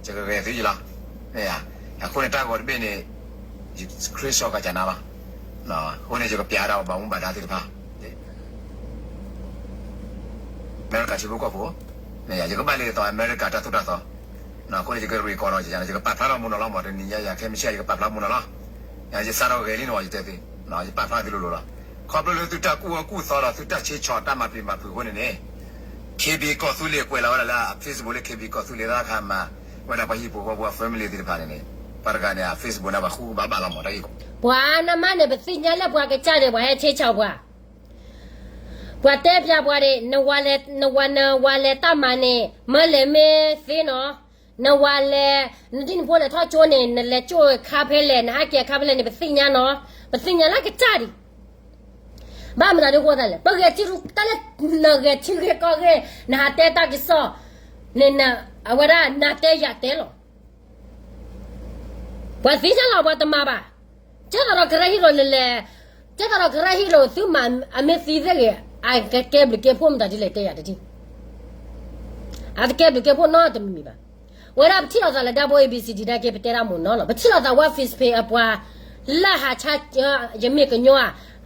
ၤ, ယကဂဲၤသုယလီၤ, မ့ၢ်ဧါ, အဃိန့ၣ်တၢ်ဂီၤတဘ့ၣ်န့ၣ်, ယ screenshot ကကနၤလီၤ, အဃိန့ၣ် ယကပျးဒၣ်ပှၤဘၣ်မူဘၣ်ဒါသ့ၣ်တဖၣ် အမဲရကၤထံဖိကီၢ်ဖိ, ယကဘၣ်လဲၤဒ်သိးအမဲရကၤတၢ်သိၣ်တၢ်သီ, အဃိန့ၣ် ယက record ဒီး ယကပာ်ဖျါထီၣ်မူနီၤလီၤမး, တနံၤညါယၤခဲမုၢ်ဆ့ၣ် ယကပာ်ဖျါမူနီၤလီၤ, ယစးထီၣ်ဂဲၤလံန့ၣ်မး ယတဲသု, ယပာ်ဖျါသုလိၤလိၤလီၤ, ခီဖျိလၢသုတၢ်ကူၣ်အၢကူၣ်သီဒီး သုတၢ်ဆ့ဆီၣ်တၢ်မၤပျံၤမၤဖုးအဃိန့ၣ်န့ၣ်, KB ကီၢ်သူလ့ၤကွဲးလီၤဝဲဒၣ်လၢအ Facebook လၢ KB ကီၢ်သူလ့ၤသၢခါမး, ဝဲဒၣ်ပှၤဟံၣ်ဖိဃီဖိအ family သ့ၣ်တဖၣ်န့ၣ်န့ၣ်, ပှၤတဂၤန့ၣ် အ Facebook န့ၣ် ပှၤဃူဘၣ်ဘၣ်လီၤမး တၢ်ဂ့ၢ်ကီ, ပှၤနမါန့ၣ် ပသ့ၣ်ညါလၢပှၤကစၢ်န့ၣ် ပှၤဟဲဆ့ဆီၣ်ပှၤ ပှၤတဲပျးပှၤန့ၣ်, နဝၤလဲၤတၢ်မၤန့ၣ် မၢလဲၤမ့ၢ်သ့နီၤ, နဝၤလဲၤ, နဒ်နဖိလဲၤထီၣ်ကၠိန့ၣ် နလဲၤကၠိခါဖဲလဲၣ်, နဟးက့ၤခါဖဲလဲၣ်န့ၣ် ပသ့ၣ်ညါနီၤ, ပသ့ၣ်ညါလၢကစၢ်ဒံး, ဘၣ်မတၤဒ်ဃိသးလဲၣ်, ပဂဲၤထံရူၢ်တၢ်လၢ, နဂဲၤထံဂဲၤကီၢ်ဂ့ၢ်, နဟးတဲတၢ်ကစီၣ်, န့ၣ်, အဝဲဒၣ်နၤတဲယၤတဲလီၤ ပှၤသံတၢ်လီၤပှၤတမၤဘၣ်, ကဲသးဒီးကရၢဟံၣ်ရိၤလဲၤလဲၤ, ကဲသးဒီးကရၢဟံၣ်ရိၤသုမၤအမ့ၢ်သံသ့ၣ်ဂ့ၤ, အကကဲဘျုးကဲဖှိၣ်မတၤဒ်လဲၣ်တဲယၤတထံၣ်, အတကဲဘျုးကဲဖှိၣ်နီတမံၤမံၤဘၣ်, ဝဲဒၣ်ပထံၣ်လိာ်သးလၢဒၣ်ဘိ A B C D နာ်က့ ပတဲတၢ်မ့ၢ်နီၤလီၤ, ပထံၣ်လိာ်သးဝဲ Facebook အပှၤ, လၢဟးဆါ, ယမ့ၢ်ကညီဧါ,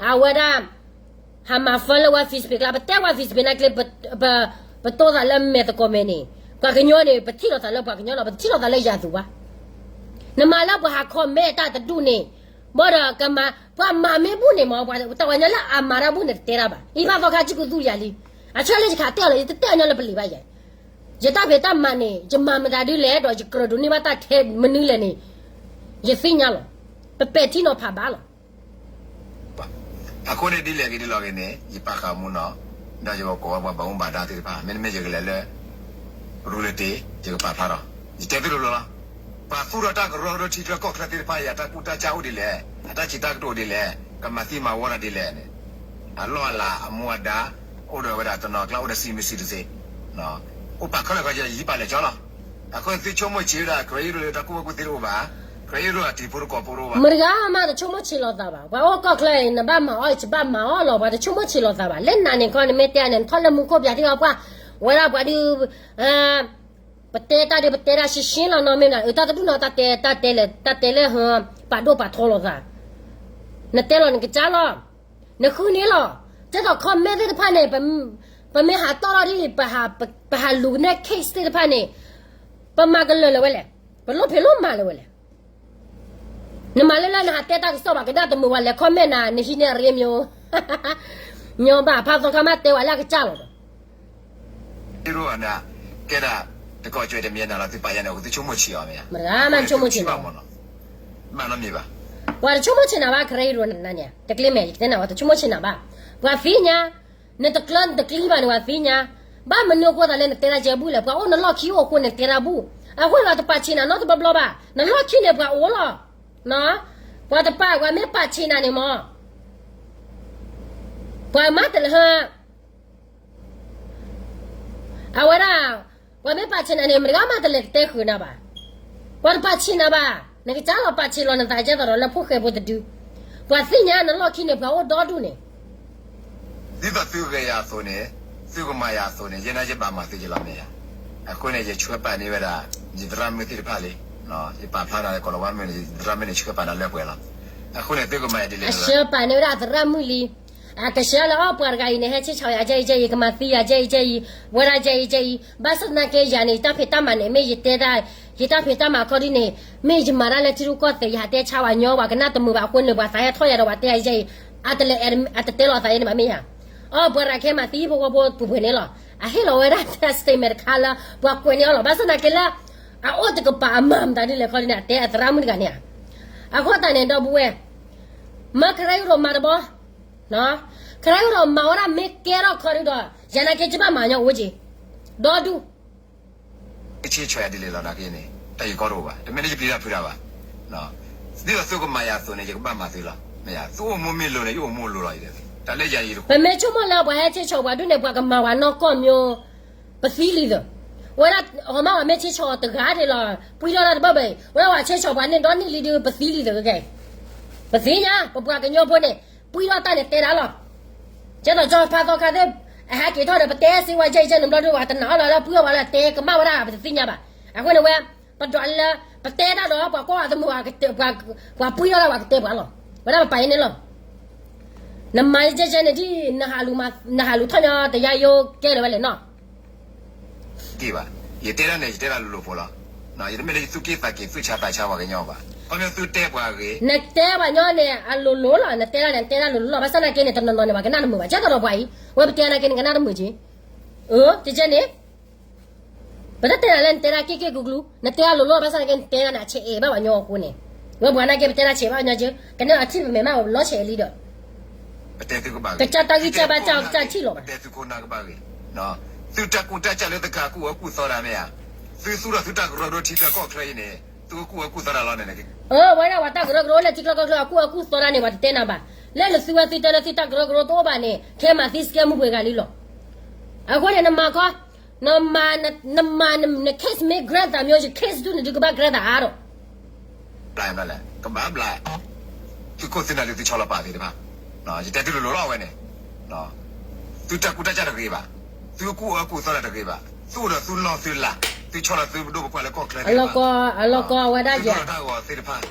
အဝဲဒၣ် ဟးမၤ follow ဝဲ Facebook လၢ ပတဲဝဲ Facebook နာ်က့ ပတိၢ်သးလၢမဲာ်သကိးမဲာ်န့ၣ်, ပှၤကညီန့ၣ် ပထံၣ်လိာ်သးလၢပှၤကညီလီၤ, ပတထံၣ်လိာ်သးလၢယၤသူးဘၣ်, နမၤလၢပှၤဟး comment တၢ်တဒူၣ်န့ၣ်, ဘၣ်ဒီးကမၤ, ပှၤမၤမ့ၢ်ဘူၣ်န့ၣ်မး, တၢ်ဝဲညါလၢအမၤတၢ်ဘူၣ်န့ၣ် တတဲတၢ်ဘၣ်, အံၤဘၣ်သီခါ ကကူသူယၤလံ, အဆၢလၢယခးတဲအီၤလီၤ, ယတတဲအီၤညီလၢပလံာ်ဘၣ်ယၤ, ယတၢ်ဖံးတၢ်မၤန့ၣ် ယမၤမတၤဒ်လဲၣ် ဒီးယကြၢးဒိးန့ၢ်ဘၣ်တၢ်ထဲမနုၤလဲၣ်န့ၣ်, ယသ့ၣ်ညါလီၤ, ပပဲာ်ထံနီၤဖးဘၣ်လီၤ အဃိန့ၣ်ဒ်လဲၣ်ဂ့ၤဒ်လဲၣ်ဂ့ၤန့ၣ် ယပာ်ဃာ်မူနီၤ, ဒီးယကကိးဝဲပှၤဘၣ်မူဘၣ်ဒါသ့ၣ်တဖၣ် မ့တမ့ၢ်ယကလဲၤလၢ ရူလတ့ ယကပာ်ဖျါထီၣ်, ယတဲသုလိၤလိၤလီၤ, ပှၤသူၣ်ထီၣ်တၢ်ကရၢကရိထံချၢကီၢ်ချၢသ့ၣ်တဖၣ်အံၤ အတၢ်ကူၣ်တၢ်ဆးအိၣ်ဒ်လဲၣ်, အတၢ်စံးတၢ်ကတိၤဒ်လဲၣ်, ကမၤသံမၤဝီတၢ်ဒ်လဲၣ်န့ၣ်, အလီၢ်အလၤအမူအဒါ, အိၣ်ဒီးဝဲဒၣ်တနီၤကျါ အိၣ်ဒီးစံးမုၢ်စံးတစ့, အိၣ်ပာ်ခီလၢခီယဟံးပာ်လဲၤကၠီလီၤ, အဃိသုဆိကမိၣ်ဆံးဝဲဒၣ် ကရၢဟံၣ်ရိၤလၢတၢ်ကူၣ်ဘၣ်ကူၣ်သ့တအိၣ်ဘၣ်, ကရၢဟံၣ်ရိၤအတံၤဖိတကိးဖိတအိၣ်ဘၣ်, မတဂၤမးတဆိကမိၣ်ဆံးလိာ်သးဘၣ်, ပှၤအိၣ်ကီၢ်ချၢအံၤ နဘၣ်မၤအီၣ်အံၤ ယဘၣ်မၤအီၣ်လီၤ, ပှၤတဆိကမိၣ်ဆံးလိာ်သးဘၣ်, လၢနၤန့ၣ်ခီ နမ့ၢ်တဲန့ၣ် နထီၣ်လၢမူခိၣ်ပၠးထံအီပှၢ်, ဝဲဒၣ်ပှၤဒုး ပတဲတၢ်ဒုး ပတဲတၢ်ရှဲရှဲလီၤနီၤ မ့ၢ်မနုၤ အတၢ်တဒူၣ်နီၤ တၢ်တဲ တၢ်တဲလၢ တၢ်တဲလၢ ပာ်ဒိၣ်ပာ်ထီလီၤသး, နတဲလီၤနကစၢ်လီၤ, နဃုန့ၣ်လီၤ, ဒ်သိး comment သ့ၣ်တဖၣ်န့ၣ် ပမ့ၢ်ဟးတီၣ်ထီၣ်ဒ်အံၤ ပဟးလူၤနဲၣ် case သ့ၣ်တဖၣ်န့ၣ် ပမၤကလၢာ်လၢၤဝဲလဲၣ်, ပလိၣ်ဖံးလိၣ်မၤလၢၤဝဲလဲၣ် နမၤလၢလၢနဟးတဲတၢ်ကစီၣ်ဘၣ်ကဒါတမုာ်ဝဲလဲၣ်, comment နၤ နဟံးန့ၢ်အရ့မ့ၢ်, ညီဘၣ် ဖးသီခါမးတဲဝဲလၢအကစၢ်လီၤဒီး ဟံၣ်ရိၣ်အနၤ, ကဲဒၣ်, တကိးကွဲးတမံၤနၤလီၤ သုပာ်ယၤန့ၣ် အဃိသုဆိကမိၣ်ဆံးအီၤမ့ၢ်ဧါ, မတဂၤမးဆိကမိၣ်ဆံးဘၣ်မ့ၢ်နီၤ, ဘၣ်နီတမံၤဘၣ်, ပှၤတဆိကမိၣ်ဆံးနၤဘၣ် ကရၢဟံၣ်ရိၣ်နၤန့ၣ် တကျ့မဲာ် ယကတဲနၤ ပှၤတဆိကမိၣ်ဆံးနၤဘၣ်, ပှၤသ့ၣ်ညါ, နတကျၢနတကျံဘၣ်န့ၣ် ပှၤသ့ၣ်ညါ, ဘၣ်မနုၤအဃိသတးလၢနတဲတၢ်ယဲဘူၣ်လဲၣ်, ပှၤအိၣ်နလီၢ်ခံအိၣ်အဃိန့ၣ် နတဲတၢ်ဘူၣ်, အဃိန့ၣ် ပှၤတပာ်ဆံးနၤနီတဘျီဘျီဘၣ်, နလီၢ်ခံန့ၣ်ပှၤအိၣ်လီၤ ပှၤတပာ် ပှၤမ့ၢ်ပာ်ဆံးနၤန့ၣ်မ့ၢ်, ပှၤမၤတလဲၤဟ, အဝဲဒၣ်, ပှၤမ့ၢ်ပာ်ဆံးနၤန့ၣ် မတဂၤမးတလဲၤကတဲဃုာ်နၤဘၣ်, ပှၤတပာ်ဆံးနၤဘၣ်, နကစၢ်လီၤပာ်ဆံးလီၤနသးကဲသိးဒီးလၢဖိၣ်ဃဲဖိတဒု, ပှၤသ့ၣ်ညါနလီၢ်ခံန့ၣ် ပှၤအိၣ်ဒီဒူၣ်န့ၣ် ဒ်သိးသုဂဲၤယၤအသိးန့ၣ်, သုကမၤယၤအသိးန့ၣ် ယဲန့ၣ်ယဘၣ်မၤသုယလီၤမ့ၢ်ဧါ, အဃိန့ၣ် ယဆှၢပာ်န့ၢ်ဝဲဒၣ်, ယသရၣ်မုၣ်သ့ၣ်တဖၣ်လံ, ယပာ်ဖျါနၤလၢကိၤလၤဝါမုၢ်န့ၣ် ယသရၣ်မုၣ်န့ၣ်ဆှၢပာ်နၤလၢပှဲၤလီၤ, အဃိန့ၣ်သုကမၤယၤဒ်လဲၣ်, အဆှၢပာ်န့ၢ်ဝဲဒၣ်အသရၣ်မုၣ်လံ, အကဆှၢလၢအီပှၤတဂၤအံၤန့ၣ် ဟဲဆ့ၣ်ဆီၣ်ယၤကဲအံၤကဲအံၤ ကမၤသံယၤကဲအံၤကဲအံၤ, ဝဲဒၣ်ကဲအံၤကဲအံၤ, ဘၣ်ဆၣ်သနာ်က့ယၤန့ၣ် ယတၢ်ဖံးတၢ်မၤန့ၣ် မ့ၢ်ယတဲတၢ်, ယတၢ်ဖံးတၢ်မၤခီဒ်န့ၣ်, မ့ၢ်ယမၤတၢ်လၢထံရူၢ်ကီၢ်သဲး ယဟးတဲဆါဝဲညီ ပှၤကနၣ်တမုာ်ဘၣ်အဃိန့ၣ် ပှၤသးဟဲထီၣ်ယၤဒီးပှၤတဲယၤကဲအံၤ, အတလဲၤ, အတတဲလီၤသးယဲန့ၣ်ဘၣ်မ့ၢ်ဧါ, အီပှၤတဂၤခဲမၤသံဖိဃီဖိပူၤပှဲၤန့ၣ်လီၤ, အဟ့ၣ်လီၤဝဲဒၣ် statement တခါလၢ ပှၤကွဲးန့ၢ်အီၤလီၤ. ဘၣ်ဆၣ်သနာ်က့လၢ အအိၣ်တကပၤအမၤမတၤဒ်လဲၣ်ခီဒ်န့ၣ် အတဲအသရၣ်မုၣ်တဂၤန့ၣ်ဧါ. အဃိသတးန့ၣ် ဒီပုၢ်ဝဲၢ် မၢခရံာ်အိၣ်ဒီးမၤတဘီ, ခရံာ်အိၣ်ဒီးမၤဝဲဒၣ်မ့ၢ်ကဲထီၣ်ခီဒုဒီး ယၤနာ်က့ယဘၣ်မၤညီအိၣ်က့ၤ ဒီဒူၣ် ဆ့ဆီၣ်ယၤဒ်လဲၣ်လီၤနာ်က့န့ၣ် တၢ်ဂ့ၢ်ကီတအိၣ်ဘၣ်, တမ့ၢ်လၢယပျံၤတၢ်ဖုးတၢ်ဘၣ်. ဒ်သိးသုကမၤယၤအသိးန့ၣ် ယကဘၣ်မၤသုလီၤ. မ့ၢ်ယၤ သုအိၣ်မူမ့ၢ်လိၤန့ၣ် ယအိၣ်မူလိၤလီၤ. တၢ်လၢယၤယတ ပမ့ၢ်ဆိကမိၣ်လၢပှၤဟဲဆ့ဆီၣ်ပှၤဒုန့ၣ် ပှၤကမၤဝဲနီၢ်ကီၢ်မၠိ ပသံလံသၢ. ဝဲဒၣ် ဟီမးဝဲမ့ၢ်ဆ့ဆီၣ်တဂၤဒၣ်လီၤ ပှံထီၣ်တၢ်တဘၣ်ဘၣ်အံၤ ဝဲဒၣ်ပှၤဆ့ဆီၣ်ပှၤန့ၣ်ဒီနံၣ်လံဒုး ပသံလံသၢကဲ. ပသ့ၣ်ညါ ပပှၤကညီဖိန့ၣ် ပှံထီၣ်တၢ်န့ၣ်တဲဒၣ်လီၤ. ကဲသိးကၠီဖးသီခါသ့ၣ် အဟဲက့ၤထီၣ်ဒီး ပတဲစ့ဝါယဲၢ်ယဲၢ်န့ၣ်ဘျီဒုး ပှၤတနာ်အီၤလီၤလၢပှံအီၤပှၤလၢတဲကမၣ်ဝဲဒၣ် ပတသ့ၣ်ညါဘၣ်. အဃိန့ၣ်ဝဲ ပဒွးလၢ ပတဲတၢ်ဒီး ပှၤကွၢ်အသမူ ပှၤပှံထီၣ်လၢပှၤကတဲပှၤလီၤ. ဝဲဒၣ်ပပာ်အံၤန့ၣ်လီၤ. နမၤယဲၢ်ယဲၢ်န့ၣ်ဒ် နဟးလူၤထီၣ်ညီတယါယိကဲလၢၤဝဲလဲၣ်နီၤ. က့ၤဘၣ်, ယတဲဒၣ်န့ၣ် ယတဲဒၣ်လိၤလိၤဖိလီၤ. ယတမ့ၢ်လၢယသူၣ်က့ၣ်သးက့ၤ သူၣ်ဆါသးဆါပှၤကညီဘၣ်. ခီဖျိသုတဲပှၤအဂ့ၢ် နတဲပှၤညီန့ၣ် အလိၤလိၤလီၤ. နတဲဒၣ်န့ၣ် နတဲဒၣ်လိၤလိၤလီၤ. ဘၣ်ဆၣ်သနာ်က့န့ၣ် တနီၤနီၤန့ၣ် ပှၤကနၣ်တမုာ်ဘၣ်. ကဲသိးဒီးပှၤအံၤ ဝဲပတဲနာ်က့န့ၣ် ကနၣ်တမုာ်က့ၤ. အၢ ကကဲန့ၣ် ပတတဲနၤလၢနတဲဒၣ်က့ၣ်က့ၣ်ကျူကျူ, နတဲဒၣ်လိၤလိၤ ဘၣ်ဆၣ်သနာ်က့ နတဲဒၣ်န့ၣ် အဆဲးအဲၣ်ဘၣ်ပှၤညီအဃိန့ၣ်, ဝဲပှၤနာ်က့ ပတဲဒၣ်ဆဲးဘၣ်ပှၤညီက့, ကနဲအထံၣ်ပမဲာ်မး လီၤဆဲးလံဒီး ပတဲသုကဘၣ်ဂ့ၤ, ကစၢ်တၢ်ဂံၢ်စၢ်ဘါစၢ်ကစၢ်ထံၣ်လီၤဘၣ်, ပတဲသုခိၣ်နၢ်ကဘၣ်ဂ့ၤ, သုတၢ်ကူၣ်တၢ်ကၢ်လၢသုကကူၣ်အၢကူၣ်သီတၢ်မ့ၢ်ဧါ, သုသူၣ်ထီၣ်သုတၢ်ကရၢကရိထံချၢကီၢ်ချၢအံၤန့ၣ် သုကကူၣ်အၢကူၣ်သီတၢ်လီၤန့ၣ်, အၢ ဝဲဒၣ်ပှၤတၢ်ကရၢကရိလၢထံချၢကီၢ်ချၢ အကူၣ်အၢကူၣ်သီတၢ်န့ၣ် ပှၤတတဲနၤဘၣ်, လၢနသုဝဲသုတဲလၢသုတၢ်ကရၢကရိတအိၣ်ဘၣ်န့ၣ် ခဲမၤသံစကဲမုၢ်ပှဲၤဂၤလံလီၤ. အဃိန့ၣ် နမၤခီ, နမၤ, နမၤ, န case မ့ၢ် grant သး မျိုး ယ case ဒုးန့ၣ် ဒုးကဘၣ် grant သးအါဒီး ဘျါလဲၣ်, ကဘၣ်ဘျါ, သုခိၣ်သုနၢ်လၢသုဆီလီၤပာ်သ့ၣ်တဖၣ်, ယတဲသုလိၤလိၤလီၤဝဲန့ၣ်, သုတၢ်ကူၣ်တၢ်ကၢ်တဂ့ၤဘၣ်, သုကူၣ်အၢကူၣ်သီတၢ်တဂ့ၤဘၣ်, သုအိၣ်ဒီးသုလီၢ်သုလၤ, သုဆီလီၤသုပဒိၣ်ပပှၢ်လၢကီၢ်ချၢသ့ၣ်တဖၣ်, အလီၢ်ကီအဝဲဒၣ်ယဲ သုဒိၣ်ထီၣ်တၢ်ဂီၤသ့ၣ်တဖၣ်,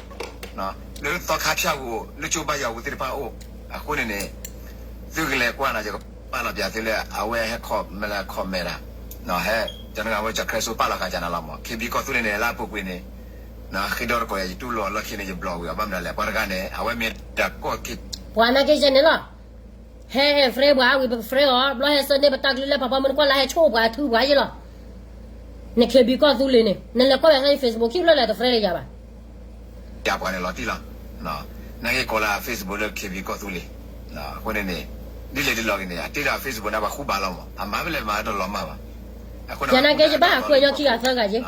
လၢသီခါဖၠၣ်ပူၤအိၣ်, လၢကၠိဘါယွၤပူၤသ့ၣ်တဖၣ်အိၣ်, အဃိန့ၣ်န့ၣ် သုကလဲၤကွၢ်နၤ ယကပာ်လီၤပၠးသုလၢ အဝဲဟဲ comment လၢ comment တၢ်, ဟဲ, ကၠီနဂၤဝဲ ကၠီ Crystal ပာ်လီၤဃာ်ကၠီနၤလီၤမး, KB ကီၢ်သူလ့ၤန့ၣ် လၢအပူၤကွံာ်န့ၣ်, ဃ့ဒီတကိးယၤ ယတူၢ်လိာ်အီၤလီၢ်ခံန့ၣ် ယဘျီၣ်ဝံၤအီၤ ဘၣ်မနုၤလဲၣ် ပှၤတဂၤန့ၣ် အဝဲမ့ၢ်ဒၣ်ကီၢ်က့ၤ ပှၤနာ်က့ယဲၢ်န့ၣ်လီၤ. ဟဲဟဲ free ပှၤဝံၤ ပက free အီၤ, ဘျီဟဲဆၢန့ၢ်ပတၢ်ကလုၢ်လၢ ပှၤဖီမုၢ်နကွၢ်လၢဟဲဆိၣ်ပှၤထုပှၤယဲၢ်လီၤ. န KB ကီၢ်သူလ့ၤန့ၣ် နလဲၤကွၢ်ဝဲ Facebook ခံဖျၢၣ်လဲၣ် တ free လၢယၤဘၣ်. ယပှၤန့ၣ်လီၤတံၢ်လီၤ. နာ်က့ကိးလၢ Facebook လၢ KB ကီၢ်သူလ့ၤ, အဃိန့ၣ်န့ၣ် ဒ်လဲၣ်ဒ်လဲၣ်ဂ့ၤန့ၣ် အတ့လၢ Facebook န့ၣ် ပှၤဃူဘၣ်လီၤမး, အမၤဖဲလဲၣ်မၤတလီၤမၢ်ဘၣ်. အဃိန့ၣ် ယနာ်က့ယဘၣ်ဟးဃုအညီခံဂၤသၢဂၤယဲၢ်,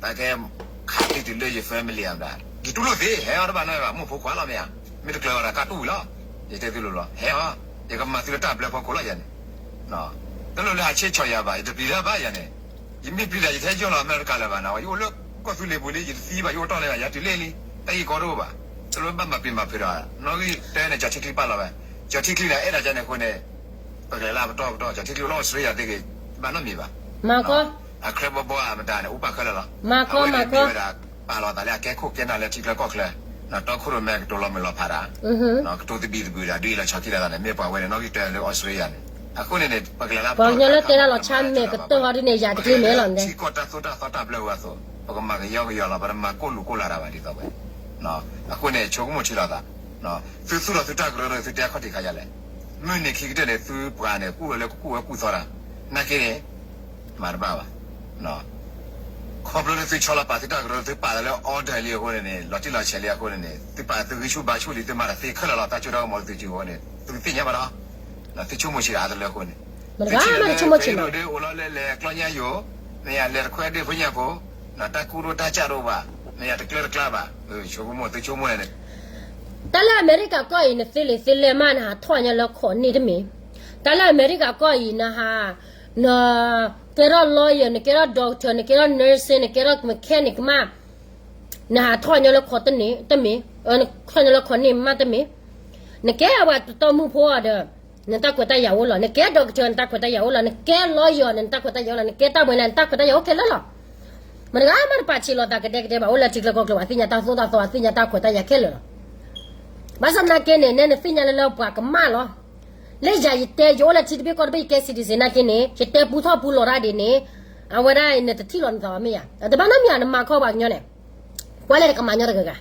တၢ်ကဲခးသံတုၤလၢယ family အမတၤ, ယတူၢ်လိာ်သ့ ဟဲအီၤတဘၣ်နီတဂၤဘၣ်, မိၢ်ဖိခွါလီၤမ့ၢ်ဧါ, မ့ၢ်တကျၢၤဝဲဒၣ်ကတူၢ်ဝံၤလီၤ. ယတဲသုလိၤလီၤ ဟဲအီၤ, ယကမၤသုလၢတၢ်ဘျၢဖီခိၣ်လီၤယၤန့ၣ်, တလိၣ်လၢဟးဆ့ဆီၣ်ယၤဘၣ်, ယတပျံၤတၢ်ဘၣ်ယၤန့ၣ်, ယမ့ၢ်ပျံၤတၢ် ယထဲယီၢ်လီၤအမဲရကၤလၢၤဘၣ်နၤ, ယအိၣ်လၢကီၢ်သူလ့ၤပူၤလံ ယတသံဘၣ် ယအိၣ်တီၢ်လၢၤဘၣ် ယၤတုၤလ့ၣ်လံ, တၢ်ဂ့ၢ်ကီတအိၣ်ဘၣ်, တလိၣ်ဘၣ်မၤပျံၤမၤဖုးဒီး, နီၣ်ဂံၢ်တၢန့ၣ် ကၠီထံချံပာ်လီၤဝဲ, ကၠီထံချံန့ၣ် အဲၣ်ဒိးကန့ၣ်အဃိန့ၣ်, ပကလဲၤလၢပတီၢ်ပတီၢ် ကၠီထံချံအိၣ်လၢအီစထြ့လယါသ့ၣ်ဂ့ၤ, ဘၣ်နီတမံၤဘၣ် အခရၢဘီဘီအမတၤန့ၣ် အိၣ်ပာ်ခဲလၢာ်လီၤ. အဝဲန့ၣ်မ့ၢ်ဝဲဒၣ်ပာ်လီၤသးလၢအကဲခိၣ်ကဲနၢ်လၢထံချၢကီၢ်ချၢ, တီခိၣ်ရိၣ်မဲကတိၤလီၤမုၢ်လီၤဖးဒၣ်, ကတိၤသဘံၣ်သဘုၣ်ဒၣ် ဒုးအံၤလီၤဆီခံလီၤသးန့ၣ် မ့ၢ်ပှၤဝဲန့ၣ် နီၣ်ဂံၢ်တၢလၢအီစထြ့လယါန့ၣ်, အဃိန့ၣ်န့ၣ် ပကလဲၤလၢ ပှၤကညီလၢတဲတၢ်လီၤဆါမဲာ်ကတၢၢ်ဟီဒ်န့ၣ် ယၤတကျ့မဲာ်လီၤန့ၣ်, ထံကီၢ်တၢ်သိၣ်တၢ်သီတၢ်ဘျၢဝဲအသိး, ပကမၤကယီကယီလီၤ ပတမၤကိၢ်လူၤကိၢ်လၤတၢ်ဘၣ်ဒ်သိးဝဲ, အဃိန့ၣ် ဆိကမိၣ်ထံလီၤသး, သုသူၣ်ထီၣ်သုတၢ်ကရၢ သုတဲအခီၣ်ထံးခါယၤလဲၣ်, မုၢ်နံၤခံကတၢၢ်န့ၣ် သုပှၤန့ၣ် ကူၣ်ဝဲလၢကူၣ်ဝဲကူၣ်သီတၢ်, နာ်က့န့ၣ် မၤတဘၣ်ဘၣ်, ခီဖျိလၢသုဆီလီၤပာ်သုတၢ်ကရၢ သုပာ်လၢ order လံအဃိန့ၣ်န့ၣ် လီၤတံၢ်လီၤဆဲးလံအဃိန့ၣ်န့ၣ် သုပာ်သုဂံၢ်ဆူၣ်ဘါဆူၣ်လံ သုမၤတၢ်သ့ခဲလၢာ်လီၤ တၢ်စိတၢ်ကမီၤလၢသုစုအဃိန့ၣ် သုကသ့ၣ်ညါဘၣ်ဒီး, သုဆိကမိၣ်ဆံးအါတလၢအဃိန့ၣ်, သုဆိကမိၣ်ဆံးဒီးဒ်အိၣ်လီၤလၢလဲၤကျီညါယိာ်, မ့ၢ်ယၤလဲၤတခွဲဒ့ၣ်ဖိညါဖိ, တၢ်ကူၣ်ဒိၣ်တၢ်ကၢ်တအိၣ်ဘၣ်, မ့ၢ်ယၤတကျၢတကျါဘၣ်, ဆိကမိၣ်သုဆိကမိၣ်န့ၣ် တၢ်လၢအမဲရကၤကီၢ်အံၤ နသ့လံာ်သ့လဲၢ်မး နဟးထီၣ်ညါလၢခိးန့ၢ်တမ့ၢ်, တၢ်လၢအမဲရကၤကီၢ်အံၤ နဟး, နကဲထီၣ် lawyer နကဲထီၣ် doctor နကဲထီၣ် nursing နကဲထီၣ် mechanic မး, နဟးထီၣ်ညါလၢခိးတန့ၢ်တမ့ၢ်, နထီၣ်ညါလၢခိးန့ၢ်မးတမ့ၢ်, နကဲပှၤတတီမုၢ်ဖိအီၤဒီး နတၢ်ခွဲးတၢ်ယာ်အိၣ်လီၤ, နကဲ doctor နတၢ်ခွဲးတၢ်ယာ်အိၣ်လီၤ, နကဲ lawyer န့ၣ် နတၢ်ခွဲးတၢ်ယာ်အိၣ်လီၤ, နကဲတၢ်မွဲလၢ နတၢ်ခွဲးတၢ်ယာ်အိၣ်ခဲလၢာ်လီၤ. မတၤဂၤမးတပာ်ဆံးလီၤသးကဒဲကဒဲဘၣ်, အိၣ်လၢထံချၢကီၢ်ချၢ ပှၤသ့ၣ်ညါတၢ်သိၣ်တၢ်သီ ပှၤသ့ၣ်ညါတၢ်ခွဲးတၢ်ယာ်ခဲလၢာ်လီၤ. ဘၣ်ဆၣ်သနာ်က့န့ၣ် နဲနသ့ၣ်ညါလၢလၢပှၤကမၣ်လီၤ. လၢယၤယတဲ ယအိၣ်လၢထံတဘ့ၣ်ကီၢ်တဘ့ၣ် ယကဲ citizen နာ်က့န့ၣ် ယတဲပူထီၣ်ပူလီၤတၢ်ဒ်န့ၣ်, အဝဲဒၣ်နတထံၣ်လီၤနသးဘၣ်မ့ၢ်ဧါ, တဘၣ်နီတမံၤဧါ နမၤခီပှၤကညီန့ၣ်, ကွၢ်လဲၣ်တကမၤညီတဂၤဂၤ,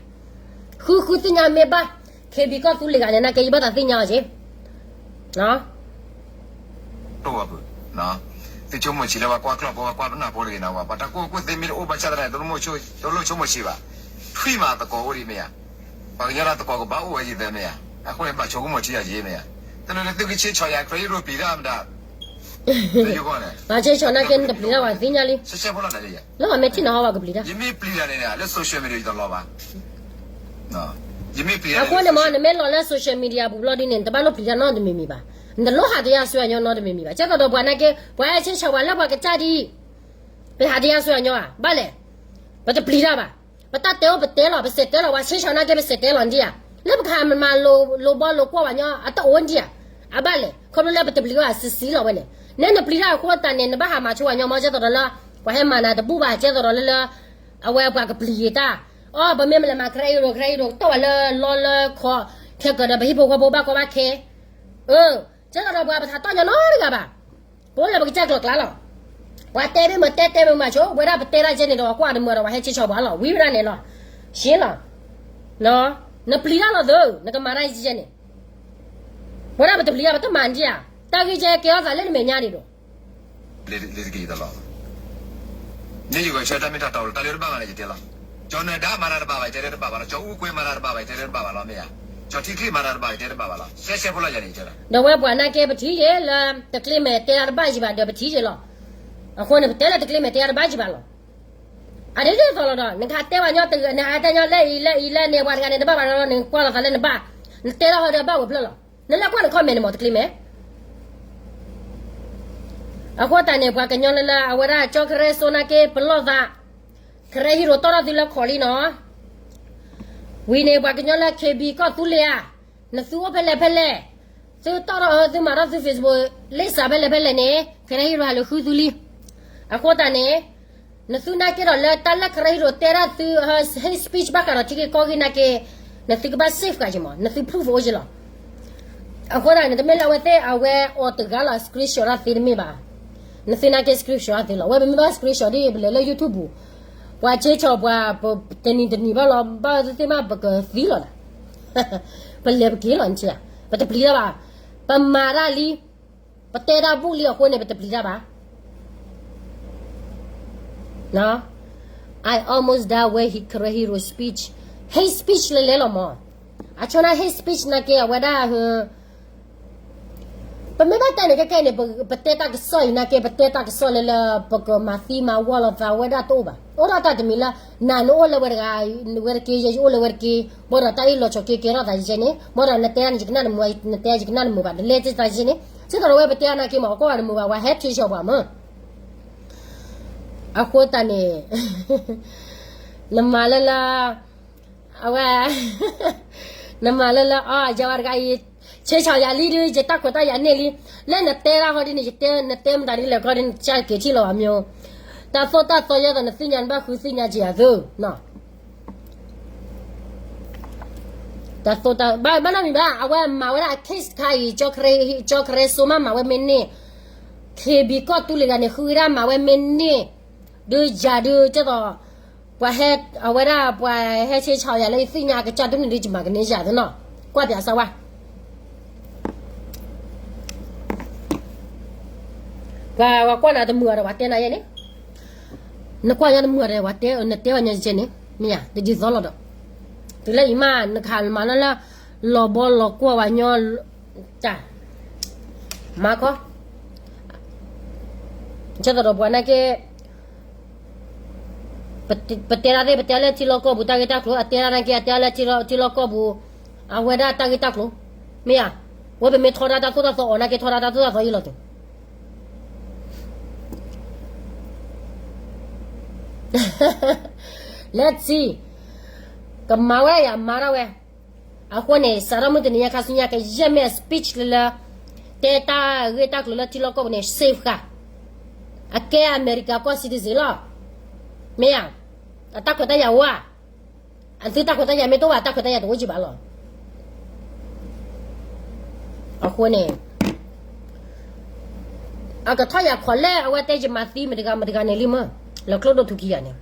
ဃုဃုသ့ၣ်ညါမ့ၢ်ဘၣ်, KB ကီၢ်သူလ့ၤဂၤန့ၣ် နာ်က့ယဘၣ်သးသ့ၣ်ညါအီၤက့ၤ တိၢ်ဝဲပူၤ, န သုဆိကမိၣ်ဆံးလၢပှၤကွၢ်ကျီၢ်ဖိ ပှၤကွၢ်ပနၢ်ဖိတဂ့ၤနၤဝဲ ပှၤတၢ်ကူၣ်ဘၣ်ကူၣ်သ့မ့ၢ်တအိၣ်ဘၣ်ဆၣ်သနာ်က့ တလိၣ်ဆိကမိၣ်ဆံးဘၣ်. ထွံၣ်မးသကိးအိၣ်ဒံးမ့ၢ်ဧါ. ပှၤကညီတၢ်သကိးကဘၣ်အိၣ်ဝဲယံၤသၢမ့ၢ်ဧါ. အဃိန့ၣ် ဘၣ်ဆိကမိၣ်ဆံးယၤယံၤမ့ၢ်ဧါ. တနံၤန့ၣ်သုကဆ့ဆီၣ်ယၤ ခရံာ်ဟံၣ်ရိၣ်ပျံၤတၢ်မတၤ ဘၣ်ဆ့ဆီၣ်နာ်က့နတပျံၤတၢ်ဘၣ်သ့ၣ်ညါလံ. လၢအမဲာ်ထံၣ်နဟီဘၣ်ကပျံၤတၢ် ယမ့ၢ်ပျံၤတၢ်န့ၣ် လၢ social media ယတလီၤဘၣ်. အဃိန့ၣ်မ့ၢ် နမ့ၢ်လီၤလၢ social media ပူၤဘျီဒ်န့ၣ် နတဘၣ်လိၣ်ပျံၤတၢ်နီတမံၤမံၤဘၣ်. နတလိၣ်ဟးတယါဆွဲအညီနီတမံၤမံၤဘၣ်. ကဲသိးဒီးပှၤနာ်က့ ပှၤဟဲဆ့ဆီၣ်ပှၤလၢပှၤကစၢ်ဒ်အံၤ ပဟးတယါဆွဲအညီဧါ. ဘၣ်လဲၣ်. ပတပျံၤတၢ်ဘၣ်. ပတၢ်တဲအိၣ်ပတဲလီၤ ပစဲးတဲလီၤ ပှၤဆ့ဆီၣ်နာ်က့ ပစဲးတဲလီၤဒံးဧါ. လၢပကဟးမၤလိာ်ဘီလိာ်ကွီၢ်ပှၤညီအတအိၣ်ဒံးဧါ. အဘၣ်လဲၣ် ခီဖျိလၢပတပျံၤဘၣ်စံးစံးလီၤဝဲန့ၣ် နဲနပျံၤတၢ်အဃိသတးန့ၣ် နဘၣ်ဟးမၤဆိပှၤညီမ့ၢ် ကဲသိးဒီးလၢ ပှၤဟဲမၤနၤတဘူၣ်ဘၣ် ကဲသိးဒီးလၢလၢ အဝဲပှၤကပျံၤတၢ်. အီ ပမ့ၢ်မလဲၤမၤ ခရံာ်ဟံၣ်ရိၣ် ခရံာ်ဟံၣ်ရိၣ် တီၢ်ဝဲလၢလီလၢခီ ခဲကၢၤဒီးပဟံၣ်ဖိဃီဖိဘၣ်ကီဘၣ်ခဲ အၢ ကဲသိးဒီးပှၤပထးတီၢ်ညီနီတဂၤဘၣ်. ပအိၣ်လၢပကစၢ်ကျိၤကျါလီၤ. ပှၤတဲမ့ၢ်မၤတဲတဲမ့ၢ်မၤဆိ ဝဲဒၣ်ပတဲတၢ်ကဲန့ၣ်ဒီး ပှၤကွၢ်တမုာ်ဒီး ပှၤဟဲဆ့ဆီၣ်ပှၤလီၤ ဝံၤဝဲဒၣ်န့ၣ်လီၤ. ရှင်းလီၤ. နပျံၤတၢ်လီၤသု နကမၤတၢ်ယံၤကဲန့ၣ် ဝဲဒၣ်ပတပျံၤတၢ် ပတမၤဒံးဧါ. တၢ်ဂ့ၢ်ကဲကဲထီၣ်သးလၢနမဲာ်ညါဒံးဒီး လ့ၤတက့ၤယတလီၤဘၣ်. န့ၣ်ယဂဲၤဆၢတၢ်မ့ၢ်တၢ်တီလီၤ တၢ်လၢတဘၣ်ဘၣ်န့ၣ် ယတဲလီၤ. ကၠီၤနၢၤဒါမၤတၢ်တဘၣ်ဘၣ် ယတဲလၢတဘၣ်ဘၣ်လီၤ. ကၠီၤအူကွဲမၤတၢ်တဘၣ်ဘၣ် ယတဲလၢတဘၣ်ဘၣ်လီၤ မ့ၢ်ဧါ. ကၠီၤထံချ့မၤတၢ်တဘၣ် ယတဲလၢတဘၣ်ဘၣ်လီၤ. ရှဲရှဲဖိလီၤယၤန့ၣ် ယတဲလီၤ. ဒီးဝဲပှၤနာ်က့ပထံၣ်ယဲလၢ တကျ့မဲာ်တဲတၢ်တဘၣ်ယံၤဘၣ် ဒီးပထံၣ်ယဲလီၤ. အဃိန့ၣ် ပတဲလၢတကျ့မဲာ်တဲတၢ်တဘၣ်ယံၤဘၣ်လီၤ. အဒ်သိးလီၤဒီး နကတဲပှၤညီတဂၤ နဟးတဲညီလၢအံၤလၢအံၤလၢန့ၣ် ပှၤတဂၤန့ၣ် တဘၣ်ဘၣ်လီၤ နကွၢ်လိာ်သးလၢနဘၣ် နတဲထီၣ်ဟီဒီးဘၣ်ဝဲဖျၢၣ်လီၤ. နလဲၤကွၢ်န comment န့ၣ်မ့ၢ်တကျ့မဲာ် အဃိသတးန့ၣ် ပှၤကညီလၢလၢ အဝဲဒၣ်ကၠီကရၢစိနာ်က့ ပလီၢ်သး ကရၢဟံၣ်ရိၣ်တီၢ်ထီၣ်သုလၢခီၣ်လံနီၤ. ဝံၤန့ၣ် ပှၤကညီလၢ KB ကီၢ်သူလ့ၤဧါ, နသုအိၣ်ဖဲလဲၣ်ဖဲလဲၣ်, သုတီၢ်ထီၣ်အၢ သုမၤထီၣ်သု Facebook လံာ်စးဖဲလဲၣ်ဖဲလဲၣ်န့ၣ် ကရၢဟံၣ်ရိၣ်ဟးလူၤဃုသုလံ. အဃိသတးန့ၣ် နသုနာ်က့ဒီးလၢတၢ်လၢကရၢဟံၣ်ရိၣ်တဲဒၣ်သု hate speech ဘၣ်ဃးဒီးထံဂ့ၢ်ကီၢ်ဂ့ၢ်နာ်က့ နသုကဘၣ် safe ဃာ်က့ၤမး နသု proof အိၣ်က့ၤလီၤ. အဃိသတးန့ၣ် တမ့ၢ်လၢအဝဲသ့ၣ်အဝဲအီၤတဂၤလီၤ screenshot တၢ်သ့တမ့ၢ်ဘၣ်. နသုနာ်က့ screenshot တၢ်သ့လီၤ. ဝဲပမ့ၢ်ဘၣ် screenshot ဒ်ပလဲၤလၢ YouTube ပူၤ ပှၤဆ့ဆီၣ်ပှၤ တနံၤတနံၤဘၣ်လီၤ ဘၣ်သ့ၣ်သ့ၣ်မး ပကသံလီၤနၤ. ပလဲၤပက့ၤလီၤနထံၣ်ဧါ. ပတပျံၤတၢ်ဘၣ်. ပမၤတၢ်လံ ပတဲတၢ်ဘူၣ်လံအဃိန့ၣ် ပတပျံၤတၢ်ဘၣ်. I almost done with his ကရၢဟံၣ်ရိၣ် speech. Hate speech လဲၤလဲၤလီၤမး. အဆိကတၢၢ် hate speech နာ်က့ အဝဲဒၣ် ပမ့ၢ်ဘၣ်တဲန့ၣ် ခဲခဲအံၤန့ၣ် ပတဲတၢ်ကစီၣ်အံၤနာ်က့ ပတဲတၢ်ကစီၣ်လၢလၢ ပကမၤသံမၤဝီလိာ်သးဝဲဒၣ်တအိၣ်ဘၣ်. အိၣ်ဒၣ်တၢ်တမံၤလၢ နၤနအိၣ်လၢဝဲတဂၤ ဝဲတက့ၢ် ယဲယအိၣ်လၢဝဲတက့ၢ် ဘၣ်ဒီးတၢ်အ့ၣ်လိာ်ဆိးက့ကဲထီၣ်သးယဲန့ၣ် ဘၣ်ဒီးနတဲန့ၣ် ယကနၣ်နမုာ် နတဲယကနၣ်နမုာ်ဘၣ် နလဲၤတၢ်ယဲန့ၣ် စ့ၢ်ကီးဒီးဝဲပတဲအနာ်က့မး ပကွၢ်ဝဲတမုာ်ဘၣ်ဝဲဟဲထံဆှီပှၤမး. အဃိသတးန့ၣ် နမၤလၢလၢ အဝဲ နမၤလၢလၢ အီ ယဝဲတဂၤအံၤ ဆ့ဆီၣ်ယၤလံဒုး ယတၢ်ခွဲးတၢ်ယာ်န့ၢ်လံ လၢနတဲတၢ်ဟီဒ်န့ၣ် ယတဲ နတဲမတၤဒ်လဲၣ်ကီဒ်န့ၣ် ကစၢ်က့ၤထံၣ်လီၤဘၣ်မ့ၢ် တၢ်သိၣ်တၢ်သီယဲသိးနသ့ၣ်ညါနဘၣ်ဃုသ့ၣ်ညါက့ၤယၤသု တၢ်သိၣ်တၢ် ဘၣ်ဘၣ်နီတမံၤဘၣ် အဝဲမၤဝဲဒၣ်အ case တခါအံၤ ကၠီကရၢစိမးမၤဝဲမ့ၢ်န့ၢ် KB ကီၢ်သူလ့ၤဂၤန့ၣ် ဃုဝဲဒၣ်မၤဝဲမ့ၢ်န့ၢ် ဒုးယၤဒုးကဲသိး ပှၤဟဲ အဝဲဒၣ်ပှၤဟဲဆ့ဆီၣ်ယၤလၢယသ့ၣ်ညါကစၢ်ဒုးန့ၣ်ဒုးယမၤကန့ၢ်ယၤသနီၤ ကွၢ်ပၠးစၢ်ဝါ ပှၤကွၢ်နၤတမုာ်အီၤဒီးပှၤတဲနၤယဲန့ၣ် နကွၢ်ညီတမုာ်အီၤဒီးပှၤတဲ နတဲအီၤညီကဲန့ၣ် မ့ၢ်ယၤ တဒ်သိးလီၤဒီး တုၤလၢအံၤမး နကဟးမၤလၢလၢ လီၤဘီလီၤကွီၢ်ဝဲညီ တၢ် မၤခီ ကဲသိးဒီးပှၤနာ်က့ ပတဲတၢ်သ့ၣ် ပတဲလၢထံလီၢ်ကီၢ်ပူၤတၢ်ဂ့ၢ်တၢ်ကျိၤ အတဲတၢ်နာ်က့ အတဲလၢထံလီၢ်ကီၢ်ပူၤ အဝဲဒၣ်တၢ်ဂ့ၢ်တၢ်ကျိၤ မ့ၢ်ဧါ ဝဲပမ့ၢ်ထီဒါတၢ်သိၣ်တၢ်သီအီၤနာ်က့ ထီဒါတၢ်သိၣ်တၢ်သီယံၤလီၤတုၤ Let's see ကမၤဝဲယၤမၤထီၣ်ဝဲ အဃိန့ၣ် စးထီၣ်မုၢ်တနံၤညါခါဆူညါ ကယဲၢ်မ့ၢ်အ speech လၢလၢ တဲတၢ်ဂ့ၢ်တၢ်ကျိၤလၢထံလီၢ်ကီၢ်ပူၤန့ၣ် safe ဃာ် အကဲအမဲရကၤကီၢ် citizen လီၤ မ့ၢ်ဧါ အတၢ်ခွဲးတၢ်ယာ်အိၣ်ဧါ အသုတၢ်ခွဲးတၢ်ယာ်မ့ၢ်တအိၣ်ဘၣ် တၢ်ခွဲးတၢ်ယာ်တအိၣ်ကံဘၣ်လီၤ အဃိန့ၣ် အကထီၣ်ယၤခိးလဲၣ် အဝဲတဲယမၤသံမတဂၤမတဂၤန့ၣ်လံမး လၢကျိဒိၣ်ထူခံဂၤန့ၣ်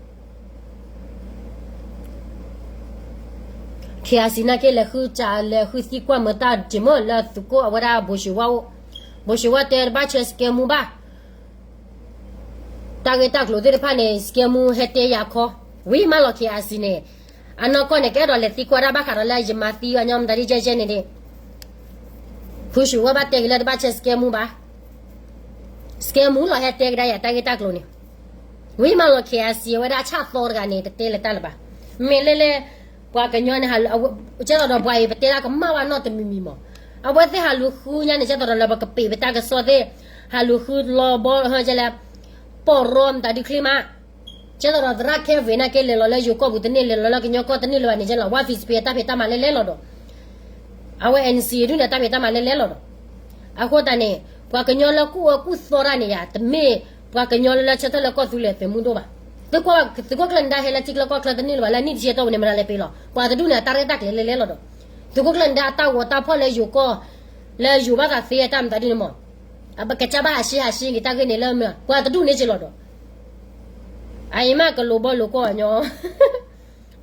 KIC နာ်က့ လဲၤဃုစး လဲၤဃုသံကွၢ်မုာ်တၢ်က့ၤမး လၢသုးခိၣ်အဝဲဒၣ် ဘိၣ်ၡ့ဝါအိၣ် ဘိၣ်ၡ့ဝါတဲတဘၣ်ဆဲးစကဲမူဘၣ် တၢ်ဂ့ၢ်တၢ်ကျိၤသ့ၣ်တဖၣ်န့ၣ် စကဲမူဟဲတဲယၤခီ, ဝံၤမးလီၤ K I C န့ၣ်, အနီၢ်ကီၢ်န့ၣ် ကအဲၣ်ဒိးလဲၤသံကွၢ်ဒၣ်ဘၣ်ဃးဒီးလၢယမၤသံအီၤညီမတၤဒ်ကဲကဲန့ၣ်ဒၣ်, ဖုစူၤဝဲဘၣ်တဲက့ၤလၢတဘၣ်ဆဲးစကဲမူဘၣ်, စကဲမူလီၤဟဲတဲကဒါယၤတၢ်ဂ့ၢ်တၢ်ကျိၤန့ၣ်, ဝံၤမးလီၤ K I C ဝဲဒၣ်ဆၣ်သီတဂၤန့ၣ် တတဲလၢၤတၢ်လၢၤဘၣ်, မ့ၢ်လဲၣ်လဲၣ်, ပှၤကညီန့ၣ်, ကဲသိးဒီးပှၤအံၤ ပတဲဒၣ်ကမၣ်ဘၣ်နီတမံၤမံၤမး, အဝဲသ့ၣ်ဟးလူၤဃုညါန့ၣ် ကဲသိးဒီးလၢပကပံးပတၢ်ကစီၣ်သ့ၣ်, ဟးလူၤဃုလီၤဘီ ဟဲကဲလဲၣ်, ပီၢ်ရီမတၤဒုချ့မး, ကဲသိးဒီးသရၣ် Kevin နာ်က့လဲၤလီၤလၢယိၤကီၢ်ပူၤတန့ၢ် လဲၤလီၤလၢကညီကီၢ်တန့ၢ်လၢၤဘၣ်န့ၣ် ကဲလီၤ ဝါ Facebook တၢ်ဖံးတၢ်မၤလဲၤလဲၤလီၤဒီး, အဝဲ N C ဒုန့ၣ် တၢ်ဖံးတၢ်မၤလဲၤလဲၤလီၤဒီး, အဃိသတးန့ၣ်, ပှၤကညီလၢကူၣ်အၢကူၣ်သီတၢ်န့ၣ်ယါ တမ့ၢ်ပှၤကညီလၢလၢဆၢထၢၣ်လၢကီၢ်သူလ့ၤသုးမုၢ်ဒိၣ်ဘၣ်, သုးခိၣ်ကျၢၢ်နဒါဟဲလၢထံချၢကီၢ်ချၢတန့ၢ်လၢၤဘၣ် လၢနံၣ်တဆံအတီၢ်ပူၤန့ၣ် မတၤလဲၤပ့ၤလီၤ, ပှၤတဒူၣ်န့ၣ် အတၢ်ရဲၣ်တၢ်ကျဲၤလဲၤလဲၤလီၤဒီး, သုးခိၣ်ကျၢၢ်နဒါအတၢ်ဂီၤတၢ်ဖီၣ်လၢယိၤကီၢ်, လၢယိၤဘၣ်သးသ့အတၢ်မတၤဒ်န့ၣ်မး, အပကစၢ်ဘၣ်ဟးဆှဲဟးဆှဲက့ၤတၢ်ဂ့ၢ်န့ၣ်လၢမ့ၢ် ပှၤတဒူၣ်န့ၣ်က့ၤလီၤဒီး, အအံၤမးကလိာ်ဘီလိာ်ကွီၢ်ညီ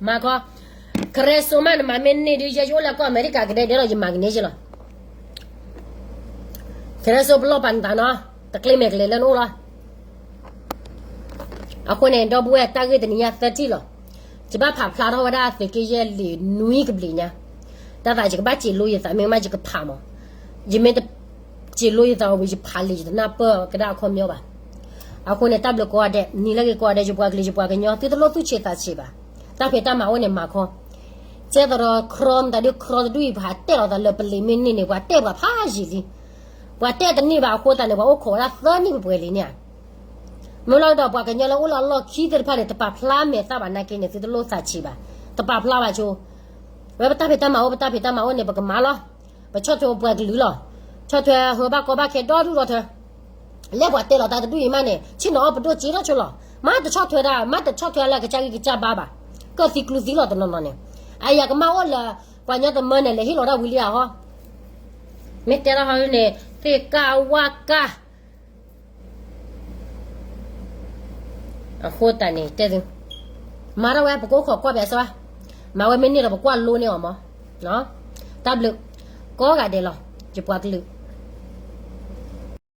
မၤခီ, ကရၢစိမးနမၤမ့ၢ်န့ၢ်ဒုး ယဲယအိၣ်လၢကီၢ်အမဲရကၤကဒဲဒဲးဒီး ယမၤကန့ၢ်က့ၤလီၤ, ကရၢစိပလီၢ်ပာ်နသးနီၤ, တကျ့မဲာ်ကလဲၤလၢနအိၣ်လီၤ. အဃိန့ၣ် ဒီပုၢ်ဝဲၢ် တၢ်ဂ့ၢ်တနံၤညါသၢထံၣ်လီၤ. ယဘၣ်ဖးဖျါထီၣ်ဝဲဒၣ်သုးက့ယဲၢ်လံာ်နွံကဘျံးညါ, တၢ်သးယကဘၣ်စံးလိယသး မ့ၢ်မးယကဖးမး, ယမ့ၢ်တစံးလိယသးဝံၤ ယဖးလံာ်ယတနၢ်ပၢၢ်ကဒါအခီပညီဘၣ်. အဃိန့ၣ် တၢ်ဘျုးကိးဂၤဒဲး နံၤလၢဂ့ၤကိးဂၤဒဲး ယပှၤကလုာ်ယပှၤကညီ သုတလိၣ်သူၣ်ဆံးသးဆံးဘၣ်. တၢ်ဖံးတၢ်မၤအိၣ်န့ၣ်မၤခီ, ကဲသိးဒီး ခရီမတၤဒုး ခရီတဒူၣ်အံၤ ပဟးတဲလီၤသးလၢပလံာ်မ့ၢ်န့ၢ်န့ၣ် ပှၤတဲပှၤဖးယံာ်လံ. ပှၤတဲတန့ၢ်ဘၣ်အဃိသတးန့ၣ် ပှၤအိၣ်ခိးဝဲဒၣ်သၢနံၣ်ပှဲၤပှဲၤလံန့ၣ်ဧါ. မ့ၢ်လီၤဒီးပှၤကညီလၢအိၣ်လၢအလီၢ်ခံသ့ၣ်တဖၣ်န့ၣ် တပာ်ဖျါမဲာ်သၣ်ဘၣ်နာ်က့န့ၣ် သုတလိၣ်သးဆံးဘၣ်. တပာ်ဖျါဘၣ်ဆိ, ဝဲပတၢ်ဖံးတၢ်မၤအိၣ် ပတၢ်ဖံးတၢ်မၤအိၣ်န့ၣ် ပကမၤလီၤ. ပဆီၣ်ထွဲပှၤကလုာ်လီၤ. ဆီၣ်ထွဲဟၢဘၣ်ကီဘၣ်ခဲဒီဒူၣ်ဒီထၢ လၢပှၤတဲလီၤတၢ်တဒူၣ်အံၤမးန့ၣ် ဆ့ၣ်နီၤအီၣ်ပဒိၣ်စ့ထီၣ်ဆိလီၤ. မ့ၢ်တဆီၣ်ထွဲတၢ် မ့ၢ်တဆီၣ်ထွဲလၢကစၢ်ဂံၢ်ကစၢ်ဘါဘၣ်. ကၢၢ်သံကျူသံလီၤတနီၤနီၤန့ၣ်. အယၤကမၣ်အိၣ်လၢ ပှၤညီတမၢန့ၣ် လဲၤဟ့ၣ်လီၤဒၣ်ဝံၤလံဧါဟီ. မ့ၢ်တဲလီၤဟီန့ၣ် သ့ၣ်ကၢ်ဝၣ်ကၢ် အဃိသတးန့ၣ် တဲသု, မၤထီၣ်ဝဲ ပကအိၣ်ခိးကွၢ်ပၠးစၢၤဘၣ်, မၤဝဲမ့ၢ်န့ၢ်ဒီးပကွၢ်လိန့ၢ်အီၤမး. တၢ်ဘျုးကိးဂၤဒဲးလီၤ ယပှၤကလုာ်.